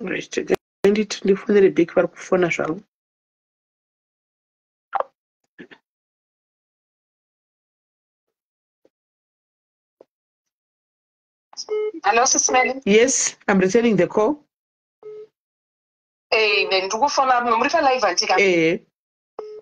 Right, nditi ndifonere back, vari kufona zvavo. Hello, Sis Melly. Yes, I'm returning the call. Eh, ndiri kufona muri palive handika? Eh.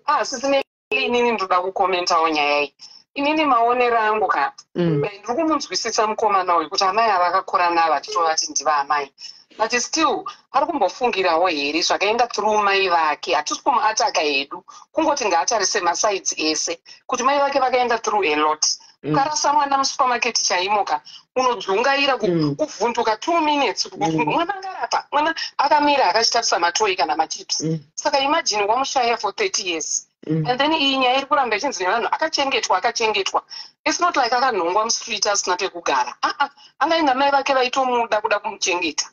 Ah, Sis Melly, inini ndoda kukomentawo nyaya iyi. Inini maonero angu ka. Ndiri kumunzwisisa mukomana uyu kuti amai ava akakura navo achitovati ndiva amai. But still, ari kumbofungirawo here zvakaenda through mai vake. Hatisi kumuataka hedu. Kungoti ngaatarise masides ese. Kuti mai vake vakaenda through a lot. Ukarasa mwana musupermarket chaimo ka, unodzungaira kuvhunduka 2 minutes kuti mwana angarapa, mwana akamira akachitarisa matoyi kana machips. Saka imagine wamushaya for 30 years. And then iyi nyaya iri kuramba ichinzi nevanhu akachengetwa, akachengetwa. It's not like akanhongwa mustreet asina pekugara. Aa, angainga mai vake vaitomuda kuda kumuchengeta.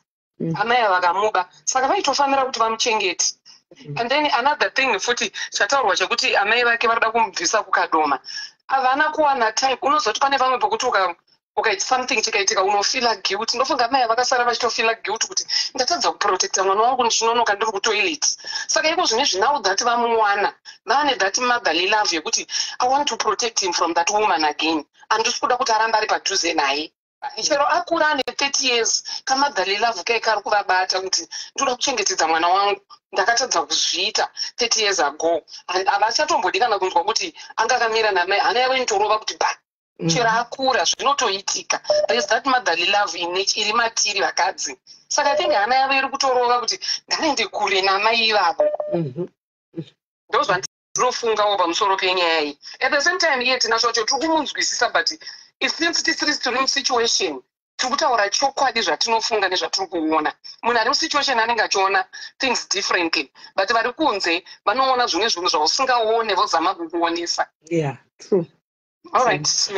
Amai ava vakamuba, saka vaitofanira kuti vamuchengete. And then another thing futi chataurwa chekuti amai vake varikuda kumubvisa kuKadoma. Havana kuwana time. Unozoti pane vamwe pokuti ukaita something chikaitika unofila guilt. Ndofunga amai vakasara vachitofila guilt kuti ndatadza kuprotecta mwana wangu ndichinonoka ndiri kutoilet. Saka iko zvinezvi, now that vamuwana, vaane that motherly love yekuti I want to protect him from that woman again. Handisi kuda kuti arambe ari padhuze naye. Chero akura ane 30 years, kamotherly love kai kari kuvabata kuti ndoda kuchengetedza mwana wangu, ndakatadza kuzviita 30 years ago. And havachatombodi kana kunzwa kuti anga akamira namai. Hana yavo inotorova kuti ba chero akura zvinotoitika. There is that motherly love iri matiri vakadzi. Saka I think hana yavo iri kutorova kuti ngaende kure namai ivavo. Ndozvandinofungawo pamusoro penyaya iyi. At the same time, iye Tinashe wacho tiri kumunzwisisa, but since tisiri tiri musituation, tiri kutaura chokwadi zvatinofunga nezvatiri kuona. Munhu ari musituation anenge achiona things differently, but vari kunze vanoona zvimwe zvinhu zvausingaone, vozama kukuonesa. Yeah, true. All right.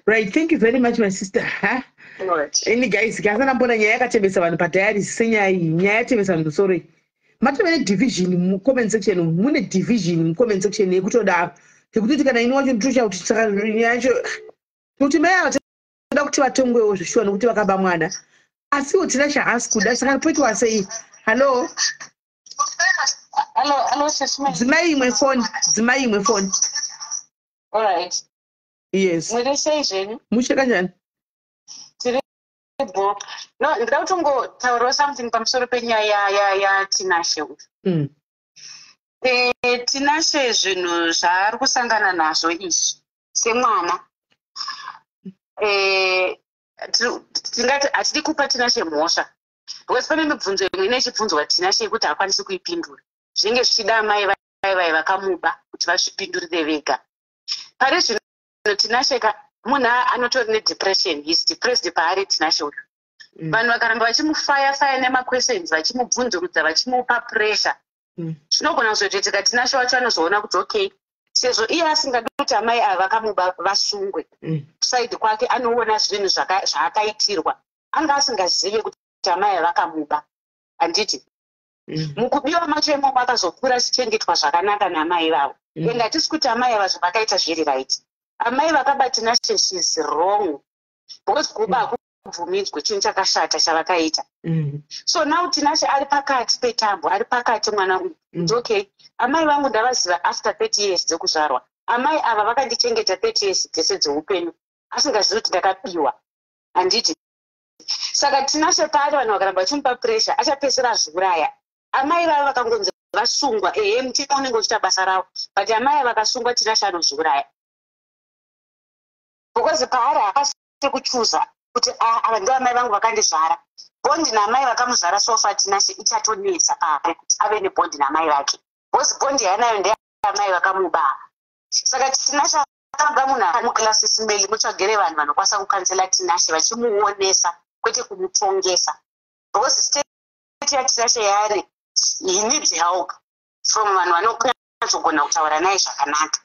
Right, thank you very much, my sister. Huh? All right. Ini guys, kasana nyaya yakatembesa vanhu padiaries senyaya iyi. Nyaya yatembesa vanhu musoro iyi. Matove nedivision mucomment section, mune division mucomment section yekutodaro. Yekutoti kana ini wacho nditosha kuti saka nyaya yacho kuti mai ava toda kuti vatongwewo zvishuwa nokuti vakaba mwana. Asiwo Tinashe haasi kuda, saka poitwa sei? Hello? Hello, hello, Sis Melly. Dzimai imwe phone, dzimai imwe phone. All right. Yes. Muri sei zvenyu? Mushe kanjani? Tiri bo. No, ndida kutongotaurawo something pamusoro penyaya yaTinashe uyu. Tinashe zvinhu zvaari kusangana nazvo izvi semwana. Tingati hatidi kupa Tinashe mhosva because pane mibvunzo imwe ine ichibvunzwa Tinashe yekuti haakwanisi kuipindura. Zvinenge zvichida amai vaivai vakamuba kuti vazvipindurire vega. Pari zvino Tinashe ka munhu anotori nedepression, he is depressed paari Tinashe uyu. Vanhu vakaramba vachimufaya faya nemaquestions, vachimubvunzurudza, vachimupa pressure, zvinogona kuzotoitika Tinashe wacho anozoona kuti okay, sezvo iye asingadi kuti amai ava vakamuba vasungwe, side kwake anoona zvinhu zvaakaitirwa, anga asingazive kuti amai ava vakamuba, handiti? Mukubiwa macho imomo akazokura achichengetwa zvakanaka naamai vavo. And hatisi kuti amai ava zvavakaita zviri right. Amai vakaba Tinashe is wrong because kuba hakubvumidzwe, chinhu chakashata chavakaita. So now Tinashe ari pakati petambo, ari pakati mwana uyu kuti okay, amai vangu ndavaziva after 30 years dzekuzvarwa. Amai ava vakandichengeta 30 years dzese dzeupenyu asingazivi kuti ndakabiwa, handiti? Saka Tinashe paari, vanhu vakaramba vachimupa pressure, achapedzisira azviuraya. Amai vavo vakangonzi vasungwa, ehe, mutemo unenge uchiita basa ravo, but amai ava vakasungwa, Tinashe anozviuraya because paari haakasi kuchuza kuti ava ndo amai vangu vakandizvara. Bond naamai vakamuzvara so far Tinashe ichatonetsa paari kuti ave nebond namai vake because bond yaanayo ndeamai vakamuba. Saka Tinashe akanga munhu ari muclass. Sis Melly, mutsvagire vanhu vanokwanisa kucounsela Tinashe vachimuonesa, kwete kumutongesa, because state yaTinashe yaari, he needs help from vanhu vanokunyatsogona kutaura naye zvakanaka.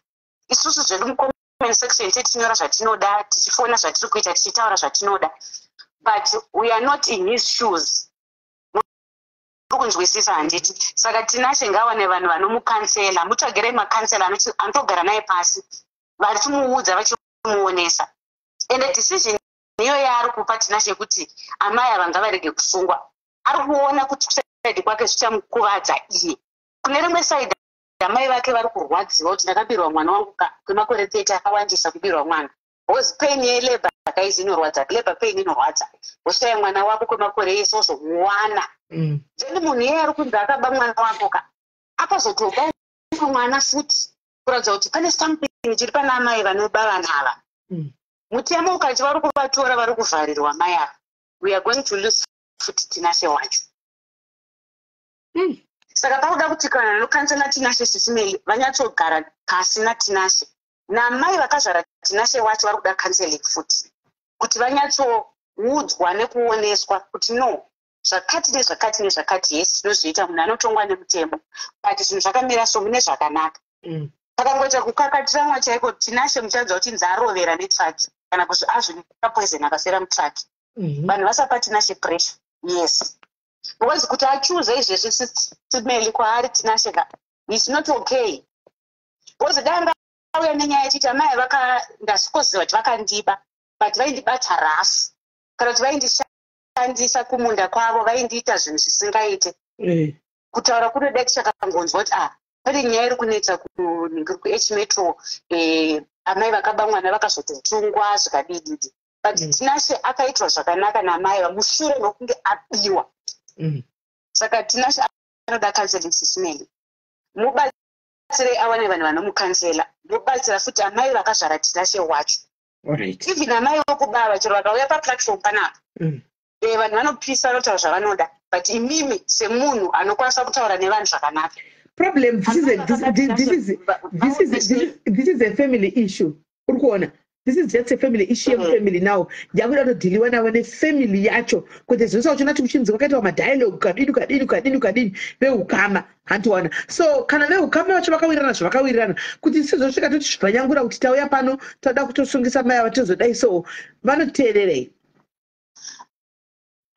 Isusu zvedu mucomment mucomment section tichinyora zvatinoda, tichifona zvatiri kuita, tichitaura zvatinoda, but we are not in his shoes. Muri kunzwisisa, handiti? Saka Tinashe ngawane vanhu vanomucounsela. Mutsvagirei macounsellor anotogara naye pasi, vachimuudza, vachimuonesa. Ende decision iyo yaari kupa Tinashe yekuti amai ava ngavarege kusungwa, ari kuona kuti kuside kwake zvichamukuvadza iye. Kune rimwe side, amai vake vari kurwadziwa kuti ndakabirwa mwana wangu kwemakore 30. Akawandisa kubirwa mwana, because pain yelabour, guys, inorwadza. Labour pain inorwadza. Woshaya mwana wako kwemakore ese, wozomuwana. Then munhu iyeye ari kunzi akaba mwana wako ka, akazotoba umwe mwana futi, kuratidza kuti pane something chiri pana amai vanoba vana ava. Mutemo ukati vari kuvatora, vari kuvharirwa mai ava, we are going to lose futi Tinashe wacho. Saka pakuda kuti kana vanocounsela Tinashe, Sis Melly, vanyatsogara pasi naTinashe namai vakazvara Tinashe wacho. Vari kuda counseling futi, kuti vanyatsoudzwa nekuoneswa kuti no, zvakati nezvakati nezvakati, yes, tinozviita, munhu anotongwa nemutemo, but zvinhu zvakamira so mune zvakanaka. Pakangoita kukakatiranwa chaiko, Tinashe muchanzwa kuti nzi arovera netruck kana kuti azvinika poison akafera mutruck. Vanhu vasapa Tinashe pressure, yes, because kuti achuze izvezvi, Sis Melly, kwaari Tinashe ka is not okay, because danga auya nenyaya yechiti amai vaka ndasikoziva kuti vakandiba, but vaindibata rafu, kana kuti vaindishandisa kumunda kwavo, vaindiita zvinhu zvisingaite. Kutaura kunoda tichakangonzwa kuti ah, pane nyaya iri kunetsa kuH Metro, amai vakaba mwana vakazototungwa, zvikadididi, but Tinashe akaitwa zvakanaka namai mushure mekunge abiwa. Saka Tinashe anoda counseling. Sis Melly, mubatsirei awane vanhu vanomucounsela. Mubatsira futi amai vakazvara Tinashe wacho. Even amai vokubava, chero vakauya paplatform panapa, vanhu vanopisa, vanotaura zvavanoda, but imimi semunhu anokwanisa kutaura nevanhu zvakanaka. Problem, this is a, this, this, this is this is this is this is a family issue. Uri kuona, this is just a family issue yemufamily. Now yakuda kutodealiwa navo nefamily yacho, kuti zvinosa uchina kuti kuchinzi kwakaitwa madialogue, kadini kadini kadini kadini, veukama, handiwana. So kana veukama vacho vakawirirana zvavakawirirana, kuti sizosvika toti zvibvanyangura kuti tauya pano toda kutosungisa mai ava, tozodai, so vanoteererei?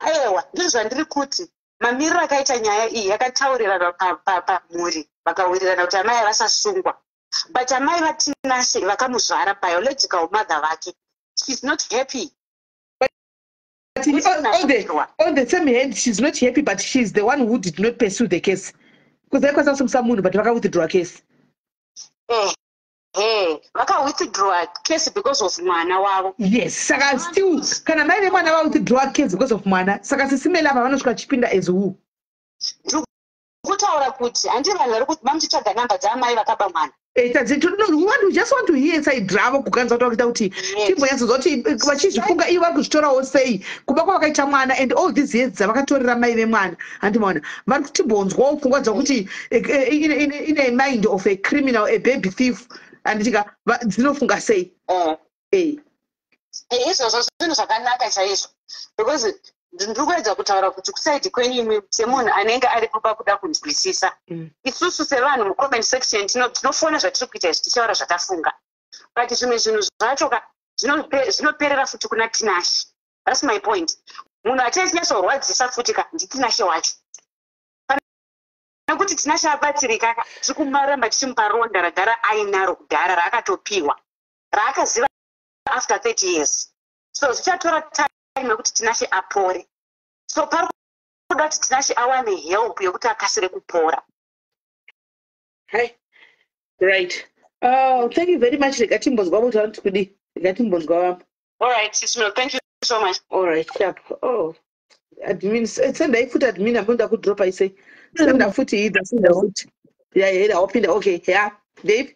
Aiwa, ndizvo zvandiri kuti mamiriro akaita nyaya iyi, yakataurirana pamhuri, vakawirirana kuti amai vasasungwa, but amai vaTinashe vakamuzvara, biological mother vake, she's not happy. But on the same hand, she's not happy, but she's the one who did not pursue the case, because aikwanisa kusungisa munhu, but vakawithdraw case. Ehe, vakawithdraw case because of mwana wavo. Yes, saka still kana mai vemwana vawithdraw case because of mwana, saka Sis Melly apa vanosvika vachipinda as who? Kutaura kuti handi vanhu vari kuti mamuchitsvaga namba dzaamai vakaba mwana. We just want to hear side ravo, kuganza kuti vakuita kuti timbonyatsozwa kuti vachizvifunga ivo vari kuzvitorawo sei kuba kwavakaita mwana and all these years dzavakatorera mai vemwana, handimaona? Vari kutimbonzwawo pfungwa dzakuti in a mind of a criminal, a baby thief, handitika, dzinofunga sei? Izvozvo zvinhu zvakanaka chaizvo, because ndiri kuedza kutaura kuti kuside kwenyu imi semunhu anenge aripo pakuda kunzwisisa. Isusu sevanhu mucomment section tinofona zvatiri kuita izvi, tichitaura zvatafunga, but zvimwe zvinhu zvacho ka zvinoperera futi kuna Tinashe. That's my point. Munhu atinyasorwadzisa futi ka ndiTinashe wacho. Nekuti Tinashe abatsirika ka, tiri kumaramba tichimupa ronda ragara ainaro kudhara, raakatopiwa, raakaziva after 30 years. So zvichatora time yekuti Tinashe apore. So pari kuda kuti Tinashe awane help yekuti akasire kupora. Hi. Right, thank you very much. Rega timbonzwa kuti vanoti kudi. Rega timbonzwa vamwe. All right, Sis Mel, thank you so much. All right, sharp. Oh, admin, sendai futi admin, amunoda kudropa isei, senda futi idha, senda futi. Ya, wapinda. Okay, ya, Dave.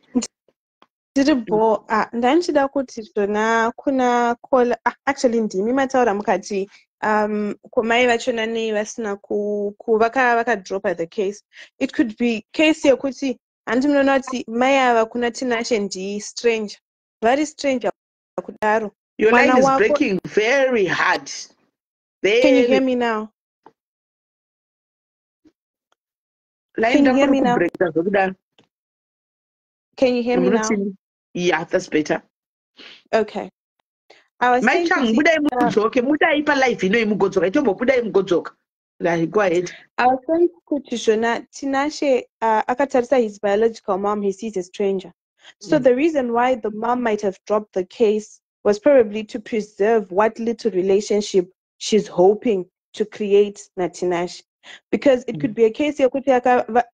Tiri bo. Ah, ndandichida kuti zvona kuna caller, ah, actually ndimi mataura mukati komai vachona nei vasina vakadropa the case. It could be case yekuti handi munoona kuti mai ava kuna Tinashe ndi stranger, vari stranger kudaro. Your line is breaking very hard. Very. Can you hear me now? Line. Can you hear me now? Zvekudaro. Can you hear me now? Yeah, that's better. Okay. I was Mai saying Chang, kuti budai mudzoke, budai palive inoyi mugodzoka, itombobudai mugodzoka. Like, go ahead. I was saying kuti zvona Tinashe akatarisa his biological mom, he sees a stranger. So the reason why the mom might have dropped the case was probably to preserve what little relationship she's hoping to create naTinashe. Because it could be a case yekuti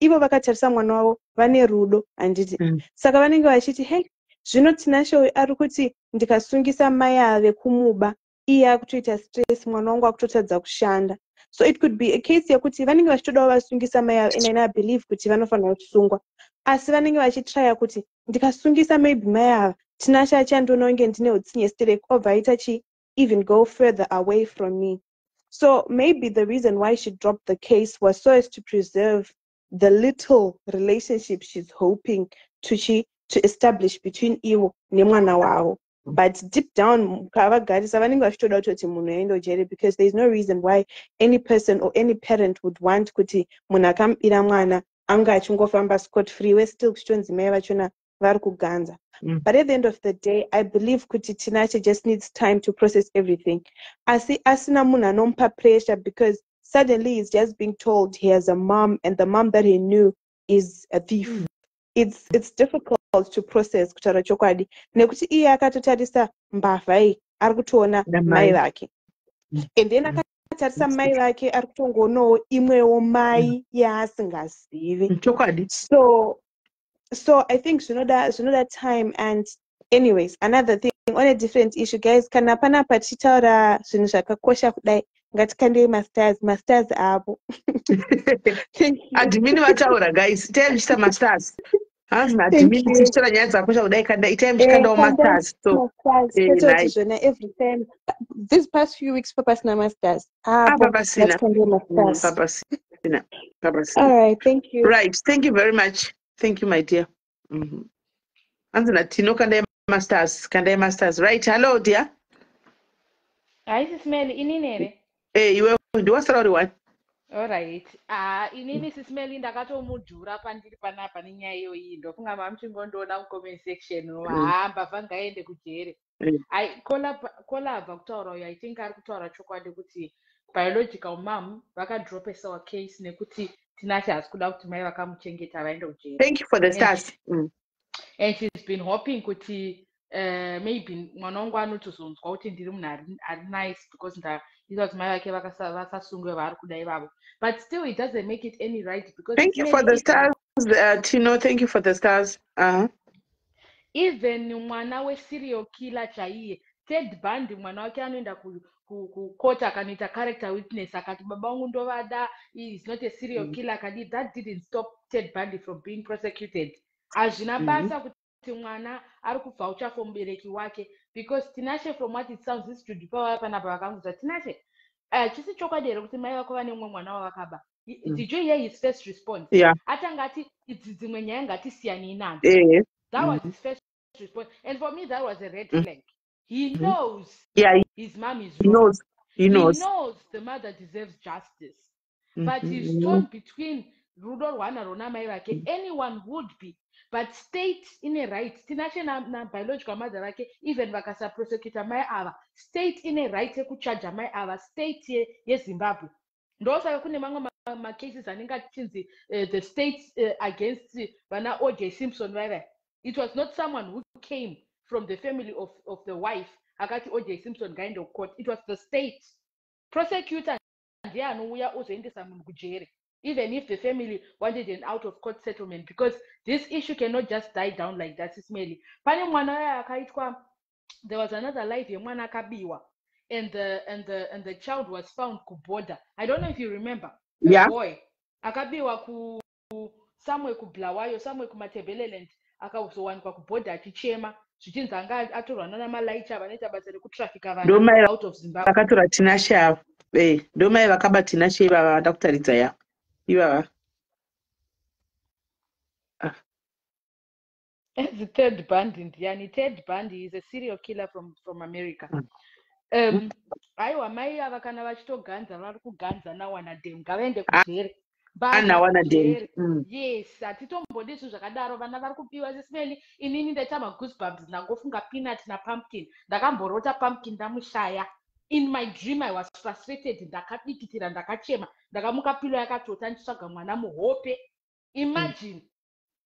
ivo vakatarisa mwana wavo vane rudo, handiti? Saka vanenge vachiti, hey, zvino Tinashe uyu ari kuti ndikasungisa mai ave kumuba, iye akutoita stress, mwana wangu akutotadza kushanda. So it could be a case yekuti vanenge vachitodawo vasungisa mai ava, and I believe kuti vanofanira kusungwa. Asi vanenge vachitraya kuti ndikasungisa maybe mai ava, Tinashe achandiona kunge ndine utsinye sterek, obva aita chi even go further away from me. So maybe the reason why she dropped the case was so as to preserve the little relationship she's hoping to establish between ivo nemwana wavo. But deep down, mukavagarisa vanenge vachitoda kutoti munhu aende kujeri, because there is no reason why any person or any parent would want kuti munhu akamubira mwana anga achingofamba scot free, we still kuchitonzi mai vachona vari kuganza. But at the end of the day, I believe kuti Tinashe just needs time to process everything. Asi asina munhu anomupa pressure, because suddenly he's just being told he has a mom, and the mom that he knew is a thief. It's difficult to process, kutaura chokwadi, nekuti iye akatotarisa mbavha iyi, ari kutoona mai vake, and then akatarisa mai vake, ari kutongoonawo imwewo mai yaasingazivi. Chokwadi. So I think zvinoda time. And anyways, another thing on a different issue, guys, kana panapa tichitaura zvinhu zvakakosha kudai, ngatikandei mastars, mastars apo. Admin vataura, guys, itai muchiita mastars. Hanzi naadmin, tichitaura nyaya dzakakosha kudai, kanda itai muchikandawo mastars. So tototi zvona every time these past few weeks papasina mastars. Papasina, papasina, papasina. All right, thank you. Right, thank you very much. Thank you, my dear. Hanzi naTino, kandai mastars, kandai mastars. Right, hello dear. Haisi Smeli, inini here? Eh, iwe ndiwasara uri one. Alright, ah, inini sismeli ndakatomudhura pandiri panapa nenyaya iyoyi. Ndofunga mamuchingondoona mucomment section. Haa, mbavha ngaende kujere. Kola abva kutaura uyo, I think ari kutaura chokwadi kuti biological mom vakadropesawa case nekuti Tinashe haasi kuda kuti mai vakamuchengeta vaende kujere. Thank you for the stars. And she's been hoping kuti maybe mwana wangu anotozonzwa kuti ndiri munhu ari nice, because ndaita kuti mai vake vasasungwe vaari kuda ivavo. But still it doesn't make it any right, because Thank you for the stars, Tino. Thank you for the stars. Even mwana weserial killer chaiye, Ted Bundy, mwana wake anoenda kukoti akanoita character witness, akati, "Baba vangu ndovada, is not a serial killer," akadi, that didn't stop Ted Bundy from being prosecuted. Hazvina basa kuti mwana ari kuvoucha for mubereki wake, because Tinashe, from what it sounds, this Judy pavaya panapa vakanguza Tinashe, chisi chokwadi here kuti mai vako vane mumwe mwana wavakaba? Did you hear his first response? Yeah. Atanga ati, "Idzi dzimwe nyaya ngatisiyanei nadzo." That was his first response, and for me that was a red flag. He knows his mom is He wrong. knows, he knows. He knows the mother deserves justice, but he's torn between rudo rwaanarwo namai vake. Anyone would be, but state ine right. Tinashe nabiological mother vake, even vakasaprosecuta mai ava, state ine right yekuchaja mai ava. State yeZimbabwe, ndosaka kune mamwe macases anenge achinzi the state against vana OJ Simpson vaivai. It was not someone who came from the family of the wife akati OJ Simpson ngaende kucourt. It was the state prosecutor, ndiye anouya ozoendesa munhu kujere, even if the family wanted an out of court settlement, because this issue cannot just die down like that. Sismeli, pane mwana uya akaitwa, there was another life yemwana akabiwa, and the child was found kuborder. I don't know if you remember. A boy akabiwa ku somewhere kuBulawayo, somewhere kuMatebeleland, akazowanikwa kubhodha achichema, zvichinzi anga atorwa nana malaicha vanoita basa rekutrafika vanhu Ndomai out of Zimbabwe. vakatora Tinashe ava. Ndomai vakaba Tinashe ivava vada kutaridza ya ivava. The Ted Bundy ndiani? Ted Bundy is a serial killer from America. Aiwa, mai ava kana vachitoganza, vari kuganza nawanadem, ngavaende kujere. Ana wana Jeri. Yes, hatitombodi zvinhu zvakadaro. Vana vari kubiwa sesimeni. Inini ndaita magoosebumps, ndangofunga Peanut naPumpkin. Ndakamborota Pumpkin ndamushaya. In my dream I was frustrated, ndakadikitira, ndakachema, ndakamuka pilo yakatota ndichitsvaga mwana muhope. Imagine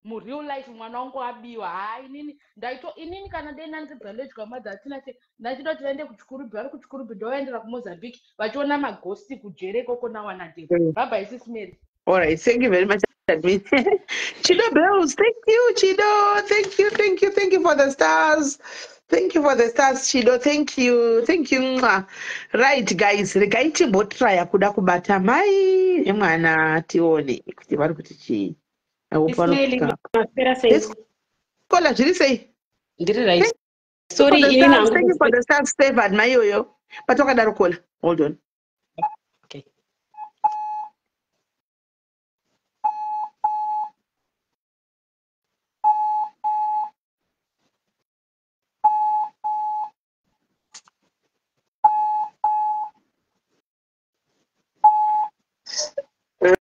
mureal life mwana wangu abiwa. Haa, inini ndaito inini kana dei nandiri biological mother atina che ndachida kuti vaende kuChikurubhi, vari kuChikurubhi, ndovaendera kuMozambique vachiona magosti kujere ikoko nawanadeni. Bye bye, Sis Mary. All right, thank you very much, admin. Chido Bells, thank you, Chido. Thank you, thank you, thank you for the stars. Thank you for the stars, Chido. Thank you, thank you. Mwah. Right, guys, regai timbotraya kuda kubata mai nemwana tione kuti vari kuti chii. I hope Ismail, vanopika. maswera sei? Yes, Kola, zviri sei? Ndiri right. Thank you for Sorry, the inini stars. hangu Thank you for the stars, Stefan, maiyoyo. But wakadaro Kola. Hold on. Okay.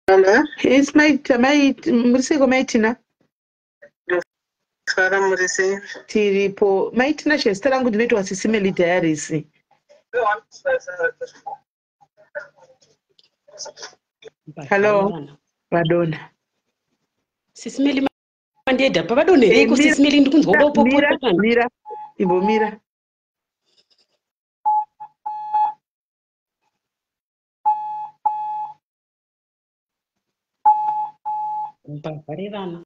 Hello. It's my mai muri seiko maitina? Fara, muri sei? Tiripo. Maitina, zita rangu ndinoitwa Sisimeli Diaries. Hello. Vadona. Sisimeli mandiedha pavadonereiko? Mira, Sisimeli, ndikunzwa mira, kupopota kani. mira, imbomira. Mbavha revana.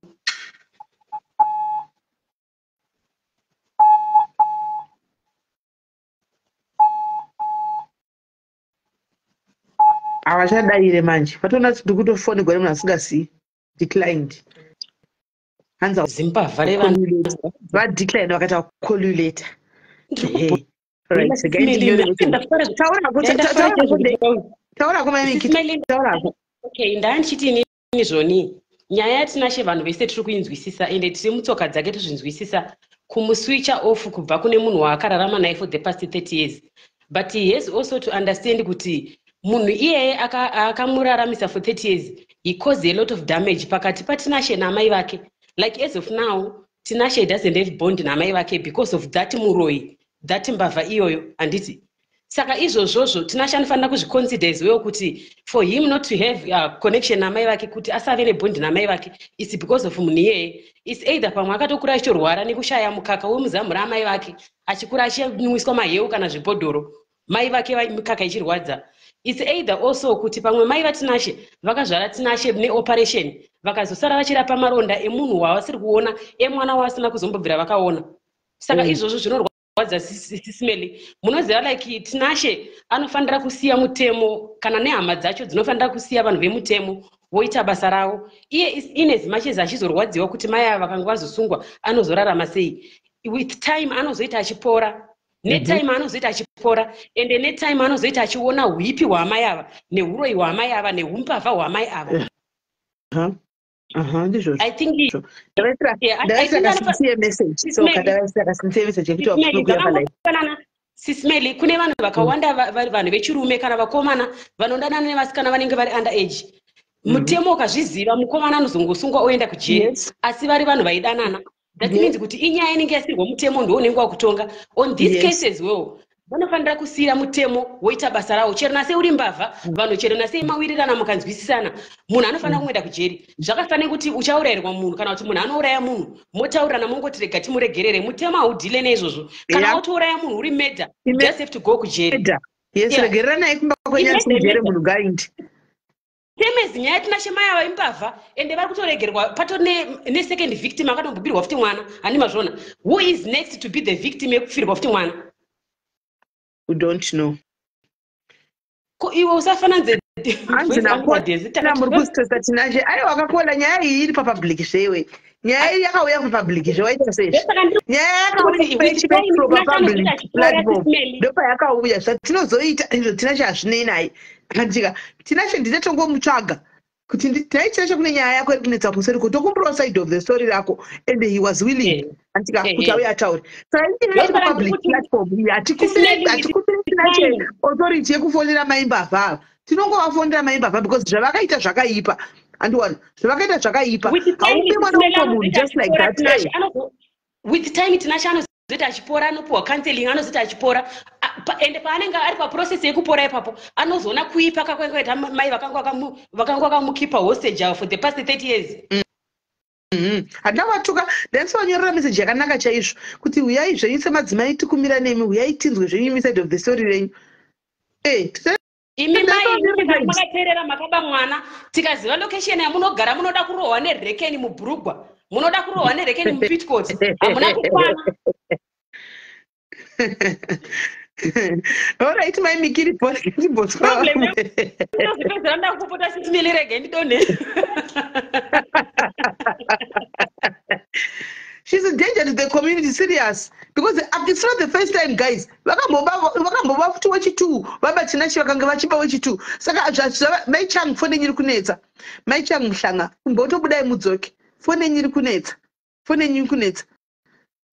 Havachadaire manje. Vatoona kuti ndikutofonegwa nemunhu asingazivi. Declined. Hanzi Zimbavha revana. vadecline vakaita call you later. Ehe. Right, regai Sisimeli, ndinyore message. ndafara Taura hako, ndafara taura chaizvo hako, kuti wauya. taura hako mai Miki, Sisimeli, taura hako. okay, ndandichiti inini zvoni nyaya yaTinashe vanhu vese tiri kuinzwisisa, ende tiri mutsoka dzake tozvinzwisisa, kumuswitcha off kubva kune munhu waakararama naye for the past 30 years, but he has also to understand kuti munhu iyeye akamuraramisa for 30 years, he caused a lot of damage pakati paTinashe naamai vake. Like as of now Tinashe doesn't have bond naamai vake because of that muroi, that mbavha iyoyo, handiti? Saka izvozvozvo Tinashe anofanira kuzviconsider as well, kuti for him not to have connection namai vake, kuti asave nebond namai vake, its because of munhu iyeye. Its either pamwe akatokura achitorwara nekushaya mukaka wemuzamu raamai vake, achikura achinwiswa maheu kana zvibhodhoro, mai vake mikaka ichirwadza. Its either also kuti pamwe mai vaTinashe vakazvara Tinashe neoperation, vakazosara vachirapa maronda emunhu wavasiri kuona, emwana wavasina kuzombobvira vakaona. Saka izvozvo zvinorwadza. Sisimeli, munoziva, like Tinashe anofanira kusiya mutemo, kana nehama dzacho dzinofanira kusiya vanhu vemutemo voita basa ravo. Iye in as much as achizorwadziwa kuti mai ava vakanga vazosungwa anozorarama sei, with time anozoita achipora, netime anozoita achipora, ende netime anozoita achiona huipi hwaamai ava neuroi hwaamai ava neumbavha hwaamai ava. Aha, ndizvozvo. I think Yeah, I Ndavaisira think kasincere message. So Sisimeli, ndavaisira kasincere message yekuti Sisimeli, wakuya palive. zvakangofanana, Sisimeli, kune vanhu vakawanda, vanhu vechirume kana vakomana vanodanana nevasikana vanenge vari under age. Mutemo ukazviziva, mukomana anozongosungwa oenda kujeri, asi vari vanhu vaidanana. That means kuti inyaya inenge yasirwa mutemo, ndo unenge wakutonga on this case as well. Vanofanira kusiyira mutemo woita basa rawo. Chero nase uri mbavha, vanhu chero nasei mawirirana mukanzwisisana, munhu anofanira kungoenda kujeri. Zvakafanira kuti uchaurayirwa munhu kana kuti munhu anouraya munhu, motaurirana, mongoti rega timuregerere. Mutemo haudeale neizvozvo. Kana watouraya munhu uri murder, you just have to go kujeri. Murder. Yes, regereranai kumba kwenyu, asi Imurder, mujere murder. munhu ngaindi. Same as nyaya yaTinashe, mai ava imbavha, ende vari kutoregerwa. Patori nesecond victim akatombobirwa futi mwana, handi mazvona? Who is next to be the victim yekufirwa futi mwana? We don't know. Ko iwe usafananze Hanzi voice rangu nakola padhezi. muri kustressa Tinashe. Aiwa, akakola, nyaya iyi iri papublic zvewe. Nyaya iyi yakauya kupublic zvewaita seizvi. Nyaya yakauya Kuti with time pachipetrol Tinashe anozoita papublic achipora, platform. Sisimeli. Ndopayakauya zvatinozoita izvo. Tinashe hazvinei naye. Andika Tinashe ndinotongomutsvaga kuti dai Tinashe kune nyaya yako iri kunetsa kuseri, kuti tokumbirawo side of the story rako, and he was willing, andika, kuti auye ataure. Saka inyaya iri Ndosaka ndiri papublic kuti platform iyi, Sisimeli, with hatikumbire Tinashe time authority yekufonera maimbavha ava. Tinongovafonera maimbavha because zvavakaita zvakaipa. Andiwana zvavakaita zvakaipa. Haupe mwana wako munhu just like that. With time Tinashe anozoita achipora, anopiwa counseling, anozoita achipora, ende paanenge ari paprocess yekupora ipapo anozoona kuipa kakwaita mai vakanga vakamukipa hostage avo for the past 30 years. Handina kuvatuka, ndaisivanyorera meseji yakanaka chaizvo kuti huyai zvenyu semadzimai, tikumira nemi, huyai tinzwe zvenyu side of the story renyu. Imi mai makateerera, makaba mwana, tikaziva location yamunogara, munoda kurohwa nerekeni mubhurugwa, munoda kurohwa nerekeni mupitcot, hamuna kukwana. Alright, mai Mikiri. Problem ndakupota sisimili, rege ndidonhe. She's a danger to the community, serious, because it's not the first time, guys. Vakambova futi wechi2 vaba Tinashe, vakanga vachiba wechi2. Saka mai Chang, foni yenyu iri kunetsa. Mai Chang Muhlanga, kumbotobudai mudzoke, foni yenyu iri kunetsa, foni yenyu iri kunetsa.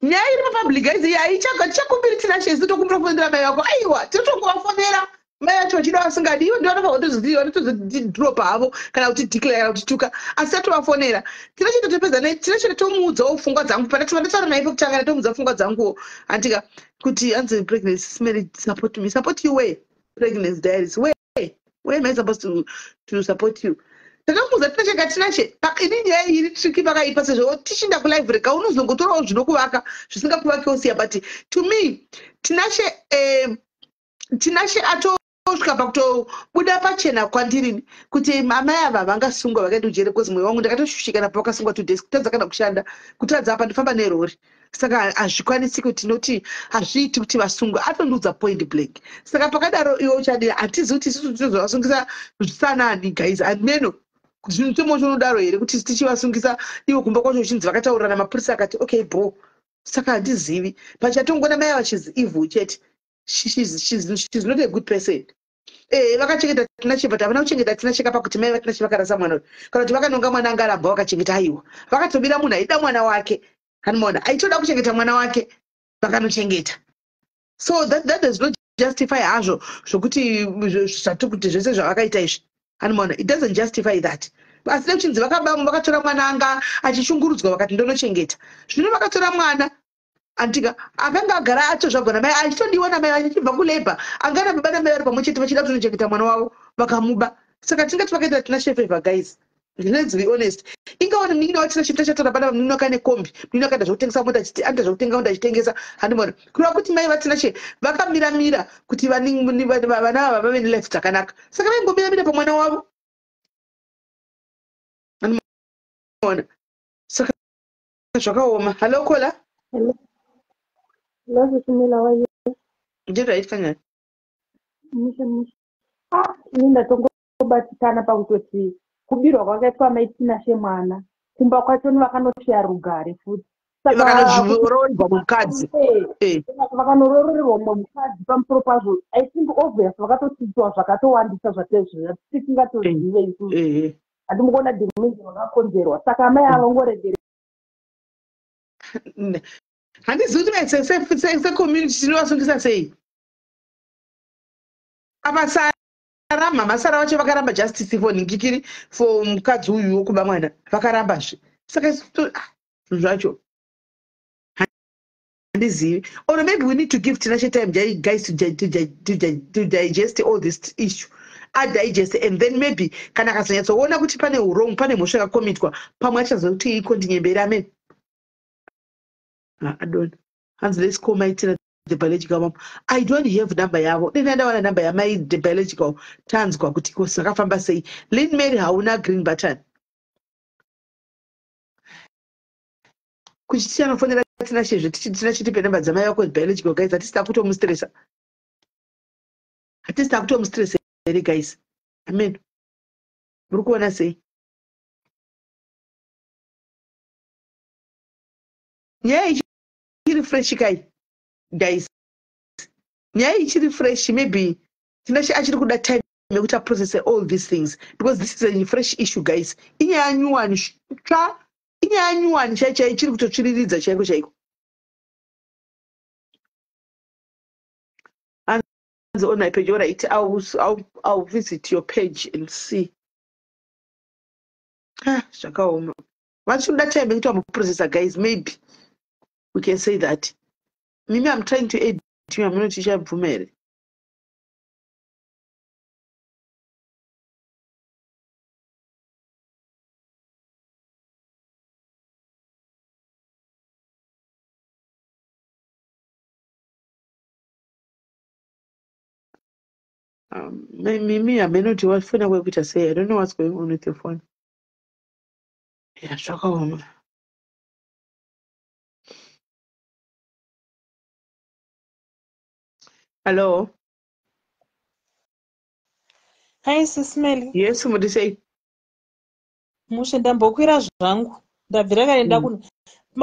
Nyaya iri papublic, guys, haichakumbiri Tinashe. Isu tokumbira kufonera mai vako? Aiwa, tinotongovafonera mai vacho vachida vasingadi. Ivo ndivo vanotozidropa havo kana kuti declare kana kutituka, asi tatovafonera. Tinashe totopedza, Tinashe tomuudzawo pfungwa dzangu. Pandataura naye pekutanga, ndatomuudza pfungwa dzanguwo, andika kuti anzi pregnancy smell support me. Support you where, Pregnancy Diaries? Where am I supposed to support you? Takamuudza Tinashe ka Tinashe, ini nyaya iri tricky, pakaipa sezvo tichinda kulive reka unozongotorawo zvinokuvaka, zvisingakuvakiwo siya. But to me, Tinashe atosvika pakutobuda pachena kwandirini kuti amai ava vangasungwa vakaenda kujere, because mwoyo wangu ndakatoshushikana pavakasungwa 2 days, kutadza kana kushanda, kutadza apa ndifamba nerori. Saka hazvikwanisi kuti tinoti hazviiti kuti vasungwe. Atondiudza point blank. Saka pakadaro iwe uchadii? Hatizi kuti isusu tinozovasungisa zvisanani, guys. Ameno zvinotemo chinodaro here kuti tichivasungisa ivo kumba kwacho uchinzi vakataurirana, mapurisa akati okay bo. Saka handizivi pachatongona mai ava. She's evil chete. She's not a good person. Vakachengeta Tinashe, but havana kuchengeta Tinashe kapa kuti mai vaTinashe vakarasa mwana uyu kana kuti vakanonga mwana angaramba vakachengeta. Aiwa, vakatobira munhu aida mwana wake. Hanimona aitoda kuchengeta mwana wake, vakanochengeta. So that does not justify hazvo zvokuti zvati kuti zvese zvavakaita izvi. Hanimona it doesn't justify that, asi nekuchinzi vakaba, vakatora mwana anga achishungurudzwa, vakati ndonochengeta. Zvino vakatora mwana, andika akanga agara atozvagwa namai, achitodiwa namai, achibva kulabor, anga nababa namai vari pamwe chete, vachida kutonochengeta mwana wavo, vakamuba. Saka tingati vakaita Tinashe favor, guys? Let's be honest. Ingaone munin'ina waTinashe tachatora pana munin'ina wake ane kombi, munin'ina wake aita zvekutengesa mota, anoita zvekutenga mota achitengesa. Handimona kureva kuti mai vaTinashe vakamiramira kuti vana ava vave nelife dzakanaka. Saka vaingomiramira pamwana wavo. Handimona saka zvakaoma. Hallo, caller. Hello, Sushmila, how are you? Ndiright kanyari. Mushe mushe. Ah, ini ndatongobatikana pakutoti kubirwa kwakaitwa mai Tinashe mwana. Kumba kwacho vakanosheya rugare futi. Vakanozviroorwa mukadzi. Vakanoroorerwa mumwe mukadzi pamusoro pazvo. I think obvious vakatotsitsiwa zvakatowandisa zvatisingatozive isusu. Handimbokuona damage vakakonzerwa. Saka amai ava vangoregere. Handizivi kuti secommunity tinovasungisa sei. Apa Sara, mama Sara vacho vakaramba justice for nhingikiri, for mukadzi uyu wokuba mwana, vakarambazve. Saka zvinhu zvacho handizivi. Or maybe we need to give Tinashe time, guys, to digest all this issue, adigest, and then maybe kana akazonyatsoona kuti pane wrong, pane mhosva yakakomitwa, pamwe achazoti icontinue mberi. Amen. Adona hanzi let's call maiTina, the biological mom. I don't have number yavo. Dai ndawana number yamai the biological, tanzwa kuti ko zvakafamba sei. Lin Mary, hauna green button kuti tichanofonera Tinashezve. Tinashe, tipe namba dzamai vako biological. Guys, hatisi takutomustressa, hatisi takutomustressa here, guys? Amen. Muri kuona sei nyaya ichiri fresh kai, guys? Nyaya ichiri fresh. Maybe Tinashe achiri kuda time yekuti aprocesse all these things, because this is a fresh issue, guys. Inyaya nyuwani tsva, inyaya nyuwani chai chai, ichiri kutotsviriridza chaiko chaiko. Hanzi on my page. All right, I'll visit your page and see. Ah, zvakaoma. Vachinoda time yekuti vamuprocessa, guys. Maybe we can say that. Mimi, I'm trying to add you. Hamunoti ichabvuma here? Mimi, hamunoti wafona kwekuita sei? I don't know what's going on with your phone. Yeah, zvakaoma. Hello. Hi, Sis Melly. Yes, muri sei? Mushe, ndambokwira zvangu. Ndabvira kare ndakuna.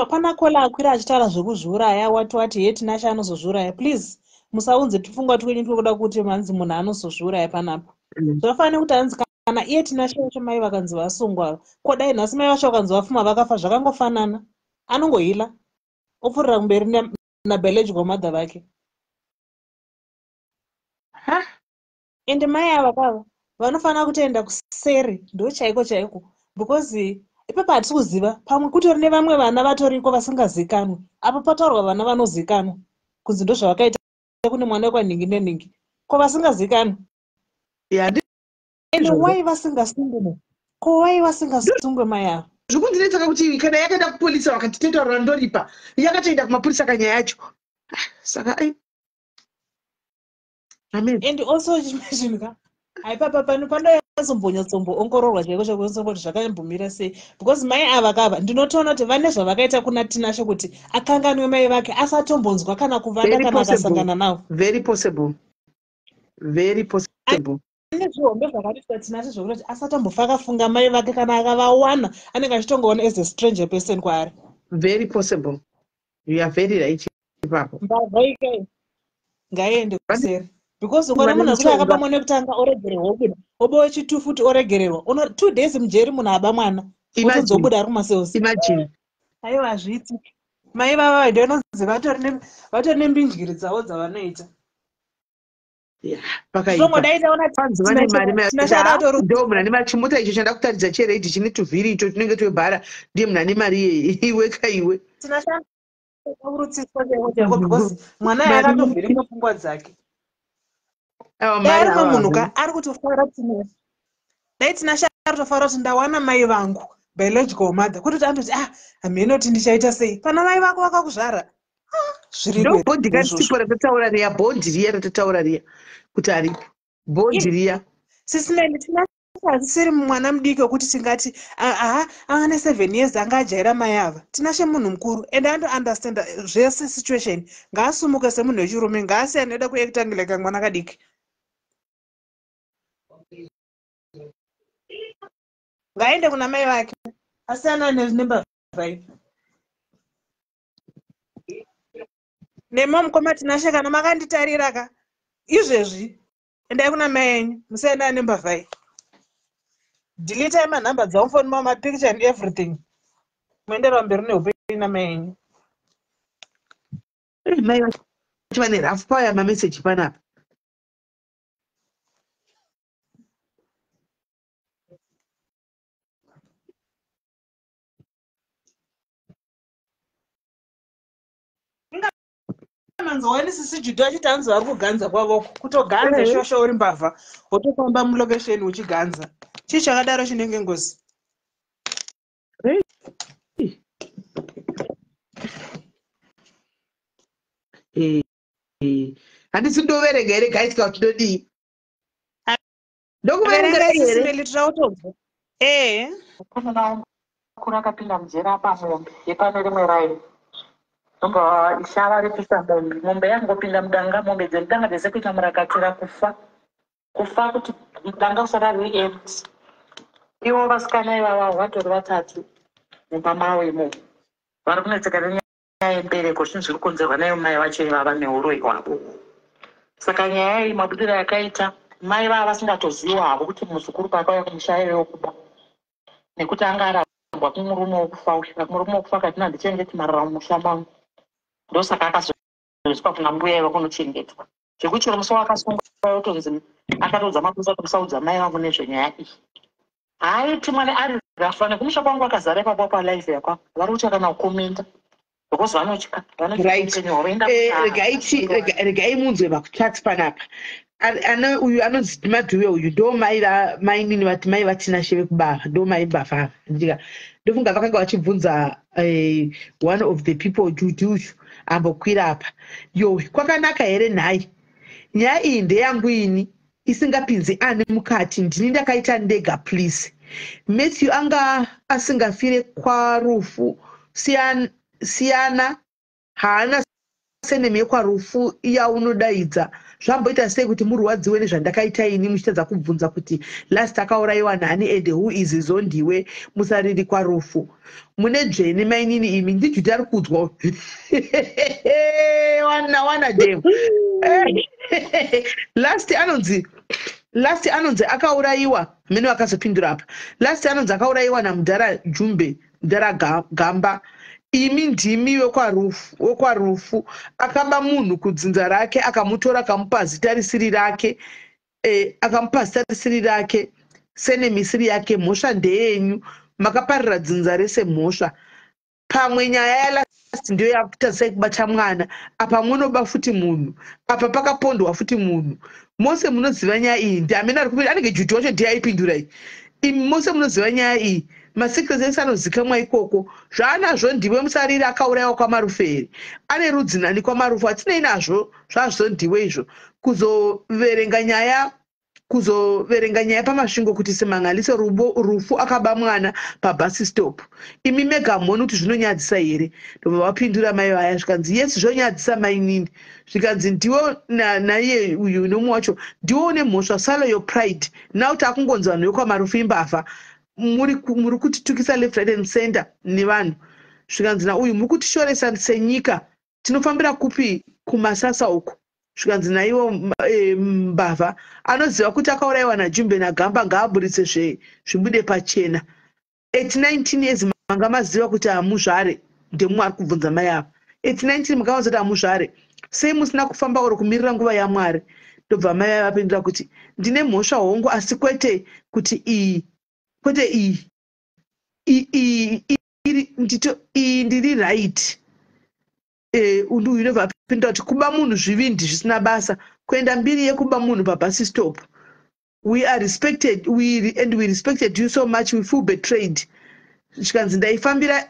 Pana kola akwira achitaura zvekuzviuraya, wati wati he Tinashe anozozviuraya. Please, musaunze tupfungwa twenyu twekuda kuti manzi munhu anozozviuraya panapa. Zvakafanana nekuti hanzi kana iye Tinashe wacho mai vakanzi vasungwa. Ko dai nhasi mai vacho vakanzi vafuma vakafa, zvakangofanana. Anongohila. Opfuurira kumberi nabiological mother vake. Ende mai ava kava vanofanira kutoenda kuseri, ndo chaiko chaiko, because ipapo hatisi kuziva, pamwe kutori nevamwe vana vatoriko vasingazikanwi. Apo pataurwa vana vanozikanwa kunzi ndo zvavakaita kune mwana wekwanhingi nenhingi, ko vasingazikanwi? Ende wai vasingasungwe? Ko wai vasingasungwe mai ava? Zvokundinetsaka kuti kana yakaenda kupolisa vakati totaura ndoripa, yakatoenda kumapurisa kanyaya yacho. Saka ai. Amen. And also chimwe chinhu ka, haipapa pano panoyazombonyatsoomboongororwa chaiko chaiko kuti zvakambomira sei, because mai ava kava ndinotoona kuti vane zvavakaita kuna Tinashe kuti akanganwe mai vake, asatombonzwa kana kuvada Very kana possible. akasangana navo. Very possible. Very possible. Ane zvihombe zvakatoitwa Tinashe zvokuti asatombofa akafunga mai vake, kana akavawana anenge achitongoona as a stranger person kwaari. Very possible. You are very right ipapo. Mbavha ikai ngaiende kuseri, because ukaona munhu akuti akaba mwana wekutanga oregererwa, obuda, oba wechitu futi oregererwa, uno 2 days mujeri munhu aba mwana otozobuda ari kumacells. Imagine. Aiwa, hazviitiki. Mai vava ndinonzi vatori nembinjiri dzavo dzavanoita. Pakaipa. Panzi vane mari mai ndo munhu ane mari. Chimota icho chanda kutaridza chered chine tuvhiri icho tunenge twebhara, ndiye munhu ane mari iyeye. Iwe kaiwe. Tinashe kurutsiswa chaiko chaiko, because mwana Mari akatovhiringa pfungwa dzake. Aiwa, Dai mai ari ava munhu ka havana. ari kutofara Tinashe. Dai Tinashe ari kutofara kuti ndawana mai vangu, biological mother, kuti andoti ah, hameno kuti ndichaita sei pana mai vako vakakuzvara. Zviriko Ndo bhodhi izvozvo? karisipo ratataura riya, bhodhi riya ratataura riya kuti aripo bhodhi riya. Sis Melly, Tinashe asisiri mwana mudiki wekuti tingati aha, anga ne7 years anga ajaira mai ava. Tinashe munhu mukuru and anounderstanda zvese situation. Ngaasumuke semunhu wechirume, ngaasiyane nekuda kuacta like mwana kadiki. Ngaende kuna mai vake, asiyana nembavha iyi. Nemo mukoma Tinashe, kana makanditarira ka izvezvi, endai kuna mai enyu, musaenda nembavha iyi. Deletai manhamba dzavo mufoni mavo, mapicture and everything, muenderera mberi neupenyu namai enyu. Mai vacho vane rafu paya mameseji panapa. Manzwa sisi Judha achiti hanzi vari kuganza kwavoko, kutoganza shosha uri mbavha, wotofamba mulokesheni uchiganza. Chii chakadaro chinenge ngozi? Handisi ndoverenga here guys, kana kuti ndodii? Ndokuverengerai Verengai here? Sis Melly, tinoda. Kuri akapinda mujeri apa mombe yepane rimwe raini, ndobva isha varipisa mombe. Mombe yangopinda mudanga, mombe dzemudanga dzese kuita murakatira, kufa kufa, kuti danga kusara riri empty. Ivo vasikana ivava vatori vatatu mumba mavo imomo vari kunetseka nenyaya yembereko, zvinhu zviri kukonzerwa nayo mai vacho ivava neuroyi hwavo. Saka nyaya iyi mabudiro yakaita, mai vava vasingatoziva havo kuti muzukuru paakauya kumusha aive kuba, nekuti anga arambwa kumurume wokufa uyu. Murume wokufa akati handichengeti marara mumusha mangu, ndosaka akazoiswa kuna mbuya iva kunochengetwa. Zvekuti chero musi waakasungwa otonzi akatoudza mapurisa kuti musaudza mai vangu nezvenyaya iyi. Haiti mwana ari rafa nekumusha kwangu akazara ipapo palive yakwa vari kutya kana kukomenta because vanotya vanotya Right. upenyu hwavo enda Regai munzwe makuchats panapa. Ana uyu anonzi Madhuve uyu ndo mai mainini vati mai vaTinashe vekubava ndo mai mbavha ndika ndofunga vakanga vachibvunza one of the people Judy uyu ambokwira apa. Yo, kwakanaka here nhai? Nyaya iyi ndeyangu ini isingapinzi ani mukati, ndini ndakaita ndega please. Matthew anga asingafire kwarufu siyana haana seneme yekwarufu yaunodaidza. Zvamboita sei kuti murwadziwe nezvandakaita ini muchitadza kubvunza kuti last akaurayiwa nani and who is Zondiwe musariri kwarufu? Mune dzvene mainini imi, ndiJuti ari kudzwa wana wana dem. Last anonzi akaurayiwa mene vakazopindura apa. Last anonzi akaurayiwa namudhara Jumbe, mudhara Gamba. Imi ndimi wekwarufu akaba munhu kudzinza rake akamutora akamupa zita risiri rake, akamupa zita risiri rake senemisiri yake. Mhosva ndeyenyu, makaparira dzinza rese mhosva. Pamwe nyaya yalast ndiyo yakutadzisai kubata mwana. Apa munoba futi munhu, apa pakapondwa futi munhu. Mose munoziva nyaya iyi, ndiamene ari kupindura anenge Juti wacho ndiye aipindura iyi. Imi mose munoziva nyaya iyi, masecrets ese anozikamwa ikoko. Zvaanazvo ndiwe musariri akaurayiwa kwaMarufu here? Ane rudzi nani kwaMarufu? Hatinei nazvo zvazvo ndiwe izvo. Kuzoverenga nyaya paMasvingo kuti Simangaliso Rufu akaba mwana pabus stop. Imi mega hamuoni kuti zvinonyadzisa here? Ndobva vapindura mai vaya zvikanzi yes, zvonyadzisa mainini. Zvikanzi ndiwe naiye uyu nomwe wacho ndiwe une mhosva, swallow your pride. Now takungonzi vanhu vekwaMarufu imbavha, muri kutitukisa left, right and center nevanhu. Zvikanzi nauyu muri kutishoresa senyika, tinofambira kupi kumasasa uku? Zvikanzi naiwo mbavha anoziva kuti akaurayiwa naJumbe naGamba ngaaburitse zvibude pachena. At 19 years manga maziva kuti hamuzvare, ndemumwe ari kubvunza mai ava. At 19 mukavaziva kuti hamuzvare, sei musina kufamba oro kumirira nguva yaMwari? Ndobva mai ava vapindura kuti ndine mhosva hongu, asi kwete kuti iyi, kwete iyi, iyi ndiri right. Uyu unobva apindura kuti kuba munhu zvivindi zvisina basa, kuenda mbiri yekuba munhu pabus stop. We are respected, and we respected you so much, we feel betrayed. Zvikanzi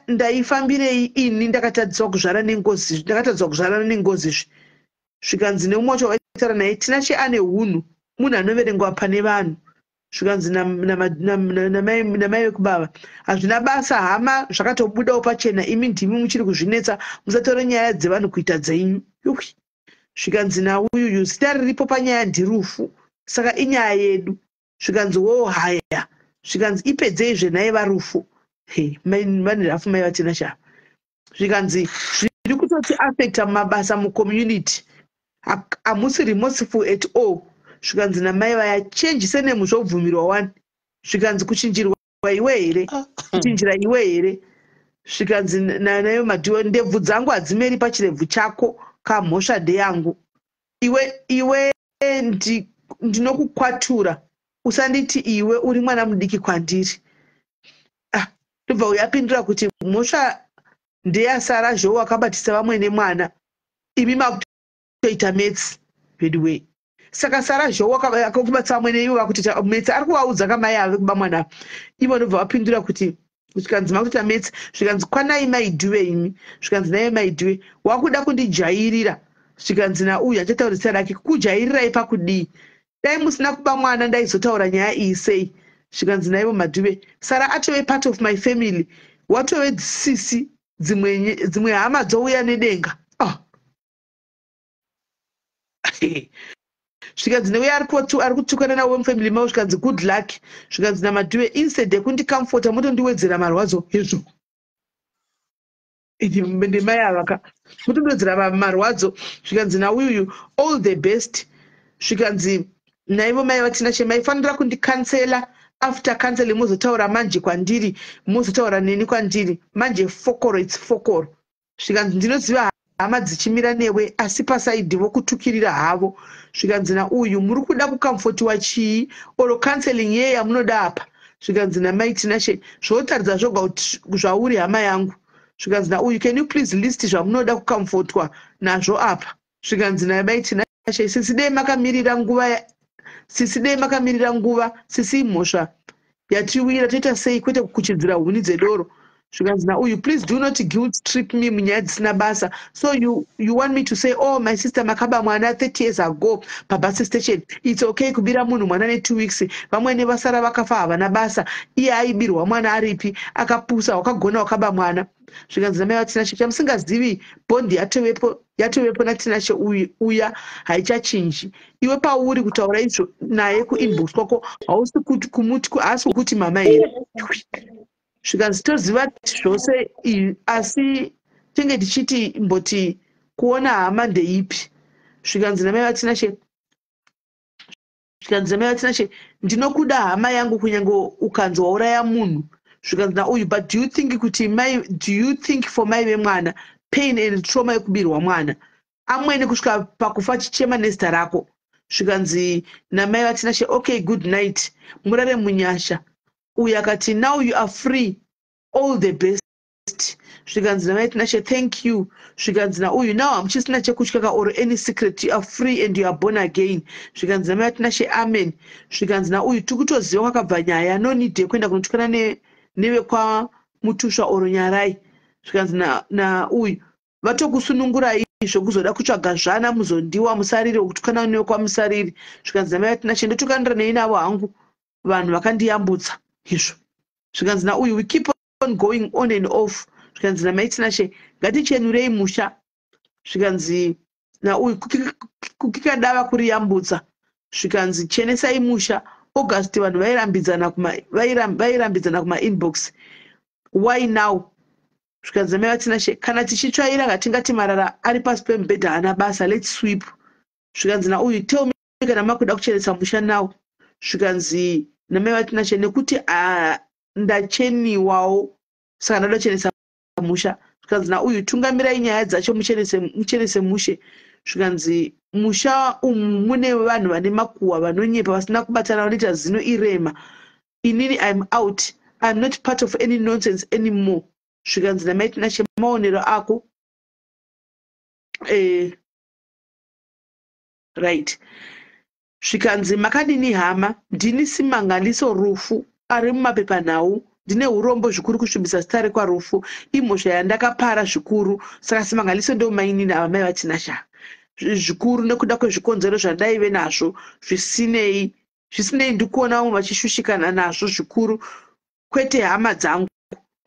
ndaifambirei ini ndakatadziswa kuzvara nengozi, ndakatadziswa kuzvarana nengozi izvi. Zvikanzi neumwe wacho waitaura naye, Tinashe ane hunhu, munhu anoverengwa pane vanhu. Zvikanzi namai vekubava hazvina basa hama, zvakatobudawo pachena, imi ndimi muchiri kuzvinetsa, musatore nyaya dzevanhu kuita dzenyu. Yuwi. Zvikanzi nauyuyu zita riripo panyaya ndiRufu, saka inyaya yedu. Zvikanzi wo haya, zvikanzi ipedzei zvenai vaRufu. He, vane rafu mai vaTinashe. Zvikanzi zviri kutoti affecta mumabasa mucommunity, hamusi remorseful at all. Zvikanzi namai vaya change senemu zvobvumirwa wani. Zvikanzi kuchinjirwa iwe here? Kuchinjira iwe here? Zvikanzi nayo Madhiwe ndebvu dzangu hadzimeri pachirebvu chako, kamhosva ndeyangu. Iwe ndinokukwatura, usanditi iwe uri mwana mudiki kwandiri. Ndobva uyu apindura kuti mhosva ndeyasara zvo wakabatisa vamwe nemwana, imi makutoita maths bedway. Saka Sara zvo akakubatisa vamwe ivo vakutoita maths, ari kuvaudza kamai ave kuba mwana. Ivo ndobva vapindura kuti zvikanzi makutoita maths. Zvikanzi kwanai Maidhuve imi. Zvikanzi naive Maidhuve wakuda kundijairira. Zvikanzi nauyu achataura zita rake, kujairirai pakudii? Dai musina kuba mwana ndaizotaura nyaya iyi sei? Zvikanzi naivo Madhuve, Sara atove part of my family, watove sisi, dzimwe hama dzouya nedenga. Zvikanzi neuya ari kutukana navo mufamily mavo. Zvikanzi good luck. Zvikanzi naMadhuve instead yekundicomforta motondiwedzera marwadzo hezvo. Ndimai ava ka, motondiwedzera marwadzo. Zvikanzi nauyuyu all the best. Zvikanzi naivo mai vaTinashe maifanira kundicounsela, after counseling mozotaura manje kwandiri, mozotaura neni kwandiri manje, fokoro its fokoro. Zvikanzi ndinoziva Hama dzichimira newe, asi paside vokutukirira havo. Zvikanzi nauyu, muri kuda kucomfortiwa chii or counseling yeye yamunoda apa? Zvikanzi namai Tinashe, zvotaridza zvoga kuti zvauri hama yangu. Zvikanzi nauyu, can you please list zvamunoda kucomfortwa nazvo apa? Zvikanzi namai Tinashe, sisi dei makamirira nguva, sisi dei makamirira nguva, sisi imhosva yatiwira, toita sei kwete kukuchidzira huni dzedoro? Zvikanzi nauyu, please do not guilt trip me munyaya dzisina basa. So you want me to say, oh, my sister, makaba mwana 30 years ago pabus station? It's okay kubira munhu mwana ne2 weeks. Vamwene vasara vakafa havana basa. Iye aibirwa mwana aripi? Akapusa, wakagona wakaba mwana. Zvikanzi namai vaTinashe, chamusingazivi, bond yatovepo, yatovepo naTinashe uya haichachinji. Iwe pauri kutaura izvo naye kuinbox kwako, hausi kumuti, haasi kukuti mama here? Zvikanzi toziva zvose, asi tinge tichiti mboti kuona hama ndeipi? Zvikanzi namai vaTinashe, zvikanzi namai vaTinashe, ndinokuda hama yangu kunyange ukanzi wauraya munhu. Zvikanzi nauyu, but do you think kuti mai, do you think for mai vemwana, pain and trauma yekubirwa mwana, amwene kusvika pakufa chichema nezita rako? Zvikanzi namai vaTinashe, okay, good night, murare munyasha. Uyu akati, now you are free, all the best. Zvikanzi namai Tinashe, thank you. Zvikanzi nauyu, now hamuchisina chekutya ka or any secret, you are free and you are born again. Zvikanzi namai Tinashe, amen. Zvikanzi nauyu, tiri kutoziva kwakabva nyaya, no need yekuenda kunotyana nevekwamutusva or Nyarai. Zvikanzi nauyu, vatokusunungurai zvokuzoda kutsvaga zvana Muzondiwa Musariri wekutukana nevekwaMusariri. Zvikanzi namai vaTinashe, ndotukanira nei navo hangu, vanhu vakandiyambutsa izvo. Zvikanzi nauyu, we keep on going on and off. Zvikanzi namai Tinashe, ngatichenurei musha. Zvikanzi nauyu, kukika dava kuriyambutsa. Zvikanzi chenesai musha. August vanhu vairambidzana kumainbox, why now? Zvikanzi namai vaTinashe, kana tichitsvaira, ngatingati marara ari pasi pemubhedha haana basa, let's sweep. Zvikanzi nauyu, tell me kana makuda kuchenesa musha now. Zvikanzi namai vaTinashe, nekuti ndacheniwawo, saka ndada kuchenesa musha. Zvikanzi nauyu, tungamirai nyaya dzacho, muchenese mushe. Zvikanzi musha umu mune vanhu vane makuhwa, vanonyepa, vasina kubatana, vanoita zino irema. Inini I'm out, I'm not part of any nonsense anymore. Zvikanzi namai Tinashe, maonero ako. Right. Zvikanzi, makadini hama? Ndini Simangaliso Rufu ari mumapepanhau. Ndine urombo zvikuru kusvibisa zita rekwaRufu, imhosva yandakapara zvikuru. Saka Simangaliso ndo mainini ava, mai vaTinasha. Zvikuru nekuda kwezvikonzero zvandaive nazvo, zvisinei ndikuona vamwe vachishushikana nazvo zvikuru. Kwete hama dzangu,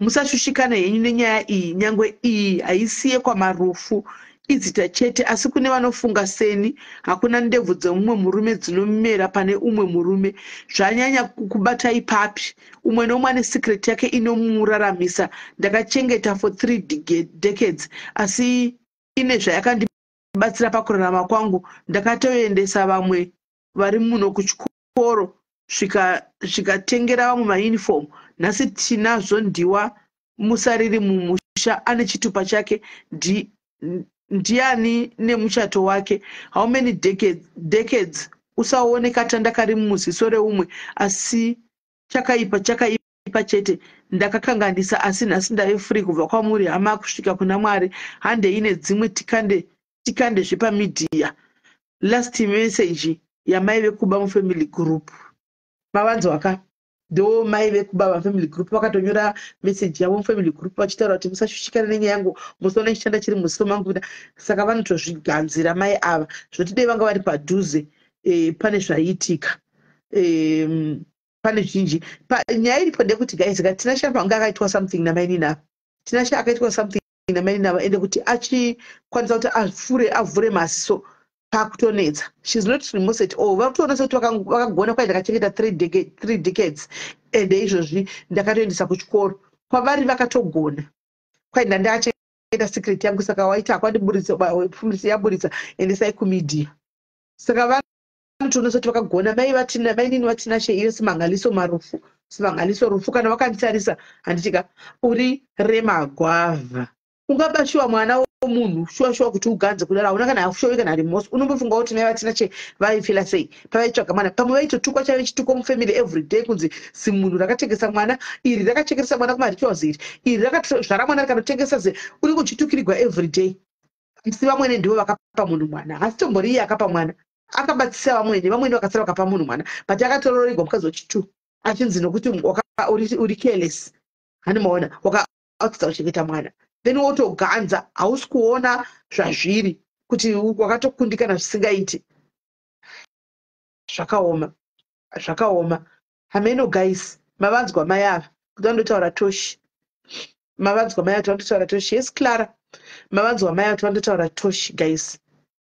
musashushikana henyu nenyaya iyi. Nyangwe iyi haisiye kwaMarufu, izita chete, asi kune vanofunga seni, hakuna ndebvu dzemumwe murume dzinomera pane umwe murume. Zvanyanya kubatai papi? Umwe neumwe ane secret yake inomuraramisa. Ndakachengeta for 3 decades, asi ine zvayakandibatsira pakurarama kwangu. Ndakatoendesa vamwe vari muno kuchikoro, zvikatengera vamwe mauniform. Nhasi tinazvo ndiwa Musariri mumusha, ane chitupa chake, ndiani nemuchato wake. How many decades? Usaone katanda kari muziso reumwe, asi chakaipa chakaipa chete. Ndakakanganisa, asi nhasi ndave free kubva kwamuri hama kusvika kuna Mwari. Handei nedzimwe, tikande tikande zvepamedia. Last message yamai vekuba mufamily group, mavanzwaka? Ndo mai vekuba vafamily group, vakatonyora message yavo mufamily group vachitaura kuti musashushikana nenyaya yangu, musaona chitanda chiri muziso mangu. Saka vanotozviganzira mai ava, zvotidei vanga vari padhuze. Pane zvaiitika, pane zhinji. Nyaya iripo ndekuti guys, Tinashe anga akaitwa something namainini ava. Tinashe akaitwa something namainini ava, ende kuti achikwanisa kuti afure avhure maziso pakutonetsa. She's not remorse at all. Vakutoona sekuti vakagona kwai ndakachengeta 3 decades, ende izvozvi ndakatoendesa kuchikoro. Kwavari vakatogona kwai ndandakachengeta secret yangu, saka waita akwandiburitsa, pfumisi yaburitsa, endesai kumedia. Saka vanotoona sekuti vakagona. Mai vatina, mainini vaTinashe iyo Simangaliso Marufu, Simangaliso Rufu, kana vakanditarisa, handitika uri remagwavha. Ungaba shuwa mwana womunhu shuwa shuwa kuti uganze kudaro hauna kana showi kana remorse. Unombofunga kuti mai vaTinashe vaifila sei pavaitsvaga mwana? Pamwe vaitotukwa chaive chituko mufamily every day kunzi zimunhu rakatengesa mwana iri, rakachekeresa mwana kumarituals iri, iri rakazvara mwana rikanotengesa ze unenge uchitukirigwa every day. Asi vamwene ndivo vakapa munhu mwana. Asi tombori iye akapa mwana. Akabatsisa vamwene, vamwene vakasara vakapa munhu mwana. But akatororerwa mukadzi wechitu achinzi nokuti uri careless. Hani maona wakatadza kuchengeta mwana. Then wotoganza hausi kuona zvazviri kuti wakatokundikana zvisingaiti. Zvakaoma. Zvakaoma. Hameno guys, mavanzwa mai ava kuti vandotaura toshi. Mavanzwa mai ava kuti vandotaura toshi. Yes Clara. Mavanzwa mai ava kuti vandotaura toshi guys.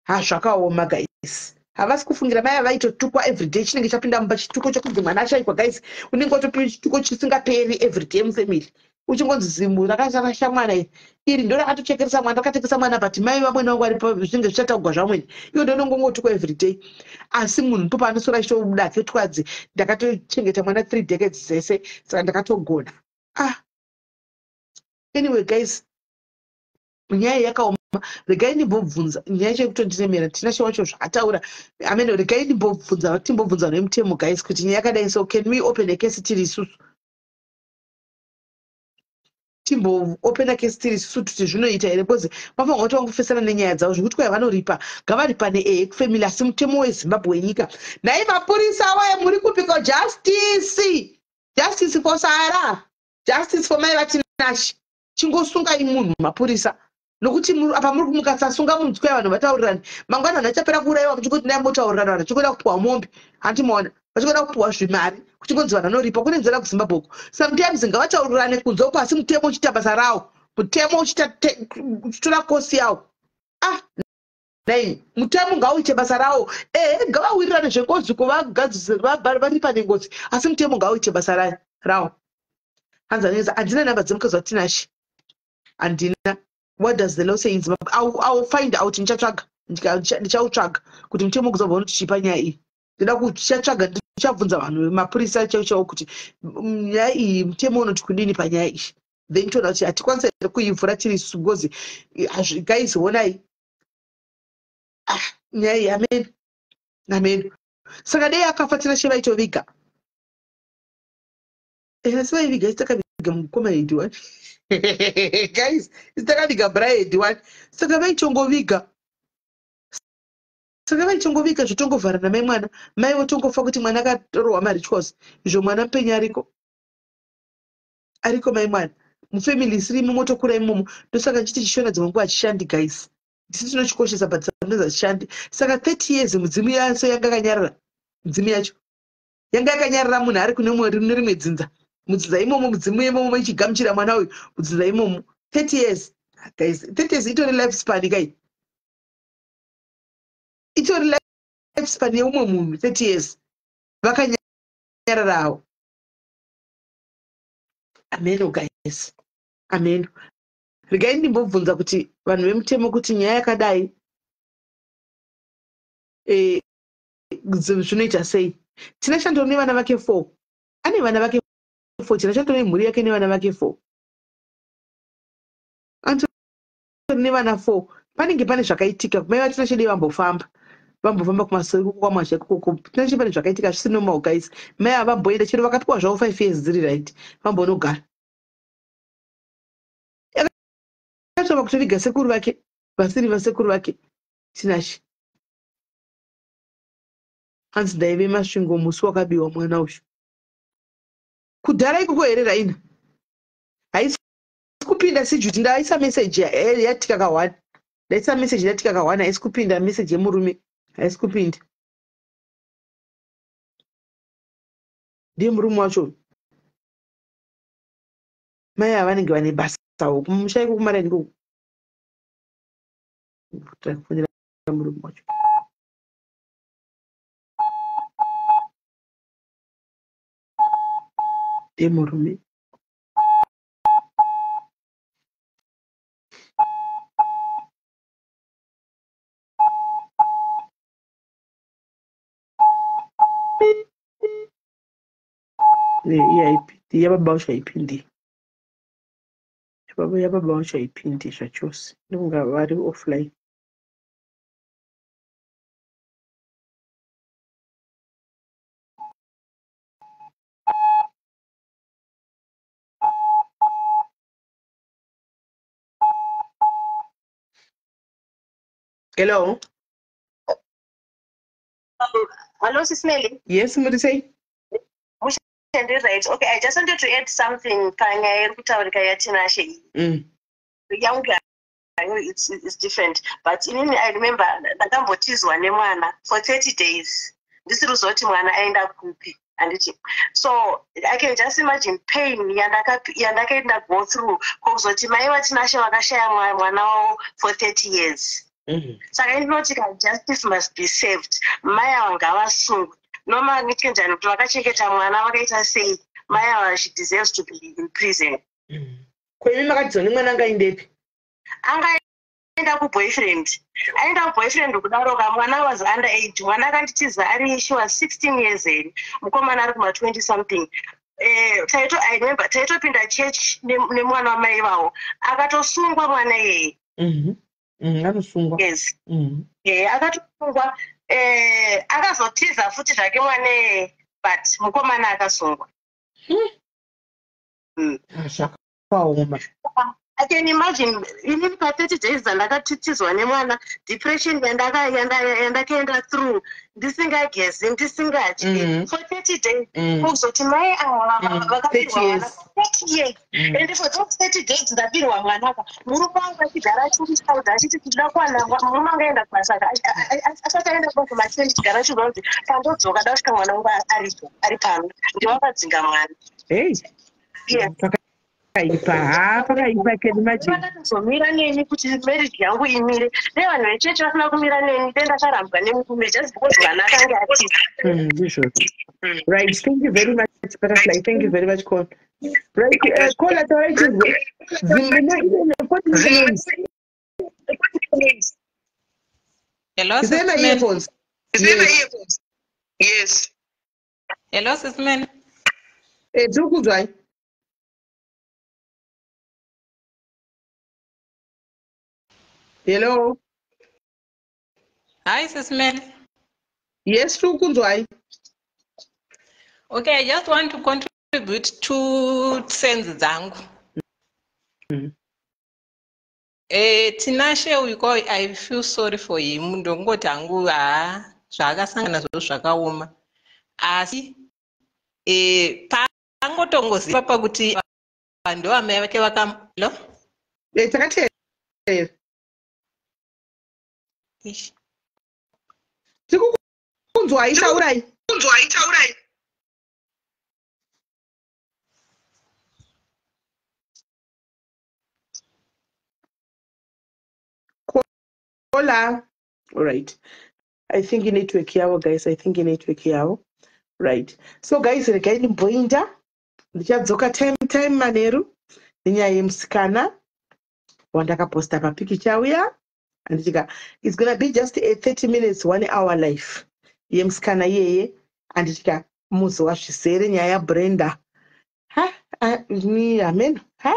Ha zvakaoma guys. Havasi kufungira mai ava vaitotukwa everyday chinenge chapinda mumba chituko chokunzi mwana ashaikwa guys. Unenge watopiwa chituko chisingaperi everyday mufamily. Uchingonzi zimu rakarasha mwana iri. Iri ndo rakatochekeresa mwana, rakatengesa mwana but mai vamwene vangu varipo zvinenge zvichataugwa zvamwene. Iwo ndo unongongotukwa everyday. Asi munhu ndipo paanoswera achitobuda aketwadzi ndakatochengeta mwana 3 decades dzese saka ndakatogona. Ah. Anyway guys, nyaya yakaoma regai ndimbobvunza nyaya yacho yekutondiremera Tinashe wacho zvaataura amene regai ndimbobvunza timbobvunza nemutemo guys kuti nyaya yakadai so can we open a case tiri isusu timboopena case tiri isusu kuti zvinoita here because vafanirwa kuti vangofesana nenyaya dzavo zvekuti kwai vanoripa ngavaripane ehe kufamily asi mutemo wezimbabwe wenyika nhai mapurisa waye muri kupiko justice justice for Sarah justice for mai vaTinashe chingosungai munhu mapurisa nokuti apa muri mukasasunga munhu kwai vanhu vataurirani mangwana vanhu vachapera kuurayiwa muchingoti ndai motaurirana vanhu vachingoda kupiwa mombe hanti maona vachingoda kupiwa zvimari kuchingonzi vanhu vanoripa kune nzira kuzimbabwe uko sometimes ngavataurirane kunze uko asi mutemo uchiita basa rawo mutemo uchitora kosi yawo ah nai mutemo ngauite basa rawo ehe ngavawirirane zvengozi ko varipa nengozi asi mutemo ngauite basa rawo hanzi anonetsa handina namba dzemukadzi waTinashe handina. What does the law say in Zimbabwe? I'll find out ndichatsvaga ndichautsvaga kuti mutemo kuzobva unotichipa nyaya iyi ndoda kuchatsvaga ndichabvunza vanhu mapurisa chaivo chaivo kuti nyaya iyi mutemo unoti kudini panyaya iyi then toona kuti hatikwanisa here kuivhura tiri isu because guys honai ah nyaya iyi amen amen saka dei akafa Tinashe vaitoviga asi vaiviga isi takaviga mukoma hedu wani guys isi takaviga bra hedu wani saka vaitongoviga saka vaitongoviga zvotongovhara namai mwana mai votongofa kuti mwana akatorohwa marituals izvo mwana mupenyu ariko ariko mai mwana mufamily isiri imomo tokura imomo ndosaka nchiti chishona dzimwe nguva hachishandi guys ndisi tinochikoshesa but sometimes hachishandi saka 30 years mudzimu yacho yanga yakanyarara mudzimu yacho yanga yakanyarara munhu ari kune rimwe dzinza mudzinza imomo mudzimu imomo ichigamuchira mwana uyu mudzinza imomo 30 years guys 30 years itori life span kai itori life span yeumwe munhu 30 years vakanyararawo ameno guys ameno regai ndimbobvunza kuti vanhu vemutemo kuti nyaya yakadai zvinoita sei Tinashe ndori nevana vake 4 ane vana vake 4 Tinashe ndori nemhuri yake nevana vake 4 antori nevana 4 panenge pane zvakaitika mai vaTinashe dei vambofamba vambofamba kumasoro ikoko kwamwazha ikoko Tinashe pane zvakaitika zvisiri normal guys mai ava vamboenda chero vakapiwa zvavo 5 years dziri right vambonogara akatova kutoviga sekuru vake vasiri vasekuru vake Tinashe hanzi ndaive masvingo musi wakabiwa mwana uyu kudhara ikoko here raina haisi kupinda sijuti ndaisa meseji yatika ka1 ndaisa meseji yatika ka1 haisi kupinda meseji yemurume haisi kupinda ndiye murume wacho mai ava vanenge vane basawo kumusha iko kumaraini ikoko kufonera murume wacho ndiye murume iye haipindi yababa vacho haipindi. Yababa vacho haipindi zvachose. Ndokunga vari offline. Hello. Hello, Sis Melly. Yes, muri sei? Mushe right. Okay, I just wanted to add something panyaya iri kutaurika yaTinashe iyi. Yangu hayo it's different. But inini I remember ndakambotizwa nemwana for 30 days. Ndisiri kuziva kuti mwana aenda kupi. Handiti. So I can just imagine pain yandakaenda go through kokuzoti mai vaTinashe vakashaya mwana wavo for 30 years. Saka indinoti ka justice must be served. Mai ava ngavasungwe. Noma ngichenjani kuti vakachengeta mwana vakaita sei. Mai ava, she deserves to be in prison. Ko imi makatizwa nemwana angaendepi? Angaenda kuboyfriend. Aenda kuboyfriend kudaro ka mwana was under age. Mwana akanditiza ari, she was 16 years here. Mukomana ari kuma 20 something. Taito, I remember taitopinda church nemwana wamai vavo. Akatosungwa mwana iyeye. Anosungwa. Yes. Akatosungwa, akazotiza futi zvake mwana iyeye, but mukomana akasungwa. Zvakaoma. I can imagine inini pa30 days dzandakatitizwa nemwana, depression yandakaenda through, ndisingagezi, ndisingadyi for 30 days. Kuzoti mai ava vakabirwa 30 mwana years. for 30 years. And for those 30 days ndabirwa mwana ka, murume wangu achigara achindisauda achiti ndinoda kuwana murume angaenda kubasa ka, asati aenda kubasa machine, ndichigara achiziva kuti pandodzoka da kusvika mwana wangu aripo, ari pano. Ndivakadzinga mwana. Hey. Yeah. Pakaipa. Ha, pakaipa, can imagine. Vakatozomira neni kuti marriage yangu imire. Dai vanhu vechechi vasina kumira neni, dai ndakarambwa nemurume just because mwana akanga atiza. Ndizvozvo. Right, thank you very much, Butterfly. Thank you very much, Call. Right, caller, taurai chizwe. Zimwe noise. Hello, Is there my Sis Melly. earphones? Yes. Yes. Hello, Sis Melly. Tiri kunzwai. Hello. Hi, Sis Melly. Yes, tiri kunzwai. Okay, I just want to contribute 2 cents dzangu. Tinashe uyu ko, I feel sorry for him. Ndongoti hangu haa, zvaakasangana nazvo zvakaoma. Asi paangotongoziva pakuti ndo amai vake vaka, hello? Takateerera. Ish. Tiri kukunzwai, taurai. Kunzwai, taurai. Hola. All right. I think network yavo, guys. I think network yavo. Right. So guys, regai ndimboinda. Ndichadzoka time manheru nenyaya yemusikana wandakaposta papikicha uya. Handitika, it's gonna be just a 30 minutes, 1 hour life yemusikana iyeye. Handitika, muzi wazvisere nyaya yaBrenda. Ha, ni hameno. Ha?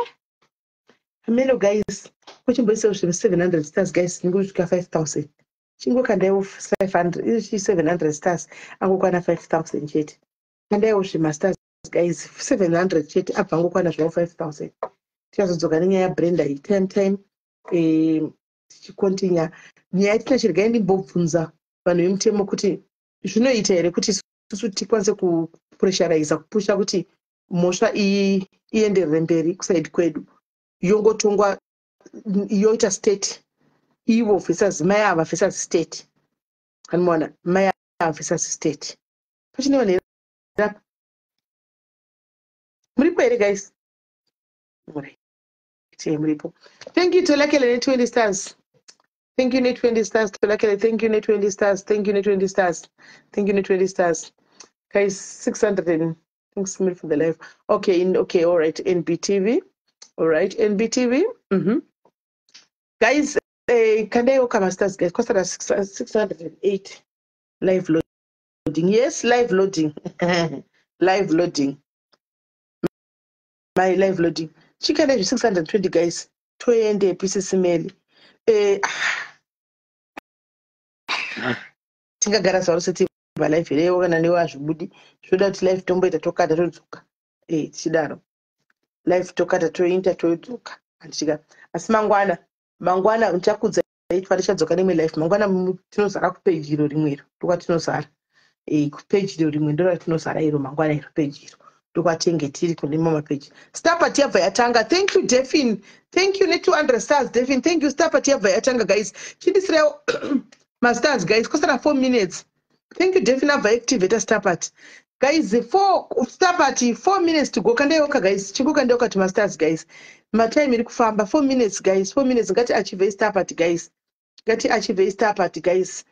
Hameno guys. Kuchimboisawo zvinhu 700 stars, guys, ndingosvika 5000. Chingokandaiwo 500, ichi 700 stars angokwana 5000 chete. Kandaiwo zvemastars, guys, 700 chete abva angokwana zvavo 5000. Tichazodzoka nenyaya yaBrenda iyi time tichikontinya nyaya yaTinashe. Regai ndimbobvunza vanhu vemutemo kuti zvinoita here kuti isusu tikwanise kupressuriza, kupusha kuti mhosva iyi ienderere mberi kuside kwedu, yongotongwa, yoita state ivo versus mai ava versus state. Anomaona mai ava versus state. Pachine vanhu here apa? Muripo here, guys? Alright, muripo. Thank you, Tolakele ne20 stars. Thank you ne20 stars, Tolakele. Thank you ne20 stars. Thank you ne20 stars. Thank you ne20 stars, guys. 600 and thanks so much for the live. Okay, in, okay, all right, NBTV. All right, NBTV. Guys, kandaiwo kamastars, guys. Kwasara 608. Live loading. Yes, live loading. Live loading. My live loading. Chikanda izvi 620 guys. Toendepi sisimeli? Ah. Tingagara zuva rose tiri palive here kana newe hazvibudi. Zvoda kuti live tomboita tokata todzoka. Tichidaro. Live tokata tointa todzoka. Handichika. Asi mangwana, mangwana ndichakudzai patichadzoka nemwe live. Mangwana tinozara kupeji iro rimwe iro. Ndokwatinozara. Kupeji iro rimwe ndoratinozara iro mangwana iro peji iro. Ndokwatenge tiri kune mamwe mapeji. Star party yabva yatanga. Thank you Defin. Thank you ne 200 stars Defin. Thank you. Star party yabva yatanga guys. Chindisirai mastars guys. Kwasara 4 minutes. Thank you Defin abva activate star party. Guys, 4 star party 4 minutes to go. Kandaioka guys. Chingo kandaioka to mastars guys. Matime iri kufamba 4 minutes guys. 4 minutes ngati achieve star party guys. Ngati achieve star party guys.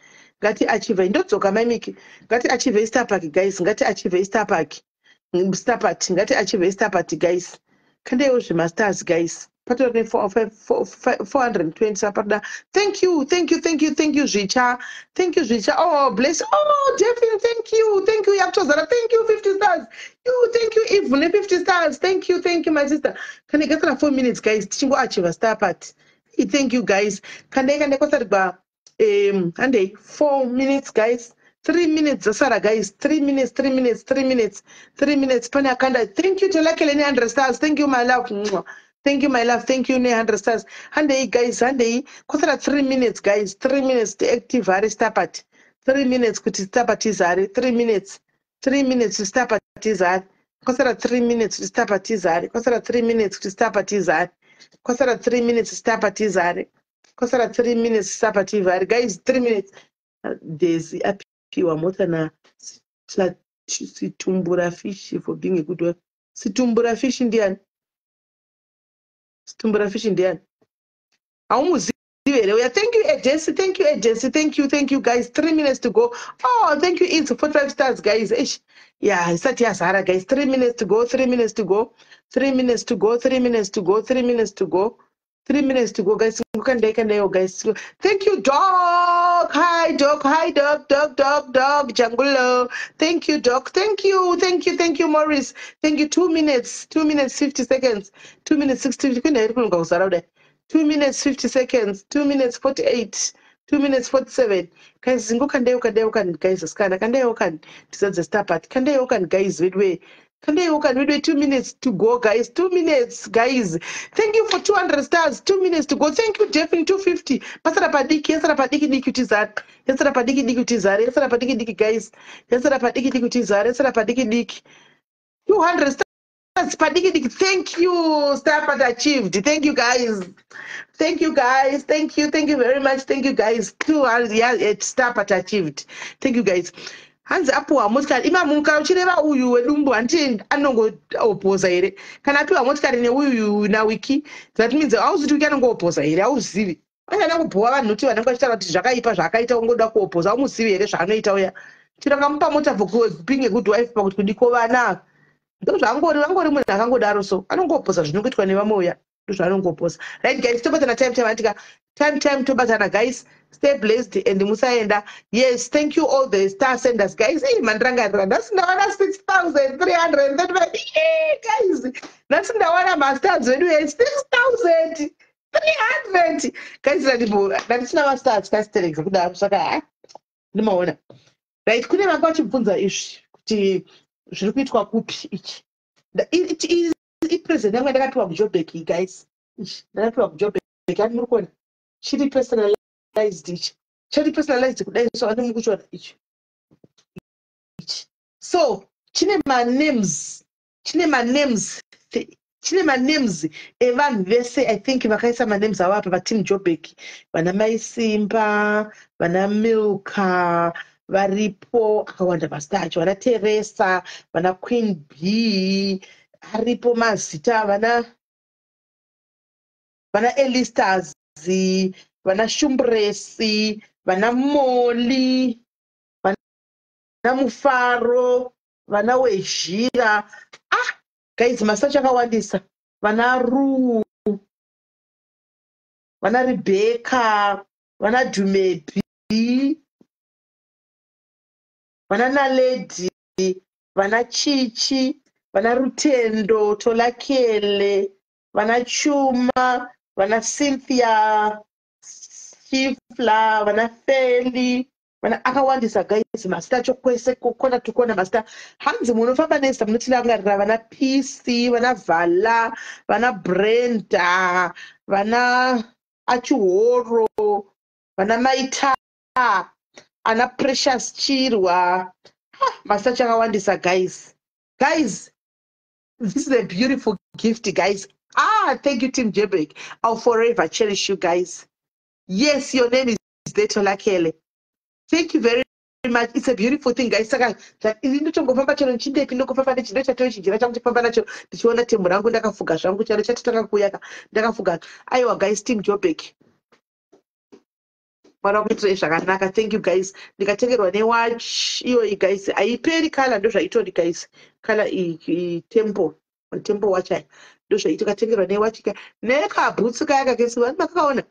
Ngati achieve ndodzoka mai Miki. Ngati achieve star party guys. Ngati achieve star party. Star party. Ngati achieve star party guys. Kandaiwo zvemastars guys. Patori ne 420 sapada. Thank you, thank you, thank you, thank you Zvicha. Thank you Zvicha. Oh, bless. Oh, Jeffin, thank you. Thank you Yakutozara. Thank you 50 stars. You, thank you Eve ne 50 stars. Thank you, thank you my sister. Can I get 4 minutes guys? Tichingo achieve star party. Thank you guys. Kandai kandai kwasarigwa handei 4 minutes guys. 3 minutes zasara guys. 3 minutes, 3 minutes, 3 minutes, 3 minutes. Pane akanda. Thank you Tolakele ne 100 stars. Thank you my love. Mwah. Thank you my love. Thank you ne 100 stars. Handei guys, handei. Kwasara 3 minutes guys. 3 minutes to active hari star party. 3 minutes kuti star party izare. 3 minutes. 3 minutes to star party izare. Kwasara 3 minutes kuti star party izare. Kwasara 3 minutes kuti star party izare. Kwasara 3 minutes star party izare. Kwasara 3 minutes star party izare. Guys, 3 minutes. Daisy apiwa mota na Situmbura Fish for being a good wife. Situmbura Fish ndiani? Situmbura Fish ndiani? Haumuzivi here uya? Thank you Agency, thank you Agency, thank you, thank you guys. 3 minutes to go. Oh, thank you It's 45 stars guys. Eish. Yeah, isati yazara guys. 3 minutes to go, 3 minutes to go. 3 minutes to go, 3 minutes to go, 3 minutes to go. 3 minutes to go guys. Kandai kandai guys. Thank you dog. Hi dog, hi dog, dog, dog, dog. Jangulo. Thank you dog. Thank you, thank you, thank you Morris. Thank you. 2 minutes, 2 minutes 50 seconds. 2 minutes 60. 2 minutes 50 seconds. 2 minutes 48. 2 minutes 47. Guys, zingo kandai kandai kan guys askana kandai kan tisadze star party. Kandai kan guys wedwe. Kandai kan wedwe. 2 minutes to go guys. 2 minutes guys. Thank you for 200 stars. 2 minutes to go. Thank you Jeffin 250. Pasara padiki, yasara padiki diki utizare. Yasara padiki diki utizare. Yasara padiki diki guys. Yasara padiki diki utizare. Yasara padiki diki. 200 stars padiki diki. Thank you star party achieved. Thank you guys. Thank you guys. Thank you. Thank you very much. Thank you guys. 200 yeah, it's star party achieved. Thank you guys. Hanzi apuwa motikari imamuka uchireva uyu wedumbu hanti anongoopoza here kana apiwa motikari neuyu nawiki that means hauzi kuti anongoopoza here hauzivi anyanya kubhowa vanhu kuti vanenge vachitaura kuti zvakaipa zvaakaita ungoda kuopoza haumuzivi here zvaanoita uya chero akamupa mota for being a good wife pakuti kudiko vana ndozvaangori vangori munhu akangodaro so anongoopoza zvinongoitwa nevamwe uya ndozvaanongopoza. Right guys, tobatana time time atika time time tobatana guys. Stay blessed and musaenda. Yes, thank you all the star senders guys. Hey mandirangarira nhasi ndawana 6335. Hey guys, nhasi ndawana mastars vedu 6300 guys. Ndandisina mastars kasitereka kudaro saka ndimaona. Right, kune vanga vachibvunza izvi kuti zviri kuitwa kupi ichi. Ipresent yangu yandakapiwa kuJoburg guys. Ichi ndakapiwa kuJoburg ani muri kuona chiri personalized ichi. Chiri personalized kudai so ani muri kuchiona ichi. Ichi. So chine manames, chine manames, chine manames evanhu vese. I think vakaisa manames avo apa pateam Joburg. Vana Mai Simba, vana Milka, varipo akawanda mazita acho, vana Teresa, vana Queen B, aripo mazita vana Elisters, vana Shumbresi, vana Moli, vana Mufaro, vana Wezhira. Ah, guys, mazita acho akawandisa. Vana Ru, vana Rebecca, vana Dumebi, vana Naledi, vana Chichi, vana Rutendo, Tolakele, Vana Chuma, vana Cynthia Shifla, vana Feli, vana akawandisa guys. Mazita acho kwese kona to kona mazita. Hanzi munofamba nezita munotirangarira vana PC, vana Vala, vana Brenda, vana Achihoro, vana Maita, ana Precious Chirwa. Mazita acho akawandisa guys. Guys, this is a beautiful gift, guys. Ah, thank you, Team Jebek. I'll forever cherish you guys. Yes, your name is Tholakele. Thank you very much. It's a beautiful thing, guys. Saka ini ndochongofamba chero nchindepi ndongofamba nechindo chatove chijira changu chifamba nacho ndichiona temu rangu ndakafuga zvangu chero chatotanga kuuya ndakafuga. Aiwa guys, Team Jobek. Mwari wakuitirai zvakanaka. Thank you guys. Ndikatengerwa newatch iyoyi guys. Haiperi kala ndozvaitori guys. Kala iyi temple. Temple watch aya. Ndozvaiti katengerwa newatch ka nekabhutsu kaya kakesiwa makakaona.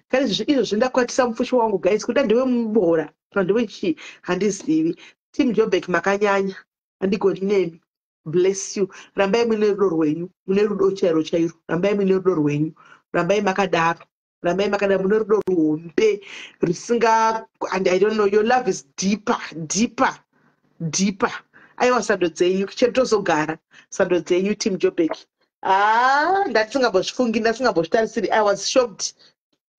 Kare izvozvi ndakwatisa mupfushi wangu guys. Kuda ndewe mubora kana ndewe chii handizivi. Team Jobek makanyanya. Handigoni nemi. Bless you. Rambai mune rudo rwenyu. Mune rudo chairo chairo. Rambai mune rudo rwenyu. Rambai makadaro. Rambai makadaro mune rudo ruhombe rusinga and I don't know, your love is deeper, deeper, deeper. Aiwa sando dzenyu chero tozogara. Sando dzenyu Team Jobek. Ah, ndasingambozvifungi, ndasingambozvitarisiri. I was shocked.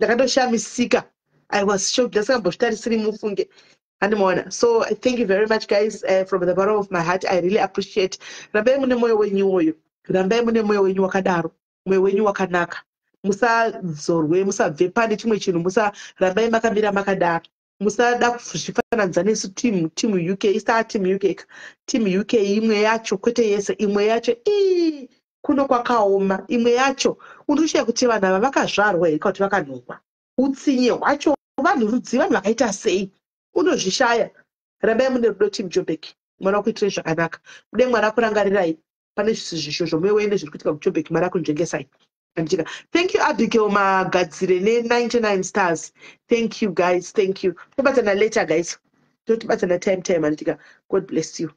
Ndakatoshamisika. I was shocked. Ndasingambozvitarisiri mufunge. Handimaona. So thank you very much guys, from the bottom of my heart. I really appreciate. Rambai mune moyo wenyu uwoyo. Rambai mune moyo wenyu wakadaro. Moyo wenyu wakanaka. Musadzorwe, musabve pane chimwe chinhu, musarambai makamira makadaro. Musada kuzvifananidza nesu team UK, isa team UK. Team UK imwe yacho kwete yese, imwe yacho ii kuno kwakaoma, imwe yacho unoshaya kuti vanhu ava vakazvarwa here kana kuti vakanhongwa. Utsinye hwacho vanhu rudzi vanhu vakaita sei unozvishaya. Rambai mune rudo Team Jobek. Mwari wakuitirai zvakanaka. Mude Mwari akurangarirai pane zvisho zvomoyo wenyu zviri kuitika kuJobek. Mwari akunzvengesai. Thank you Abigail Magadzire ne99 stars. Thank you guys, thank you. Tobatsana later guys. Totibatsana time time anditika. God bless you.